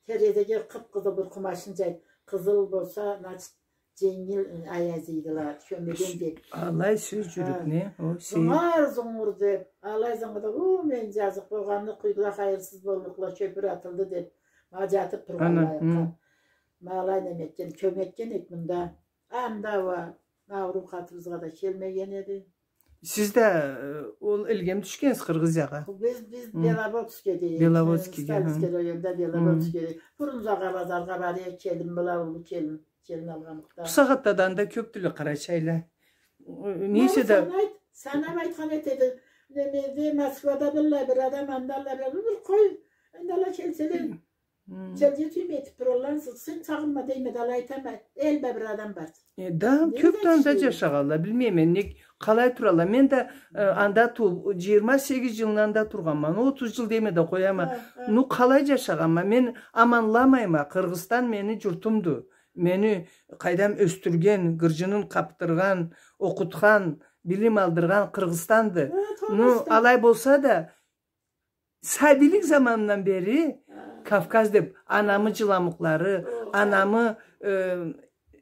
терезеге къып-къызыл бир къумачны джайып, къызыл болса, значит, дженгил, э, аязыйдыла, кёмеген деп. Алай сёз джюрюп, не? О, сёз. Зунгур, зунгур деп, алай зунгур деп, у, мен джазыкъ болгъанны къуйдула, хайырсыз боллукъла, кёпюр атылды деп, ма джатып тургъанлайыкъгъа. Ма алай неме этген, кёме этген эк мында. Анда уа, ауруу къатыбызгъа да келмеген эди. Сиз да, э, ол элгеми тюшгенсиз Къыргъызиягъа? Биз, биз Беловодскеде эдик. Беловодскеде, Сталинский районда Беловодскеде эдик. Бурунзагъа базаргъа бара эдик, келин бла уллу келин, келин алгъанлыкъгъа. Бусагъатда да анда кёпдюле къарачайла. Э, нейсе да. Санап айтхан этеди. Немеде, Москвада быллай бир адам, анда быллай бир, бир къой, анда ала келселе, Келге тюйме этип туралла, сен сагъынма дейме да, алай айтама, эл бла бир адам бар. Э, да, кёп да анда джашагъанла, билмейме, не, къалай туралла. Мен да, э, анда тууп, джыйырма сегиз джылны анда тургъанма, отуз джыл дейме да къояма. Ну, къалай джашагъанма, мен аманламайма, Къыргъызстан мени джуртумду. Мени къайдам ёсдюрген, гырджынын къапдыргъан, окъутхан, билим алдыргъан Къыргъызстанды. Ну, алай болса да, сабийлик заманындан бери Кавказ деп, анамы джыламукълары, анамы, э,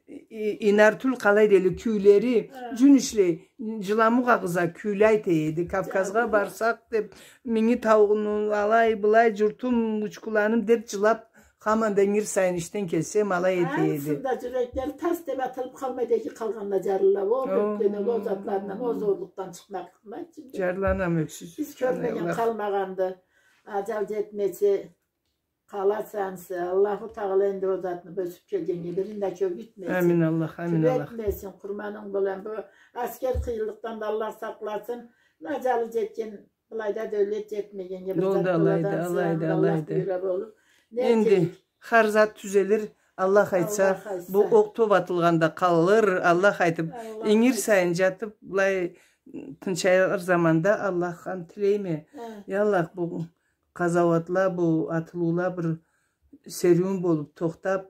и-, инартюл къалай дейле, кюйлери, джюн ишлей, джыламукъ агъыза кюйле айта эди. Кавказгъа барсакъ деп, минги таугъуну, алай, былай, джуртум, учкуланым деп джылап, хаманда ингир сайын ишден келсем, алай эте эди. Анысында джюреклери тас деп атылып къалмайды эди, къалгъанла джарлыла, ол кёпден, ол затларындан, ол зорлукъдан чыкъмакълыкъ. Джарланам ёксюз. Биз кёрмеген къалмагъанды. Аджал джетмесе, къаласа ансы. Аллаху Тагъала энди ол затны бёсюп келгеннге бирин да кёгюйтмесин. Амин Аллах, амин Аллах. Тюбетмесин, къурманынг болам. Бу аскер къыйынлыкъдан да Аллах сакъласын. Аджалы джетген, былайда дёлет джетмегеннге бир зат боладан, алайды, алайды, алайды. Энди хар зат тюзелир, Аллах айтса, бу окъ топ атылгъанда къалыр, Аллах айтып, ингир сайын джатып, былай тынчайыр заманда Аллахдан тилейме. Я Аллах, бу къазауатла, бу атылыула бир сериуюн болуп тохтап,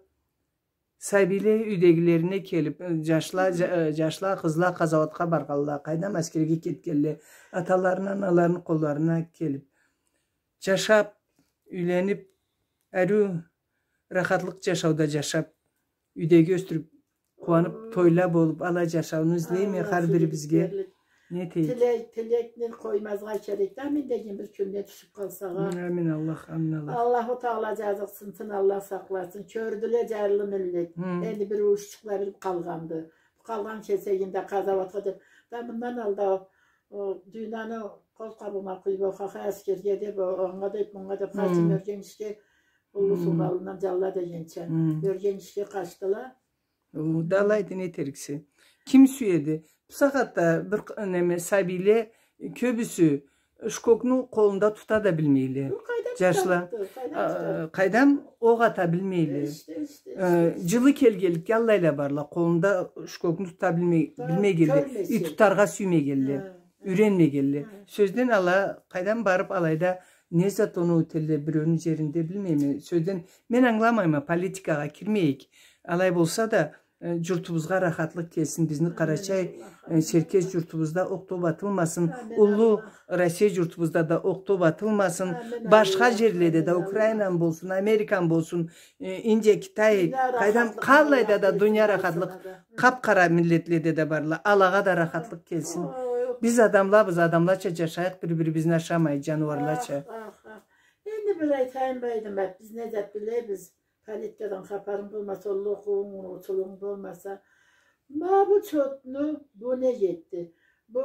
сабийле юйдегилерине келип, э, джашла, джа-, э, джашла, къызла къазауатха баргъанла, къайдам, аскерге кетгенле, аталарыны, аналарыны къолларына келип, джашап, юйленип, ариу рахатлыкъ джашауда джашап, юйдеги ёсдюрюп, къууанып, тойла болуп, алай джашауну излейме хар бирибизге. Не этейик? Тилек, тилекни къоймазгъа керек да, амин деген бир кюнде тюшюп къалсагъа. Амин Аллах, амин Аллах. Аллаху Тагъала джазыкъсынсын, Аллах сакъласын. Кёрдюле джарлы миллет. Энди бир уушчукъла билип къалгъанды. Къалгъан кесегинде къазауатха деп. Да мындан алда о Дюйнаны къол къабыма къуюп, о хахай аскерге деп, о анга деп, мынга деп, къачып, ёрген ишге, уллу сууну аллындан джалла дегенча, ёрген ишге къачдыла. О, да алайды, не этериксе. Ким сюеди? Бу сагъатда бир къ-, неме, сабийле, кёбюсю шкокну къолунда тута да билмейле. Джашла, къайдам, окъ ата билмейле. Э, джылы келгенликге аллайла барла, къолунда шкокну тута билмей, билмегенле, и тутаргъа сюймегенле, юренмегенле. Сёзден ала, къайдам, барып алайда не зат оноу этелле биреуню джеринде, билмейме. Сёзден мен ангыламайма, политикагъа кирмейик. Алай болса да, э, джуртубузгъа рахатлыкъ келсин, бизни къарачай, э, черкес джуртубузда окъ топ атылмасын, уллу Россия джуртубузда да окъ топ атылмасын, башха джерледе да, Украинаны болсун, Американы болсун, э, Индия, Китай, къайдам, къаллайда да дуния рахатлыкъ, къап-къара миллетледе да барла, алагъа да рахатлыкъ келсин. Биз адамлабыз, адамлача джашайыкъ, бир-бирибизни ашамай, джаныуарлача. Энди бир айтайым, Байдымат, биз не зат билебиз? Политикадан хапарынг болмаса, уллу окъууунг, учулуунг болмаса, ма бу чотну бу не этди? Бу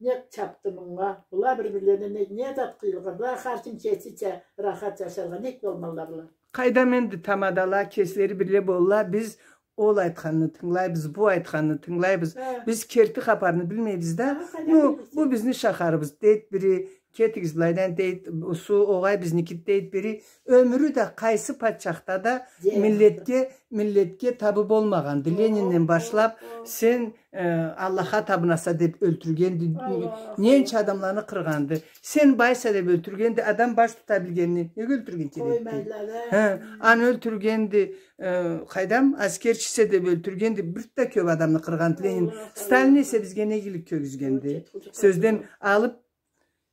не чапды мынга? Была бир-бирлерине не, не зат къыйылгъан? Была хар ким кесича рахат джашаргъа нек болмалла была? Къайдам, энди тамадала кеслери бирле болла, биз ол айтханны тынгылайбыз, бу айтханны тынгылайбыз. Биз керти хапарны билмейбиз да. Ну, бу бизни шахарыбыз, дейт бири, кетигиз былайдан, дейт, суу огъай бизники, дейт бири. Ёмюрю да къайсы патчахда да миллетге, миллетге табы болмагъанды. Ленинден башлап, сен, э, Аллахха табынаса деп ёлтюргенди. Ненча адамланы къыргъанды. Сен байса деп ёлтюргенди. Адам баш тута билгенни неге ёлтюрген керекди? Хы, аны ёлтюргенди. Э, къайдам, аскерчисе деп ёлтюргенди. Бир да кёп адамны къыргъанды Ленин. Сталин эсе бизге не игилик кёргюзгенди? Сёзден алып,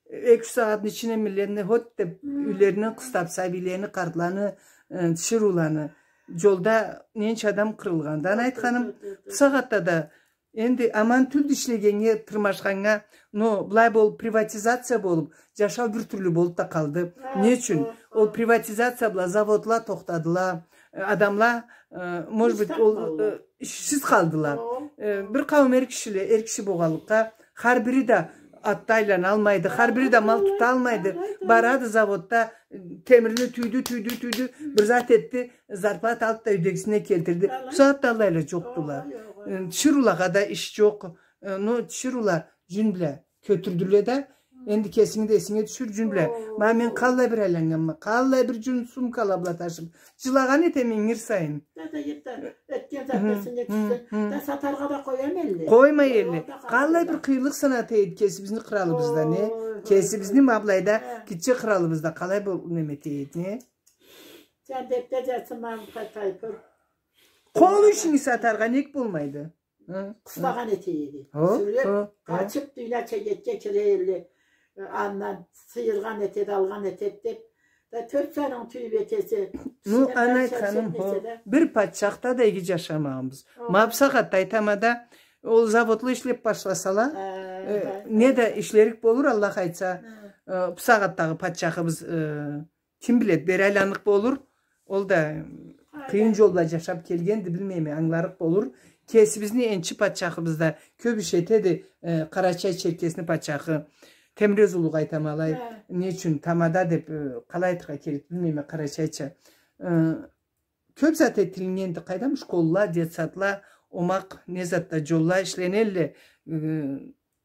Эки-юч сагъатны ичине миллетни хот деп, юйлеринден къыстап, сабийлени, къартланы, э, тиширыуланы. Джолда ненча адам къырылгъанды. Аны айтханым, бу сагъатда да энди аман тюлдю ишлегеннге, тырмашханнга, но былай болуп, приватизация болуп, джашау бир тюрлю болуп да къалды. Не ючюн? Ол приватизация бла заводла тохтадыла, э, адамла, э, может быть, ол, э, ишсиз къалдыла. Э, бир къауум эр кишиле, эр киши болгъанлыкъгъа, хар бири да атда айланалмайды, хар бири да мал туталмайды. Барады заводда, э, темирни тюйдю, тюйдю, тюйдю, бир зат этди, зарплата алды да юйдегисине келтирди. Бу сагъатда аллайла джокъдула. Э, тиширыулагъа да иш джокъ. Э, но тиширыула джюн бла кётюрдюле да, энди кесинги да эсинге тюшюр, джюн бла. Ма мен къаллай бир айланнганма, къаллай бир джюн сумкала бла ташып. Джылагъан этеме ингир сайын. Да, да, да, этген зат эсинге тюшсе, да сатаргъа да къоямы элле? Къоймай элле. Къаллай бир къыйынлыкъ сынагъан эди кесибизни къралыбызда, не? Кесибизни ма былайда гитче къралыбызда къалай бир неме эте эди, не? Джандетде джатсын Мамут Тайпур. Къол ишинги сатаргъа нек болмайды? Къыстагъан эте эди. Сюрюп, къачып, дюйняча этге кире элле. Андан сыйыргъан этеди, алгъан этеди деп. Да тёрт санын тюйюп этесе. Ну, аны айтханым, хо, бир патчахда да иги джашамагъанбыз. Ма бусагъатда айтама да, ол заводла ишлеп башласала, э, не да ишлерик болур, Аллах айтса, э, бусагъатдагъы патчахыбыз, э, ким биледи, бери айланныкъ болур. Ол да къыйын джол бла джашап келгенди, билмейме, ангыларыкъ болур. Кесибизни энчи патчахыбыз да кёп иш этеди, э, Къарачай-Черкесни патчахы. Темрез улугъа айтама алай. Не ючюн тамада деп, э, къалай айтыргъа керек, билмейме, къарачайча. Э, кёп зат этилгенди, къайдам, школла, детсадла, омакъ, не затла, джолла ишленелле. Э,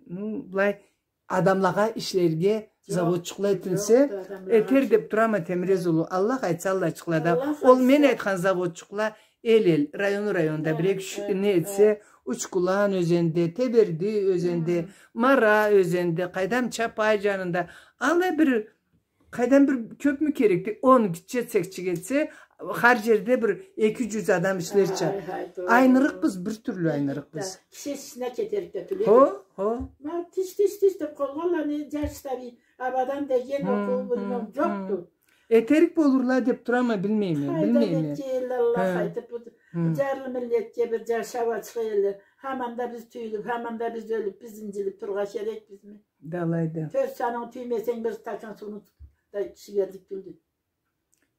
ну, былай, адамлагъа ишлерге заводчукъла этилсе, этер деп турама Темрез улу. Аллах айтса, Аллахчыкъла да. Ол мен айтхан заводчукъла эл-эл, район-районда бир-эки-юч не этсе, Учкулан ёзенде, Теберди ёзенде, Мара ёзенде, къайдам, Чапай джанында. Аллай бир, къайдам, бир кёпмю керекди? Он гитче цехчик этсе, хар джерде бир эки джюз адам ишлерча. Айнырыкъбыз, бир тюрлю айнырыкъбыз. Киши ишине кетерик да тюл эди. Хо, хо. Ма тиш, тиш, тиш деп къолгъанла, не джаш да бир абадан деген окъуу, билмейме, джокъду. Этерик болурла деп турама, билмейме, билмейме. Къайдан этген элле, Аллах айтып, бу джарлы миллетге бир джашау ачха элле. Хаманда биз тюйюлюп, хаманда биз ёлюп, биз инджилип турургъа керекбизми? Да алайды. Тёрт санын тюймесенг, бир стакан сууну да ичерлик тюлдю.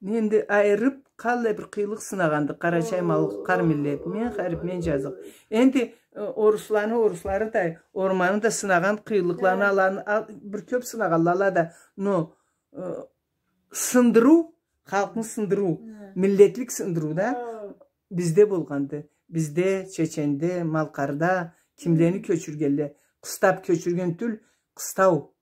Энди айырып, къаллай бир къыйынлыкъ сынагъанды къарачай малкъар миллет. Мен харип, мен джазыкъ. Энди, э, орусланы, оруслары да, орманы да сынагъан къыйынлыкъланы, аланы, ал-, бир кёп сынагъанла ала да, но, э, сындырыу, халкъны сындырыу, миллетлик сындырыу да бизде болгъанды. Бизде, чеченде, малкъарда, кимлени кёчюргенле, къыстап кёчюрген тюл, къыстау.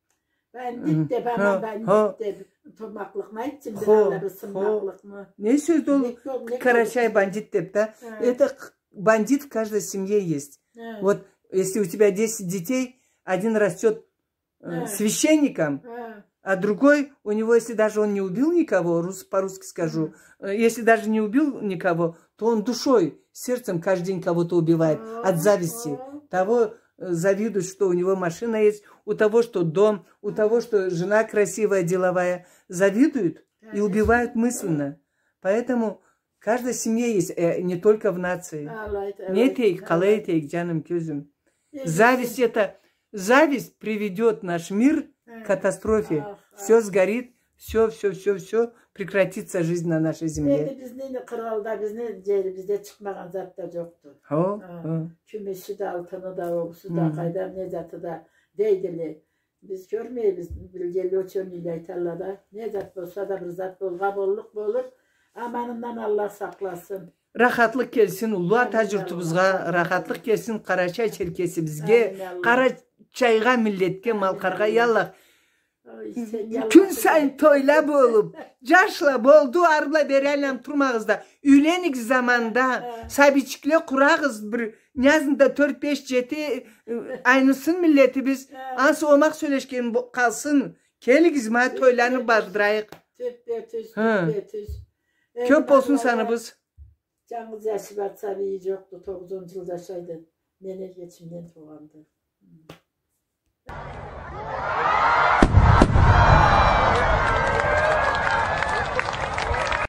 Бандит деп, ама бандит деп, тумакълыкъны айтчы, бир ала бир сынмакълыкъны. Не сёз ол, Къарачай бандит деп да? Это к-, бандит в каждой семье есть. Вот если у тебя десять детей, один растёт, э, священником, а другой, у него, если даже он не убил никого, рус-, по-русски скажу, э, если даже не убил никого, то он душой, сердцем каждый день кого-то убивает от зависти. Того, э, завидуют, что у него машина есть, у того, что дом, у того, что жена красивая, деловая. Завидуют и убивают мысленно. Поэтому в каждой семье есть, э, не только в нации. Не этейик, къалай этейик, джаным, кёзюм. Зависть это, зависть приведёт наш мир к катастрофе. Всё сгорит, всё, всё, всё, всё, прекратится жизнь на нашей земле. Энди бизни къыралда, бизни джерибизде чыкъмагъан зат да джокъду. Хо, хо. Кюмюшю да, алтыны да, огъусу да, къайдам, не заты да дейдиле. Биз кёрмейбиз, билгенле, учёныйле айталла да. Не зат болса да, бир зат болгъа боллукъ болур. Аманындан Аллах сакъласын. Рахатлыкъ келсин уллу ата джуртубузгъа, рахатлыкъ келсин Къарачай-Черкесибизге, Къарачайгъа, миллетге, малкъаргъа, я Аллах. Кюн сайын тойла болуп, джашла болду, ары бла бери айланып турмагъыз да. Юйленигиз заманында, сабийчикле къурагъыз, бир не азында тёрт, беш, джети, э, айнысын миллетибиз, ансы омакъ сёлешген бо-, къалсын. Келигиз, ма, тойланы бардырайыкъ. Тюппе-тюз, тюппе-тюз. Кёп болсун саныбыз. Джангыз джашы бар, сабийи джокъду, тогъуз-он джыл джашайды. Мен эгечимден туугъанды.